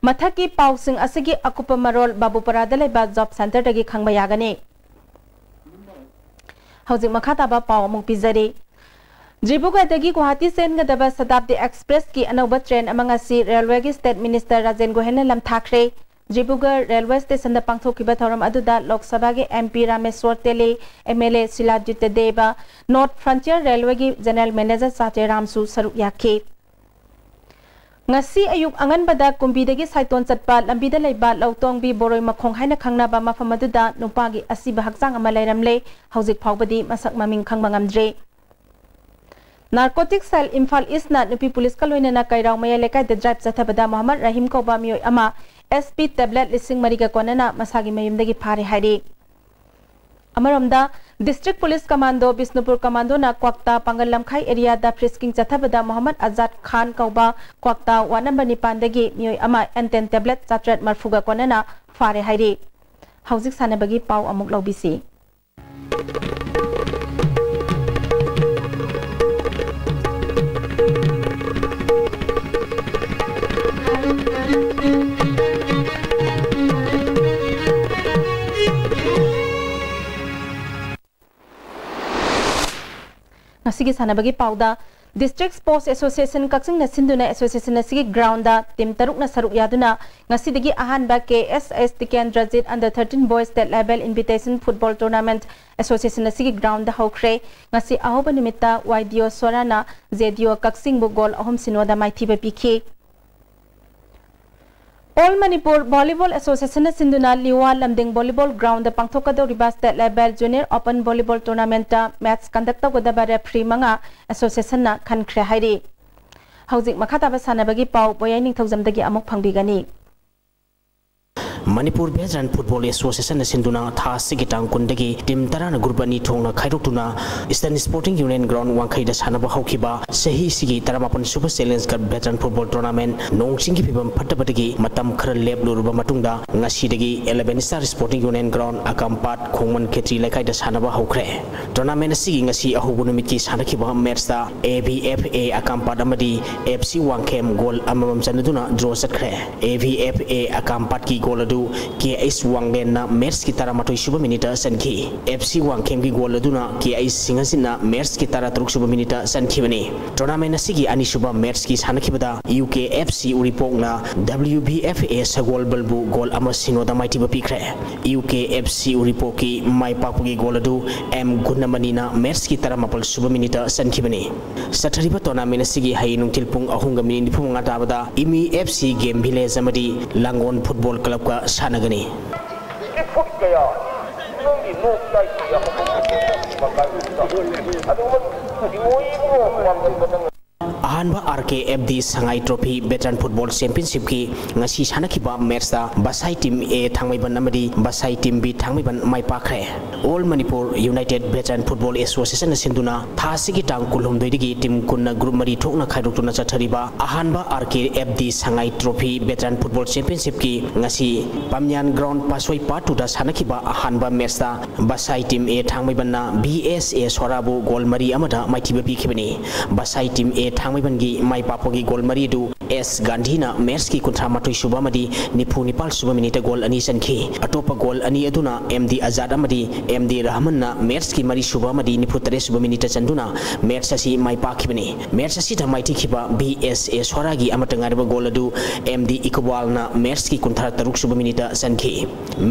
ꯃꯊꯛꯀꯤ ꯄꯥꯎꯁꯤꯡ ꯑꯁꯤꯒꯤ ꯑꯀꯨꯞꯄ ꯃꯔꯣꯜ ꯕꯥꯕꯨꯄꯔꯥꯗ ꯂꯩꯕ job centreꯗꯒꯤ ꯈꯪꯕ ꯌꯥꯒꯅꯤ꯫ ꯍꯧꯖꯤꯛ ꯃꯈꯥ ꯇꯥꯕ ꯄꯥꯎ ꯑꯃꯨꯛ ꯄꯤꯖꯔꯤ꯫ ꯗꯤꯕ꯭ꯔꯨꯒꯔꯗꯒꯤ ꯒꯨꯋꯥꯍꯥꯇꯤ ꯆꯦꯟꯒꯗꯕ Shatabdi Expressꯀꯤ ꯑꯅꯧꯕ train ꯑꯃ ꯉꯁꯤ railwayꯒꯤ state minister Rajen ꯒꯣꯍꯦꯟꯅ ꯂꯝꯊꯥꯈ꯭ꯔꯦ꯫ Dibrugarh railway stationꯗ ꯄꯥꯡꯊꯣꯛꯈꯤꯕ ꯊꯧꯔꯝ ꯑꯗꯨꯗ ꯂꯣꯛ ꯁꯚꯥꯒꯤ MP ꯔꯥꯃꯦꯁ꯭ꯋꯔ ꯇꯦꯂꯤ, MLA ꯁꯤꯂꯥꯖꯤꯠ ꯗꯦꯕ, North Frontier railwayꯒꯤ general manager ꯆꯥꯇꯦ ꯔꯥꯝꯁꯨ ꯁꯔꯨꯛ ꯌꯥꯈꯤ꯫ ꯉꯁꯤ ꯑꯌꯨꯛ ꯑꯉꯟꯕꯗ ꯀꯨꯝꯕꯤꯗꯒꯤ ꯁꯥꯏꯇꯣꯟ ꯆꯠꯄ ꯂꯝꯕꯤꯗ ꯂꯩꯕ ꯂꯧꯇꯣꯡꯕꯤ ꯕꯣꯔꯣꯏ ꯃꯈꯣꯡ ꯍꯥꯏꯅ ꯈꯪꯅꯕ ꯃꯐꯝ ꯑꯗꯨꯗ ꯅꯨꯄꯥꯒꯤ ꯑꯁꯤꯕ ꯍꯛꯆꯥꯡ ꯑꯃ ꯂꯩꯔꯝꯂꯦ꯫ ꯍꯧꯖꯤꯛ ꯐꯥꯎꯕꯗꯤ ꯃꯁꯛ ꯃꯃꯤꯡ ꯈꯪꯕ ꯉꯝꯗ꯭ꯔꯤ꯫ Narcotics Cell ꯏꯝꯐꯥꯜ Eastꯅ ꯅꯨꯄꯤ ꯄꯨꯂꯤꯁꯀ ꯂꯣꯏꯅꯅ ꯀꯩꯔꯥꯎ ꯃꯌꯥꯏ ꯂꯩꯀꯥꯏꯗ drive ꯆꯠꯊꯕꯗ ꯃꯣꯍꯝꯃꯗ ꯔꯍꯤꯝ ꯀꯧꯕ ꯃꯤꯑꯣꯏ ꯑꯃ SP tablet ꯂꯤꯁꯤꯡ ꯃꯔꯤꯒ ꯀꯣꯟꯅꯅ ꯃꯁꯥꯒꯤ ꯃꯌꯨꯝꯗꯒꯤ ꯐꯥꯔꯦ ꯍꯥꯏꯔꯤ꯫ ꯑꯃꯔꯣꯝꯗ, District Police Commando, ꯕꯤꯁꯅꯨꯄꯨꯔ Commandoꯅ ꯀ꯭ꯋꯥꯛꯇꯥ ꯄꯥꯡꯒꯜ ꯂꯝꯈꯥꯏ areaꯗ frisking ꯆꯠꯊꯕꯗ ꯃꯣꯍꯝꯃꯗ ꯑꯖꯥꯗ ꯈꯥꯟ ꯀꯧꯕ ꯀ꯭ꯋꯥꯛꯇꯥ ward number ꯅꯤꯄꯥꯟꯗꯒꯤ ꯃꯤꯑꯣꯏ ꯑꯃ N ten tablet ꯆꯥꯇ꯭ꯔꯦꯠ ꯃꯔꯐꯨꯒ ꯀꯣꯟꯅꯅ ꯐꯥꯔꯦ ꯍꯥꯏꯔꯤ꯫ ꯍꯧꯖꯤꯛ ꯁꯥꯟꯅꯕꯒꯤ ꯄꯥꯎ ꯑꯃꯨꯛ ꯂꯧꯕꯤꯁꯤ꯫ ꯉꯁꯤꯒꯤ ꯁꯥꯟꯅꯕꯒꯤ ꯄꯥꯎꯗ, District Sports Association ꯀꯛꯆꯤꯡꯅ ꯁꯤꯟꯗꯨꯅ association ꯑꯁꯤꯒꯤ ground ꯇꯤꯝ ꯇꯔꯨꯛꯅ ꯁꯔꯨꯛ ꯌꯥꯗꯨꯅ ꯉꯁꯤꯗꯒꯤ ꯑꯍꯥꯟꯕ K S S Tikendrajit Under thirteen Boys State Level Invitation Football Tournament association ꯑꯁꯤꯒꯤ ground ꯍꯧꯈ꯭ꯔꯦ꯫ ꯉꯁꯤ ꯑꯍꯧꯕ ꯅꯨꯃꯤꯠꯇ Y D O ꯁꯣꯔꯥꯅ J D O ꯀꯛꯆꯤꯡꯕꯨ goal ꯑꯍꯨꯝ ꯁꯤꯅꯣꯗ ꯃꯥꯏꯊꯤꯕ ꯄꯤꯈꯤ꯫ All Manipur Volleyball Association ꯅ ꯁꯤꯟꯗꯨꯅ ꯂꯤꯋꯥ ꯂꯝꯗꯤꯡ volleyball ground ꯄꯥꯡꯊꯣꯛꯀꯗꯧꯔꯤꯕ State Level Junior Open Volleyball Tournament match conduct ꯇꯧꯒꯗꯕ referee ꯃꯉꯥ association ꯅ ꯈꯟꯈ꯭ꯔꯦ ꯍꯥꯏꯔꯤ꯫ ꯍꯧꯖꯤꯛ ꯃꯈꯥ ꯇꯥꯕ ꯁꯥꯟꯅꯕꯒꯤ ꯄꯥꯎ ꯕꯣꯌꯥꯏ ꯅꯤꯡꯊꯧꯖꯝꯗꯒꯤ ꯑꯃꯨꯛ ꯐꯪꯕꯤꯒꯅꯤ꯫ ꯃꯅꯤꯄꯨꯔ Veteran Football Association ꯅ ꯁꯤꯟꯗꯨꯅ ꯊꯥ ꯑꯁꯤꯒꯤ ꯇꯥꯡ ꯀꯨꯟꯗꯒꯤ team ꯇꯔꯥꯅ group ꯑꯅꯤ ꯊꯣꯛꯅ ꯈꯥꯏꯗꯣꯛꯇꯨꯅ Eastern Sporting Union Ground ꯋꯥꯡꯈꯩꯗ ꯁꯥꯟꯅꯕ ꯍꯧꯈꯤꯕ ꯆꯍꯤ ꯑꯁꯤꯒꯤ ꯇꯔꯥꯃꯥꯄꯟ ꯁꯨꯕ Challenge Cup Veteran Football Tournament ꯅꯣꯡ ꯆꯤꯡꯒꯤ ꯐꯤꯕꯝ ꯐꯠꯇꯕꯗꯒꯤ ꯃꯇꯝ ꯈꯔ ꯂꯦꯞꯂꯨꯔꯕ ꯃꯇꯨꯡꯗ ꯉꯁꯤꯗꯒꯤ Eleven Star Sporting Union Ground, ꯑꯀꯥꯝꯄꯥꯠ, ꯈꯣꯡꯃꯟ ꯈꯦꯇ꯭ꯔꯤ ꯂꯩꯀꯥꯏꯗ ꯁꯥꯟꯅꯕ ꯍꯧꯈ꯭ꯔꯦ꯫ Tournament ꯑꯁꯤꯒꯤ ꯉꯁꯤ ꯑꯍꯧꯕ ꯅꯨꯃꯤꯠꯀꯤ ꯁꯥꯟꯅꯈꯤꯕ match ꯇ A V F A ꯑꯀꯥꯝꯄꯥꯠ ꯑꯃꯗꯤ F C ꯋꯥꯡꯈꯦꯝ goal ꯑꯃꯃꯝ ꯆꯟꯅꯗꯨꯅ draw ꯆꯠꯈ꯭ꯔꯦ꯫ A V F A ꯑꯀꯥꯝꯄꯥꯠꯀꯤ goal ꯑꯗꯨ K H ꯋꯥꯡꯂꯦꯟꯅ match ꯀꯤ ꯇꯔꯥꯃꯥꯊꯣꯏ ꯁꯨꯕ minute ꯆꯟꯈꯤ꯫ F C ꯋꯥꯡꯈꯦꯝꯒꯤ goal ꯑꯗꯨꯅ K H ꯁꯤꯡꯍꯖꯤꯠꯅ match ꯀꯤ ꯇꯔꯥꯇꯔꯨꯛ ꯁꯨꯕ minute ꯆꯟꯈꯤꯕꯅꯤ꯫ Tournament ꯑꯁꯤꯒꯤ ꯑꯅꯤꯁꯨꯕ match ꯀꯤ ꯁꯥꯟꯅꯈꯤꯕꯗ U K F C ꯎꯔꯤꯄꯣꯛꯅ W V F A ꯁꯒꯣꯜꯕꯜꯕꯨ goal ꯑꯃ ꯁꯤꯅꯣꯗ ꯃꯥꯏꯊꯤꯕ ꯄꯤꯈ꯭ꯔꯦ꯫ U K F C ꯎꯔꯤꯄꯣꯛꯀꯤ ꯃꯥꯏ ꯄꯥꯛꯄꯒꯤ goal ꯑꯗꯨ M ꯒꯨꯟꯅꯃꯅꯤꯅ match ꯀꯤ ꯇꯔꯥꯃꯥꯄꯜ ꯁꯨꯕ minute ꯆꯟꯈꯤꯕꯅꯤ꯫ ꯆꯠꯊꯔꯤꯕ tournament ꯑꯁꯤꯒꯤ ꯍꯌꯦꯡ ꯅꯨꯡꯊꯤꯜ ꯄꯨꯡ ꯑꯍꯨꯝꯒ minute ꯅꯤꯐꯨ ꯃꯉꯥ ꯇꯥꯕꯗ ꯏꯃꯤ F C Game Village ꯑꯃꯗꯤ ꯂꯥꯡꯒꯣꯜ Football Club ꯀ ꯁꯥꯟꯅꯒꯅꯤ꯫ ꯑꯍꯥꯟꯕ R K F D ꯁꯉꯥꯏ Trophy Veteran Football Championship ꯀꯤ ꯉꯁꯤ ꯁꯥꯟꯅꯈꯤꯕ match ꯇ ꯕꯁꯥꯏ team A ꯊꯥꯡꯃꯩꯕꯟ ꯑꯃꯗꯤ ꯕꯁꯥꯏ team B ꯊꯥꯡꯃꯩꯕꯟ ꯃꯥꯏ ꯄꯥꯛꯈ꯭ꯔꯦ꯫ All Manipur United Veteran Football Association ꯅ ꯁꯤꯟꯗꯨꯅ ꯊꯥ ꯑꯁꯤꯒꯤ ꯇꯥꯡ ꯀꯨꯟꯍꯨꯝꯗꯣꯏꯗꯒꯤ team ꯀꯨꯟꯅ group ꯃꯔꯤ ꯊꯣꯛꯅ ꯈꯥꯏꯗꯣꯛꯇꯨꯅ ꯆꯠꯊꯔꯤꯕ ꯑꯍꯥꯟꯕ R K F D ꯁꯉꯥꯏ Trophy Veteran Football Championship ꯀꯤ ꯉꯁꯤ ꯄꯥꯝꯌꯥꯟ ground ꯄꯥꯁꯣꯏ part two ꯗ ꯁꯥꯟꯅꯈꯤꯕ ꯑꯍꯥꯟꯕ match ꯇ ꯕꯁꯥꯏ team A ꯊꯥꯡꯃꯩꯕꯟꯅ B S A ꯁꯣꯔꯥꯕꯨ goal ꯃꯔꯤ ꯑꯃꯗ ꯃꯥꯏꯊꯤꯕ ꯄꯤꯈꯤꯕꯅꯤ꯫ ꯕꯁꯥꯏ team A ꯊꯥꯡꯃꯩꯕꯟꯒꯤ ꯃꯥꯏ ꯄꯥꯛꯄꯒꯤ goal ꯃꯔꯤ ꯑꯗꯨ ꯑꯦꯁ ꯒꯥꯟꯙꯤꯅ ꯃꯦꯠꯁꯀꯤ ꯀꯨꯟꯊ꯭ꯔꯥ ꯃꯥꯊꯣꯏ ꯁꯨꯕ ꯑꯃꯗꯤ ꯅꯤꯐꯨ ꯅꯤꯄꯥꯜ ꯁꯨꯕ ꯃꯤꯅꯤꯠꯇ ꯒꯣꯜ ꯑꯅꯤ ꯆꯟꯈꯤ꯫ ꯑꯇꯣꯞꯄ ꯒꯣꯜ ꯑꯅꯤ ꯑꯗꯨꯅ ꯑꯦꯝ ꯗꯤ ꯑꯖꯥꯗ ꯑꯃꯗꯤ ꯑꯦꯝ ꯗꯤ ꯔꯍꯃꯟꯅ ꯃꯦꯠꯁꯀꯤ ꯃꯔꯤ ꯁꯨꯕ ꯑꯃꯗꯤ ꯅꯤꯐꯨ ꯇꯔꯦꯠ ꯁꯨꯕ ꯃꯤꯅꯤꯠꯇ ꯆꯟꯗꯨꯅ ꯃꯦꯠꯁ ꯑꯁꯤ ꯃꯥꯏ ꯄꯥꯛꯈꯤꯕꯅꯤ꯫ ꯃꯦꯠꯁ ꯑꯁꯤꯗ ꯃꯥꯏꯊꯤꯈꯤꯕ ꯕꯤ ꯑꯦꯁ ꯑꯦ ꯁ꯭ꯋꯥꯔꯥꯒꯤ ꯑꯃꯠꯇ ꯉꯥꯏꯔꯕ ꯒꯣꯜ ꯑꯗꯨ ꯑꯦꯝ ꯗꯤ ꯏꯀꯕꯥꯜꯅ ꯃꯦꯠꯁꯀꯤ ꯀꯨꯟꯊ꯭ꯔꯥ ꯇꯔꯨꯛ ꯁꯨꯕ ꯃꯤꯅꯤꯠꯇ ꯆꯟꯈꯤ꯫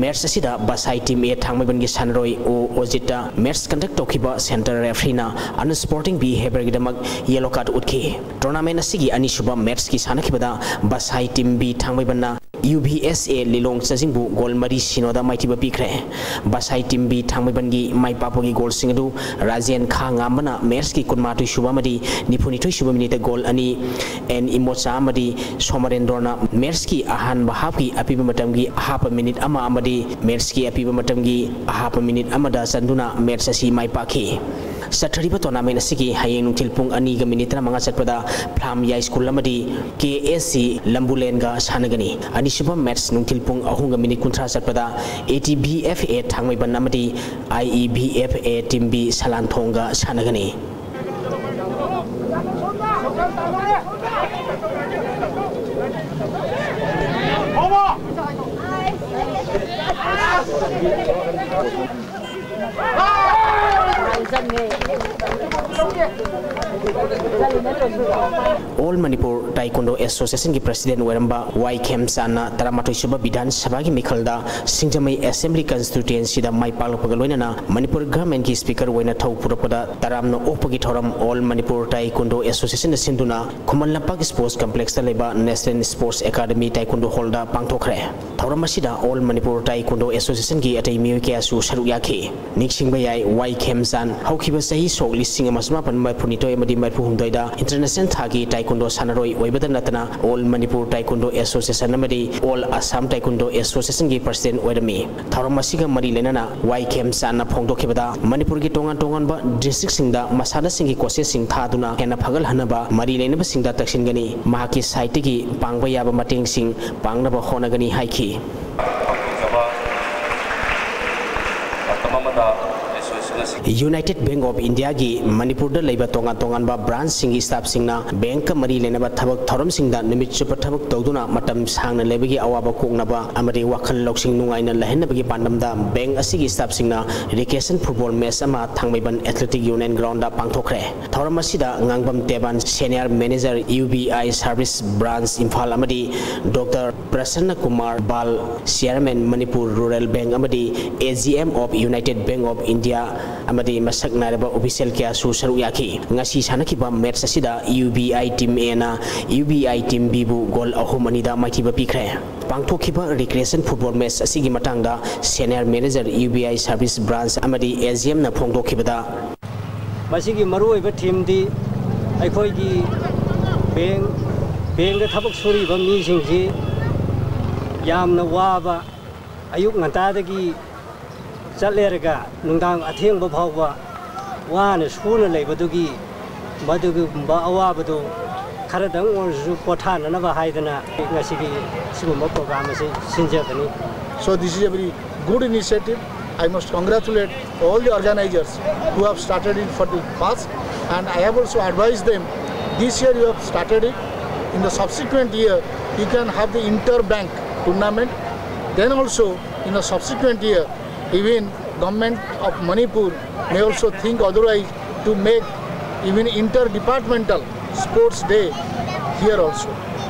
ꯃꯦꯠꯁ ꯑꯁꯤꯗ ꯕꯁꯥꯏ ꯇꯤꯝ ꯑꯦ ꯊꯥꯡꯃꯩꯕꯟꯒꯤ ꯁꯥꯟꯅꯔꯣꯏ ꯑꯣ ꯑꯣꯖꯤꯠꯇ ꯃꯦꯠꯁ ꯀꯟꯗꯛ ꯇꯧꯈꯤꯕ ꯁꯦꯟꯇꯔ ꯔꯦꯐ꯭ꯔꯤꯅ ꯑꯟꯁ꯭ꯄꯣꯔꯇꯤꯡ ꯕꯤꯍꯦꯕꯤꯌꯔꯒꯤꯗꯃꯛ ꯌꯦꯂꯣ ꯀꯥꯔꯗ ꯎꯠꯈꯤ꯫ ꯇꯣꯔꯅꯥꯃꯦꯟ ꯑꯁꯤꯒꯤ ꯑꯅꯤꯁꯨꯕ ꯃꯦꯠꯁꯀꯤ ꯁꯥꯟꯅꯈꯤꯕꯗ ꯕꯁꯥꯏ ꯇꯤꯝ ꯕꯤ ꯊꯥꯡꯃꯩꯕꯟꯅ ꯌꯨ ꯚꯤ ꯑꯦꯁ ꯑꯦ ꯂꯤꯂꯣꯡ ꯆꯥꯖꯤꯡꯕꯨ ꯒꯣꯜ ꯃꯔꯤ ꯁꯤꯅꯣꯗ ꯃꯥꯏꯊꯤꯕ ꯄꯤꯈ꯭ꯔꯦ꯫ ꯕꯁꯥꯏ ꯇꯤꯝ ꯕꯤ ꯊꯥꯡꯃꯩꯕꯟꯒꯤ ꯃꯥꯏ ꯄꯥꯛꯄꯒꯤ ꯒꯣꯜꯁꯤꯡ ꯑꯗꯨ ꯔꯥꯖꯦꯟ ꯈꯥ ꯉꯥꯝꯕꯅ ꯃꯦꯠꯁꯀꯤ ꯀꯨꯟꯃꯥꯊꯣꯏ ꯁꯨꯕ ꯑꯃꯗꯤ ꯅꯤꯐꯨꯅꯤꯊꯣꯏ ꯁꯨꯕ ꯃꯤꯅꯤꯠꯇ ꯒꯣꯜ ꯑꯅꯤ, ꯑꯦꯟ ꯏꯃꯣꯆꯥ ꯑꯃꯗꯤ ꯁꯣꯃꯔꯦꯟꯗ꯭ꯔꯣꯅ ꯃꯦꯠꯁꯀꯤ ꯑꯍꯥꯟꯕ ꯍꯥꯞꯀꯤ ꯑꯄꯤꯕ ꯃꯇꯝꯒꯤ ꯑꯍꯥꯞꯄ ꯃꯤꯅꯤꯠ ꯑꯃ ꯑꯃꯗꯤ ꯃꯦꯠꯁꯀꯤ ꯑꯄꯤꯕ ꯃꯇꯝꯒꯤ ꯑꯍꯥꯞꯄ ꯃꯤꯅꯤꯠ ꯑꯃꯗ ꯆꯟꯗꯨꯅ ꯃꯦꯠꯁ ꯑꯁꯤ ꯃꯥꯏ ꯄꯥꯛꯈꯤ꯫ ꯆꯠꯊꯔꯤꯕ ꯇꯣꯔꯅꯥꯃꯦꯟ ꯑꯁꯤꯒꯤ ꯍꯌꯦꯡ ꯅꯨꯡꯊꯤꯜ ꯄꯨꯡ ꯑꯅꯤꯒ ꯃꯤꯅꯤꯠ ꯇꯔꯥꯃꯉꯥ ꯆꯠꯄꯗ ꯐ꯭ꯂꯥꯝ ꯌꯥꯏ ꯁ꯭ꯀꯨꯜ ꯑꯃꯗꯤ ꯀꯦ ꯑꯦꯁ ꯁꯤ ꯂꯝꯕꯨꯂꯦꯟꯒ ꯁꯥꯟꯅꯒꯅꯤ꯫ ꯑꯅꯤꯁꯨꯕ ꯃꯦꯠꯁ ꯅꯨꯡꯊꯤꯜ ꯄꯨꯡ ꯑꯍꯨꯝꯒ ꯃꯤꯅꯤꯠ ꯀꯨꯟꯊ꯭ꯔꯥ ꯆꯠꯄꯗ A T B F A ꯊꯥꯡꯃꯩꯕꯟ ꯑꯃꯗꯤ ꯑꯥꯏ E B F A team B ꯁꯂꯥꯟꯊꯣꯡꯒ ꯁꯥꯟꯅꯒꯅꯤ꯫ ꯑꯣꯜ ꯃꯅꯤꯄꯨꯔ ꯇꯥꯏꯀꯨꯟꯗꯣ ꯑꯦꯁꯣꯁꯤꯌꯦꯁꯟꯒꯤ ꯄ꯭ꯔꯁꯤꯗꯦꯟ ꯑꯣꯏꯔꯝꯕ ꯋꯥꯏ ꯈꯦꯝꯆꯥꯟꯅ ꯇꯔꯥꯃꯥꯊꯣꯏ ꯁꯨꯕ ꯕꯤꯙꯥꯟ ꯁꯚꯥꯒꯤ ꯃꯤꯈꯜꯗ ꯁꯤꯡꯖꯃꯩ ꯑꯦꯁꯦꯝꯕ꯭ꯂꯤ ꯀꯟꯁꯇꯤꯇ꯭ꯌꯨꯌꯦꯟꯁꯤꯗ ꯃꯥꯏ ꯄꯥꯛꯂꯛꯄꯒ ꯂꯣꯏꯅꯅ ꯃꯅꯤꯄꯨꯔ ꯒꯚꯔꯟꯃꯦꯟꯠꯀꯤ ꯁ꯭ꯄꯤꯀꯔ ꯑꯣꯏꯅ ꯊꯧ ꯄꯨꯔꯛꯄꯗ ꯇꯔꯥꯝꯅ ꯑꯣꯛꯄꯒꯤ ꯊꯧꯔꯝ ꯑꯣꯜ ꯃꯅꯤꯄꯨꯔ ꯇꯥꯏꯀꯨꯟꯗꯣ ꯑꯦꯁꯣꯁꯤꯌꯦꯁꯟꯅ ꯁꯤꯟꯗꯨꯅ ꯈꯨꯃꯟ ꯂꯝꯄꯥꯛ ꯁ꯭ꯄꯣꯔꯠꯁ ꯀꯝꯄ꯭ꯂꯦꯛꯁꯇ ꯂꯩꯕ ꯅꯦꯁꯅꯦꯜ ꯁ꯭ꯄꯣꯔꯠꯁ ꯑꯦꯀꯥꯗꯃꯤ ꯇꯥꯏꯀꯨꯟꯗꯣ ꯍꯣꯜꯗ ꯄꯥꯡꯊꯣꯛꯈ꯭ꯔꯦ꯫ ꯊꯧꯔꯝ ꯑꯁꯤꯗ ꯑꯣꯜ ꯃꯅꯤꯄꯨꯔ ꯇꯥꯏꯀꯨꯟꯗꯣ ꯑꯦꯁꯣꯁꯤꯌꯦꯁꯟꯒꯤ ꯑꯇꯩ ꯃꯤꯑꯣꯏ ꯀꯌꯥꯁꯨ ꯁꯔꯨꯛ ꯌꯥꯈꯤ꯫ ꯅꯤꯡꯁꯤꯡꯕ ꯌꯥꯏ, ꯋꯥꯏ ꯈꯦꯝꯆꯥꯟ ꯍꯧꯈꯤꯕ ꯆꯍꯤ ꯁꯣꯛ ꯂꯤꯁꯤꯡ ꯑꯃ ꯆꯃꯥꯄꯟ ꯃꯔꯤꯐꯨꯅꯤꯊꯣꯏ ꯑꯃꯗꯤ ꯃꯔꯤꯐꯨꯍꯨꯝꯗꯣꯏꯗ ꯏꯟꯇꯔꯅꯦꯁꯅꯦꯜ ꯊꯥꯛꯀꯤ ꯇꯥꯏꯀꯨꯟꯗꯣ ꯁꯥꯟꯅꯔꯣꯏ ꯑꯣꯏꯕꯗ ꯅꯠꯇꯅ ꯑꯣꯜ ꯃꯅꯤꯄꯨꯔ ꯇꯥꯏꯀꯨꯟꯗꯣ ꯑꯦꯁꯣꯁꯤꯌꯦꯁꯟ ꯑꯃꯗꯤ ꯑꯣꯜ ꯑꯁꯥꯝ ꯇꯥꯏꯀꯨꯟꯗꯣ ꯑꯦꯁꯣꯁꯤꯌꯦꯁꯟꯒꯤ ꯄ꯭ꯔꯁꯤꯗꯦꯟ ꯑꯣꯏꯔꯝꯃꯤ꯫ ꯊꯧꯔꯝ ꯑꯁꯤꯒ ꯃꯔꯤ ꯂꯩꯅꯅ ꯋꯥꯏ ꯈꯦꯝꯆꯥꯟꯅ ꯐꯣꯡꯗꯣꯛꯈꯤꯕꯗ ꯃꯅꯤꯄꯨꯔꯒꯤ ꯇꯣꯉꯥꯟ ꯇꯣꯉꯥꯟꯕ ꯗꯤꯁꯇ꯭ꯔꯤꯛꯁꯤꯡꯗ ꯃꯁꯥꯟꯅꯁꯤꯡꯒꯤ ꯀꯣꯆꯦꯁꯁꯤꯡ ꯊꯥꯗꯨꯅ ꯍꯦꯟꯅ ꯐꯒꯠꯍꯟꯅꯕ ꯃꯔꯤ ꯂꯩꯅꯕꯁꯤꯡꯗ ꯇꯛꯁꯤꯟꯒꯅꯤ꯫ ꯃꯍꯥꯛꯀꯤ ꯁꯥꯏꯠꯇꯒꯤ ꯄꯥꯡꯕ ꯌꯥꯕ ꯃꯇꯦꯡꯁꯤꯡ ꯄꯥꯡꯅꯕ ꯍꯣꯠꯅꯒꯅꯤ ꯍꯥꯏꯈꯤ꯫ ꯄꯥꯡꯊꯣꯛꯆꯕ ꯃꯇꯝ ꯑꯃꯗ ꯑꯦꯁꯣꯁꯤꯌꯦꯁꯟ ꯑꯁꯤ United Bank of Indiaꯒꯤ ꯃꯅꯤꯄꯨꯔꯗ ꯂꯩꯕ ꯇꯣꯉꯥꯟ ꯇꯣꯉꯥꯟꯕ branchꯁꯤꯡꯒꯤ staffꯁꯤꯡꯅ bankꯀ ꯃꯔꯤ ꯂꯩꯅꯕ ꯊꯕꯛ ꯊꯧꯔꯝꯁꯤꯡꯗ ꯅꯨꯃꯤꯠ ꯆꯨꯞꯄ ꯊꯕꯛ ꯇꯧꯗꯨꯅ ꯃꯇꯝ ꯁꯥꯡꯅ ꯂꯩꯕꯒꯤ ꯑꯋꯥꯕ ꯀꯣꯛꯅꯕ ꯑꯃꯗꯤ ꯋꯥꯈꯜ ꯂꯧꯁꯤꯡ ꯅꯨꯡꯉꯥꯏꯅ ꯂꯩꯍꯟꯅꯕꯒꯤ ꯄꯥꯟꯗꯝꯗ bank ꯑꯁꯤꯒꯤ staffꯁꯤꯡꯅ recreation football match ꯑꯃ ꯊꯥꯡꯃꯩꯕꯟ Athletic Union groundꯗ ꯄꯥꯡꯊꯣꯛꯈ꯭ꯔꯦ꯫ ꯊꯧꯔꯝ ꯑꯁꯤꯗ ꯉꯥꯡꯕꯝ ꯇꯦꯕꯥꯟ, senior manager, UBI service branch Imphal ꯑꯃꯗꯤ Doctor Prasanna Kumar Bal, chairman Manipur rural bank ꯑꯃꯗꯤ AGM of United Bank of India ꯑꯃꯗꯤ ꯃꯁꯛ ꯅꯥꯏꯔꯕ official ꯀꯌꯥꯁꯨ ꯁꯔꯨꯛ ꯌꯥꯈꯤ꯫ ꯉꯁꯤ ꯁꯥꯟꯅꯈꯤꯕ match ꯑꯁꯤꯗ UBI team Aꯅ UBI team Bꯕꯨ goal ꯑꯍꯨꯝ ꯑꯅꯤꯗ ꯃꯥꯏꯊꯤꯕ ꯄꯤꯈ꯭ꯔꯦ꯫ ꯄꯥꯡꯊꯣꯛꯈꯤꯕ recreation football match ꯑꯁꯤꯒꯤ ꯃꯇꯥꯡꯗ senior manager UBI service branch ꯑꯃꯗꯤ AGMꯅ ꯐꯣꯡꯗꯣꯛꯈꯤꯕꯗ, ꯃꯁꯤꯒꯤ ꯃꯔꯨꯑꯣꯏꯕ themeꯗꯤ ꯑꯩꯈꯣꯏꯒꯤ bank, bankꯇ ꯊꯕꯛ ꯁꯨꯔꯤꯕ ꯃꯤꯁꯤꯡꯁꯤ ꯌꯥꯝꯅ ꯋꯥꯕ, ꯑꯌꯨꯛ ꯉꯟꯇꯥꯗꯒꯤ ꯆꯠꯂꯦꯔꯒ ꯅꯨꯡꯗꯥꯡ ꯑꯊꯦꯡꯕ ꯐꯥꯎꯕ ꯋꯥꯅ ꯁꯨꯅ ꯂꯩꯕꯗꯨꯒꯤ ꯃꯗꯨꯒꯨꯝꯕ ꯑꯋꯥꯕꯗꯨ ꯈꯔꯗꯪ ꯑꯣꯏꯔꯁꯨ ꯄꯣꯊꯥꯅꯅꯕ ꯍꯥꯏꯗꯅ ꯉꯁꯤꯒꯤ ꯁꯤꯒꯨꯝꯕ program ꯑꯁꯤ ꯁꯤꯟꯖꯕꯅꯤ꯫ So this is a very good initiative. I must congratulate all the organizers who have started it for the past, and I have also advised them, this year you have started it, in the subsequent year you can have the inter-bank tournament, then also in the subsequent year even Government of Manipur may also think otherwise to make even inter-departmental sports day here also.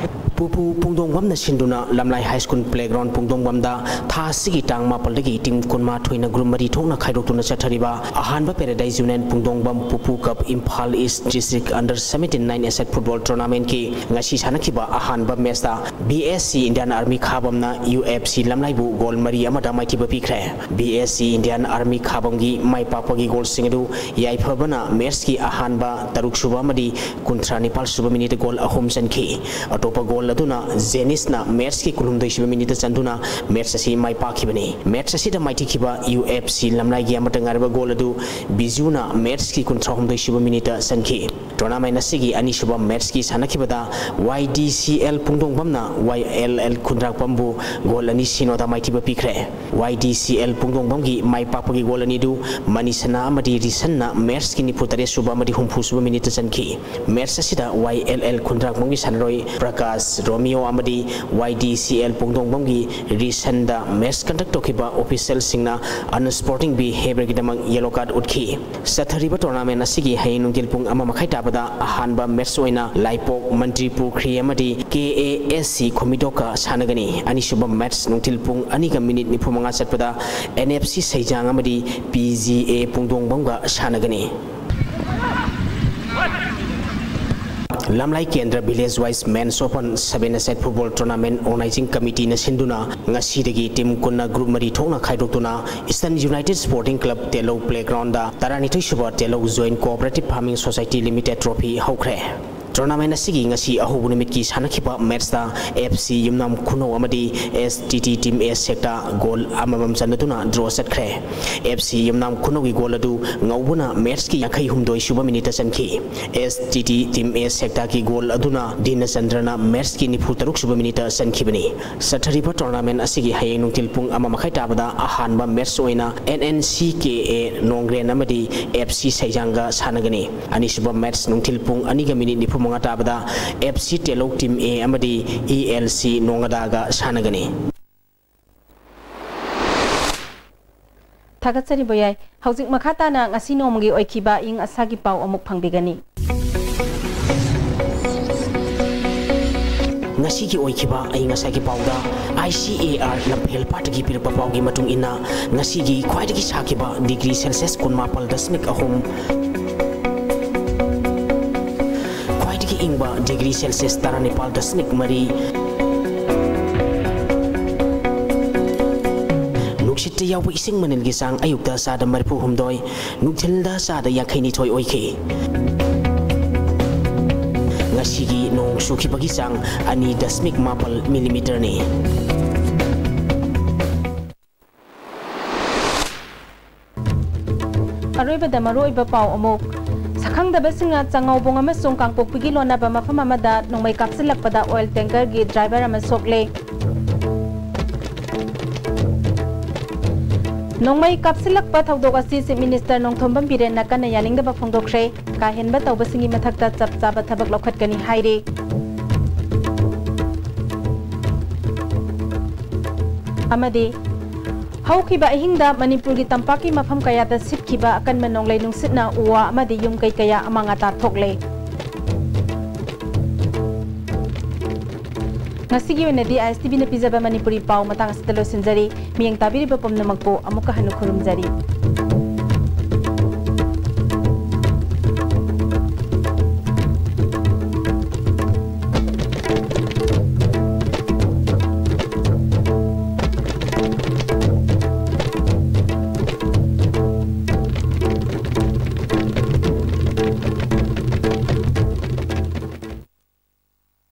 ꯄꯨꯄꯨ ꯄꯨꯡꯗꯣꯡꯕꯝꯅ ꯁꯤꯟꯗꯨꯅ ꯂꯝꯂꯥꯏ High School playground ꯄꯨꯡꯗꯣꯡꯕꯝꯗ ꯊꯥ ꯑꯁꯤꯒꯤ ꯇꯥꯡ ꯃꯥꯄꯜꯗꯒꯤ team ꯀꯨꯟꯃꯥꯊꯣꯏꯅ group ꯃꯔꯤ ꯊꯣꯛꯅ ꯈꯥꯏꯗꯣꯛꯇꯨꯅ ꯆꯠꯊꯔꯤꯕ ꯑꯍꯥꯟꯕ Paradise Union ꯄꯨꯡꯗꯣꯡꯕꯝ ꯄꯨꯄꯨ Cup Imphal East District Under Seventeen Nine Asset Football Tournamentꯀꯤ ꯉꯁꯤ ꯁꯥꯟꯅꯈꯤꯕ ꯑꯍꯥꯟꯕ matchꯇ BSC Indian Army ꯈꯥꯕꯝꯅ UFC ꯂꯝꯂꯥꯏꯕꯨ goal ꯃꯔꯤ ꯑꯃꯗ ꯃꯥꯏꯊꯤꯕ ꯄꯤꯈ꯭ꯔꯦ꯫ BSC Indian Army ꯈꯥꯕꯝꯒꯤ ꯃꯥꯏ ꯄꯥꯛꯄꯒꯤ goalꯁꯤꯡ ꯑꯗꯨ ꯌꯥꯏꯐꯕꯅ matchꯀꯤ ꯑꯍꯥꯟꯕ, ꯇꯔꯨꯛ ꯁꯨꯕ ꯑꯃꯗꯤ ꯀꯨꯟꯊ꯭ꯔꯥ ꯅꯤꯄꯥꯜ ꯁꯨꯕ minuteꯇ goal ꯑꯍꯨꯝ ꯆꯟꯈꯤ꯫ ꯑꯇꯣꯞꯄ goal ꯑꯗꯨꯅ ꯖꯦꯅꯤꯁꯅ ꯃꯦꯠꯁꯀꯤ ꯀꯨꯟꯍꯨꯝꯗꯣꯏ ꯁꯨꯕ ꯃꯤꯅꯤꯠꯇ ꯆꯟꯗꯨꯅ ꯃꯦꯠꯁ ꯑꯁꯤ ꯃꯥꯏ ꯄꯥꯛꯈꯤꯕꯅꯤ꯫ ꯃꯦꯠꯁ ꯑꯁꯤꯗ ꯃꯥꯏꯊꯤꯈꯤꯕ ꯌꯨ ꯑꯦꯐ ꯁꯤ ꯂꯝꯂꯥꯏꯒꯤ ꯑꯃꯠꯇ ꯉꯥꯏꯔꯕ ꯒꯣꯜ ꯑꯗꯨ ꯕꯤꯖꯨꯅ ꯃꯦꯠꯁꯀꯤ ꯀꯨꯟꯊ꯭ꯔꯥꯍꯨꯝꯗꯣꯏ ꯁꯨꯕ ꯃꯤꯅꯤꯠꯇ ꯆꯟꯈꯤ꯫ ꯇꯣꯔꯅꯥꯃꯦꯟ ꯑꯁꯤꯒꯤ ꯑꯅꯤꯁꯨꯕ ꯃꯦꯠꯁꯀꯤ ꯁꯥꯟꯅꯈꯤꯕꯗ ꯋꯥꯏ ꯗꯤ ꯁꯤ ꯑꯦꯜ ꯄꯨꯡꯗꯣꯡꯕꯝꯅ ꯋꯥꯏ ꯑꯦꯜ ꯑꯦꯜ ꯈꯨꯟꯗ꯭ꯔꯥꯛꯄꯝꯕꯨ ꯒꯣꯜ ꯑꯅꯤ ꯁꯤꯅꯣꯗ ꯃꯥꯏꯊꯤꯕ ꯄꯤꯈ꯭ꯔꯦ꯫ ꯋꯥꯏ ꯗꯤ ꯁꯤ ꯑꯦꯜ ꯄꯨꯡꯗꯣꯡꯕꯝꯒꯤ ꯃꯥꯏ ꯄꯥꯛꯄꯒꯤ ꯒꯣꯜ ꯑꯅꯤꯗꯨ ꯃꯅꯤꯁꯅꯥ ꯑꯃꯗꯤ ꯔꯤꯁꯟꯅ ꯃꯦꯠꯁꯀꯤ ꯅꯤꯐꯨ ꯇꯔꯦꯠ ꯁꯨꯕ ꯑꯃꯗꯤ ꯍꯨꯝꯐꯨ ꯁꯨꯕ ꯃꯤꯅꯤꯠꯇ ꯆꯟꯈꯤ꯫ ꯃꯦꯠꯁ ꯑꯁꯤꯗ ꯋꯥꯏ ꯑꯦꯜ ꯑꯦꯜ ꯈꯨꯟꯗ꯭ꯔꯥꯛꯄꯝꯒꯤ ꯁꯥꯟꯅꯔꯣꯏ ꯄ꯭ꯔꯀꯥꯁ ꯔꯣꯃꯤꯌꯣ ꯑꯃꯗꯤ ꯋꯥꯏ ꯗꯤ ꯁꯤ ꯑꯦꯜ ꯄꯨꯡꯗꯣꯡꯕꯝꯒꯤ ꯔꯤꯁꯟꯗ ꯃꯦꯠꯁ ꯀꯟꯗꯛ ꯇꯧꯈꯤꯕ ꯑꯣꯐꯤꯁꯤꯌꯦꯜꯁꯤꯡꯅ ꯑꯟꯁ꯭ꯄꯣꯔꯇꯤꯡ ꯕꯤꯍꯦꯕꯤꯌꯔꯒꯤꯗꯃꯛ ꯌꯦꯂꯣ ꯀꯥꯔꯗ ꯎꯠꯈꯤ꯫ ꯆꯠꯊꯔꯤꯕ ꯇꯣꯔꯅꯥꯃꯦꯟ ꯑꯁꯤꯒꯤ ꯍꯌꯦꯡ ꯅꯨꯡꯊꯤꯜ ꯄꯨꯡ ꯑꯃ ꯃꯈꯥꯏ ꯇꯥꯕꯗ ꯑꯍꯥꯟꯕ ꯃꯦꯠꯁ ꯑꯣꯏꯅ ꯂꯥꯏꯄꯣꯛ ꯃꯟꯇ꯭ꯔꯤ ꯄꯨꯈ꯭ꯔꯤ ꯑꯃꯗꯤ ꯀꯦ ꯑꯦ ꯑꯦꯁ ꯁꯤ ꯈꯨꯃꯤꯗꯣꯛꯀ ꯁꯥꯟꯅꯒꯅꯤ꯫ ꯑꯅꯤꯁꯨꯕ ꯃꯦꯠꯁ ꯅꯨꯡꯊꯤꯜ ꯄꯨꯡ ꯑꯅꯤꯒ ꯃꯤꯅꯤꯠ ꯅꯤꯐꯨ ꯃꯉꯥ ꯆꯠꯄꯗ ꯑꯦꯟ ꯑꯦꯐ ꯁꯤ ꯁꯩꯖꯥꯡ ꯑꯃꯗꯤ ꯄꯤ ꯖꯤ ꯑꯦ ꯄꯨꯡꯗꯣꯡꯕꯝꯒ ꯁꯥꯟꯅꯒꯅꯤ꯫ ꯂꯝꯂꯥꯏ ꯀꯦꯟꯗ꯭ꯔ village wise men's open seven A side football tournament organizing ꯀꯃꯤꯇꯤꯅ ꯁꯤꯟꯗꯨꯅ ꯉꯁꯤꯗꯒꯤ ꯇꯤꯝ ꯀꯨꯟꯅ ꯒ꯭ꯔꯨꯞ ꯃꯔꯤ ꯊꯣꯛꯅ ꯈꯥꯏꯗꯣꯛꯇꯨꯅ eastern united sporting club Telou playground ꯇꯔꯥꯅꯤꯊꯣꯏ ꯁꯨꯕ Telou joint cooperative farming society limited trophy ꯍꯧꯈ꯭ꯔꯦ꯫ ꯇꯣꯔꯅꯥꯃꯦꯟ ꯑꯁꯤꯒꯤ ꯉꯁꯤ ꯑꯍꯧꯕ ꯅꯨꯃꯤꯠꯀꯤ ꯁꯥꯟꯅꯈꯤꯕ ꯃꯦꯠꯁꯇ ꯑꯦꯐ ꯁꯤ ꯌꯨꯝꯅꯥꯝ ꯈꯨꯅꯧ ꯑꯃꯗꯤ ꯑꯦꯁ ꯇꯤ ꯇꯤ ꯇꯤꯝ ꯑꯦ ꯁꯦꯛꯇ ꯒꯣꯜ ꯑꯃꯃꯝ ꯆꯟꯅꯗꯨꯅ ꯗ꯭ꯔꯣ ꯆꯠꯈ꯭ꯔꯦ꯫ ꯑꯦꯐ ꯁꯤ ꯌꯨꯝꯅꯥꯝ ꯈꯨꯅꯧꯒꯤ ꯒꯣꯜ ꯑꯗꯨ ꯉꯧꯕꯅ ꯃꯦꯠꯁꯀꯤ ꯌꯥꯡꯈꯩ ꯍꯨꯝꯗꯣꯏ ꯁꯨꯕ ꯃꯤꯅꯤꯠꯇ ꯆꯟꯈꯤ꯫ ꯑꯦꯁ ꯇꯤ ꯇꯤ ꯇꯤꯝ ꯑꯦ ꯁꯦꯛꯇꯥꯒꯤ ꯒꯣꯜ ꯑꯗꯨꯅ ꯗꯤꯅꯆꯟꯗ꯭ꯔꯅ ꯃꯦꯠꯁꯀꯤ ꯅꯤꯐꯨ ꯇꯔꯨꯛ ꯁꯨꯕ ꯃꯤꯅꯤꯠꯇ ꯆꯟꯈꯤꯕꯅꯤ꯫ ꯆꯠꯊꯔꯤꯕ ꯇꯣꯔꯅꯥꯃꯦꯟ ꯑꯁꯤꯒꯤ ꯍꯌꯦꯡ ꯅꯨꯡꯊꯤꯜ ꯄꯨꯡ ꯑꯃ ꯃꯈꯥꯏ ꯇꯥꯕꯗ ꯑꯍꯥꯟꯕ ꯃꯦꯠꯁ ꯑꯣꯏꯅ and N C K A ꯅꯣꯡꯒ꯭ꯔꯦꯟ ꯑꯃꯗꯤ ꯑꯦꯐ ꯁꯤ ꯁꯩꯖꯥꯡꯒ ꯁꯥꯟꯅꯒꯅꯤ꯫ ꯑꯅꯤꯁꯨꯕ ꯃꯦꯠꯁ ꯅꯨꯡꯊꯤꯜ ꯄꯨꯡ ꯑꯅꯤꯒ ꯃꯤꯅꯤꯠ ꯅꯤꯐꯨ ꯃꯉꯥ ꯇꯥꯕꯗ ꯑꯦꯐ ꯁꯤ ꯇꯦꯂꯧ ꯇꯤꯝ ꯑꯦ ꯑꯃꯗꯤ ꯏ ꯑꯦꯜ ꯁꯤ ꯅꯣꯡꯒꯗꯥꯒ ꯁꯥꯟꯅꯒꯅꯤ꯫ ꯊꯥꯒꯠꯆꯔꯤ ꯕꯣꯌꯥꯏ꯫ ꯍꯧꯖꯤꯛ ꯃꯈꯥ ꯇꯥꯅ ꯉꯁꯤ ꯅꯣꯡꯃꯒꯤ ꯑꯣꯏꯈꯤꯕ ꯑꯏꯪ ꯑꯁꯥꯒꯤ ꯄꯥꯎ ꯑꯃꯨꯛ ꯐꯪꯕꯤꯒꯅꯤ꯫ ꯉꯁꯤꯒꯤ ꯑꯣꯏꯈꯤꯕ ꯑꯏꯪ ꯑꯁꯥꯒꯤ ꯄꯥꯎꯗ ꯑꯥꯏ ꯁꯤ ꯑꯦ ꯑꯥꯔ ꯂꯝꯐꯦꯜ ꯄꯥꯠꯇꯒꯤ ꯄꯤꯔꯛꯄ ꯄꯥꯎꯒꯤ ꯃꯇꯨꯡ ꯏꯟꯅ, ꯉꯁꯤꯒꯤ ꯈ꯭ꯋꯥꯏꯗꯒꯤ ꯁꯥꯈꯤꯕ ꯗꯤꯒ꯭ꯔꯤ ꯁꯦꯜꯁꯤꯌꯁ ꯀꯨꯟꯃꯥꯄꯜ ꯗꯁꯃꯤꯛ ꯑꯍꯨꯝ, ꯈ꯭ꯋꯥꯏꯗꯒꯤ ꯏꯪꯕ ꯗꯤꯒ꯭ꯔꯤ ꯁꯦꯜꯁꯤꯌꯁ ꯇꯔꯥꯅꯤꯄꯥꯜ ꯗꯁꯃꯤꯛ ꯃꯔꯤ, ꯅꯨꯡꯁꯤꯠꯇ ꯌꯥꯎꯕ ꯏꯁꯤꯡ ꯃꯅꯤꯜꯒꯤ ꯆꯥꯡ ꯑꯌꯨꯛꯇ ꯆꯥꯗ ꯃꯔꯤꯐꯨ ꯍꯨꯝꯗꯣꯏ, ꯅꯨꯡꯊꯤꯜꯗ ꯆꯥꯗ ꯌꯥꯡꯈꯩ ꯅꯤꯊꯣꯏ ꯑꯣꯏꯈꯤ꯫ ꯑꯁꯤꯒꯤ ꯅꯣꯡ ꯆꯨꯈꯤꯕꯒꯤ ꯆꯥꯡ ꯑꯅꯤ ꯗꯁꯃꯤꯛ ꯃꯥꯄꯜ ꯃꯤꯂꯤꯃꯤꯇꯔꯅꯤ꯫ ꯑꯔꯣꯏꯕꯗ ꯃꯔꯨꯑꯣꯏꯕ ꯄꯥꯎ ꯑꯃꯨꯛ꯫ ꯁꯛꯈꯪꯗꯕꯁꯤꯡꯅ ꯆꯉꯧꯕꯣꯡ ꯑꯃꯁꯨꯡ ꯀꯥꯡꯄꯣꯛꯄꯤꯒꯤ ꯂꯣꯟꯅꯕ ꯃꯐꯝ ꯑꯃꯗ ꯅꯣꯡꯃꯩ ꯀꯥꯞꯁꯤꯜꯂꯛꯄꯗ ꯑꯣꯏꯜ ꯇꯦꯡꯀꯔꯒꯤ ꯗ꯭ꯔꯥꯏꯚꯔ ꯑꯃ ꯁꯣꯛꯂꯦ꯫ ꯅꯣꯡꯃꯩ ꯀꯥꯞꯁꯤꯜꯂꯛꯄ ꯊꯧꯗꯣꯛ ꯑꯁꯤ ꯆꯤꯐ ꯃꯤꯅꯤꯁꯇꯔ ꯅꯣꯡꯊꯣꯝꯕꯝ ꯕꯤꯔꯦꯟꯅ ꯀꯟꯅ ꯌꯥꯅꯤꯡꯗꯕ ꯐꯣꯡꯗꯣꯛꯈ꯭ꯔꯦ꯫ ꯀꯥ ꯍꯦꯟꯕ ꯇꯧꯕꯁꯤꯡꯒꯤ ꯃꯊꯛꯇ ꯆꯞ ꯆꯥꯕ ꯊꯕꯛ ꯂꯧꯈꯠꯀꯅꯤ ꯍꯥꯏꯔꯤ꯫ ꯑꯃꯗꯤ ꯍꯧꯈꯤꯕ ꯑꯍꯤꯡꯗ ꯃꯅꯤꯄꯨꯔꯒꯤ ꯇꯝꯄꯥꯛꯀꯤ ꯃꯐꯝ ꯀꯌꯥꯗ ꯁꯤꯠꯈꯤꯕ ꯑꯀꯟꯕ ꯅꯣꯡꯂꯩ ꯅꯨꯡꯁꯤꯠꯅ ꯎ ꯋꯥ ꯑꯃꯗꯤ ꯌꯨꯝ ꯀꯩ ꯀꯌꯥ ꯑꯃꯥꯡ ꯑꯇꯥ ꯊꯣꯛꯂꯦ꯫ ꯉꯁꯤꯒꯤ ꯑꯣꯏꯅꯗꯤ ꯑꯥꯏ ꯑꯦꯁ ꯇꯤ ꯚꯤꯅ ꯄꯤꯖꯕ ꯃꯅꯤꯄꯨꯔꯤ ꯄꯥꯎ ꯃꯇꯥꯡ ꯑꯁꯤꯗ ꯂꯣꯏꯁꯤꯟꯖꯔꯤ꯫ ꯃꯤꯠꯌꯦꯡ ꯇꯥꯕꯤꯔꯤꯕ ꯄꯨꯝꯅꯃꯛꯄꯨ ꯑꯃꯨꯛꯀ ꯍꯟꯅ ꯈꯨꯔꯨꯝꯖꯔꯤ꯫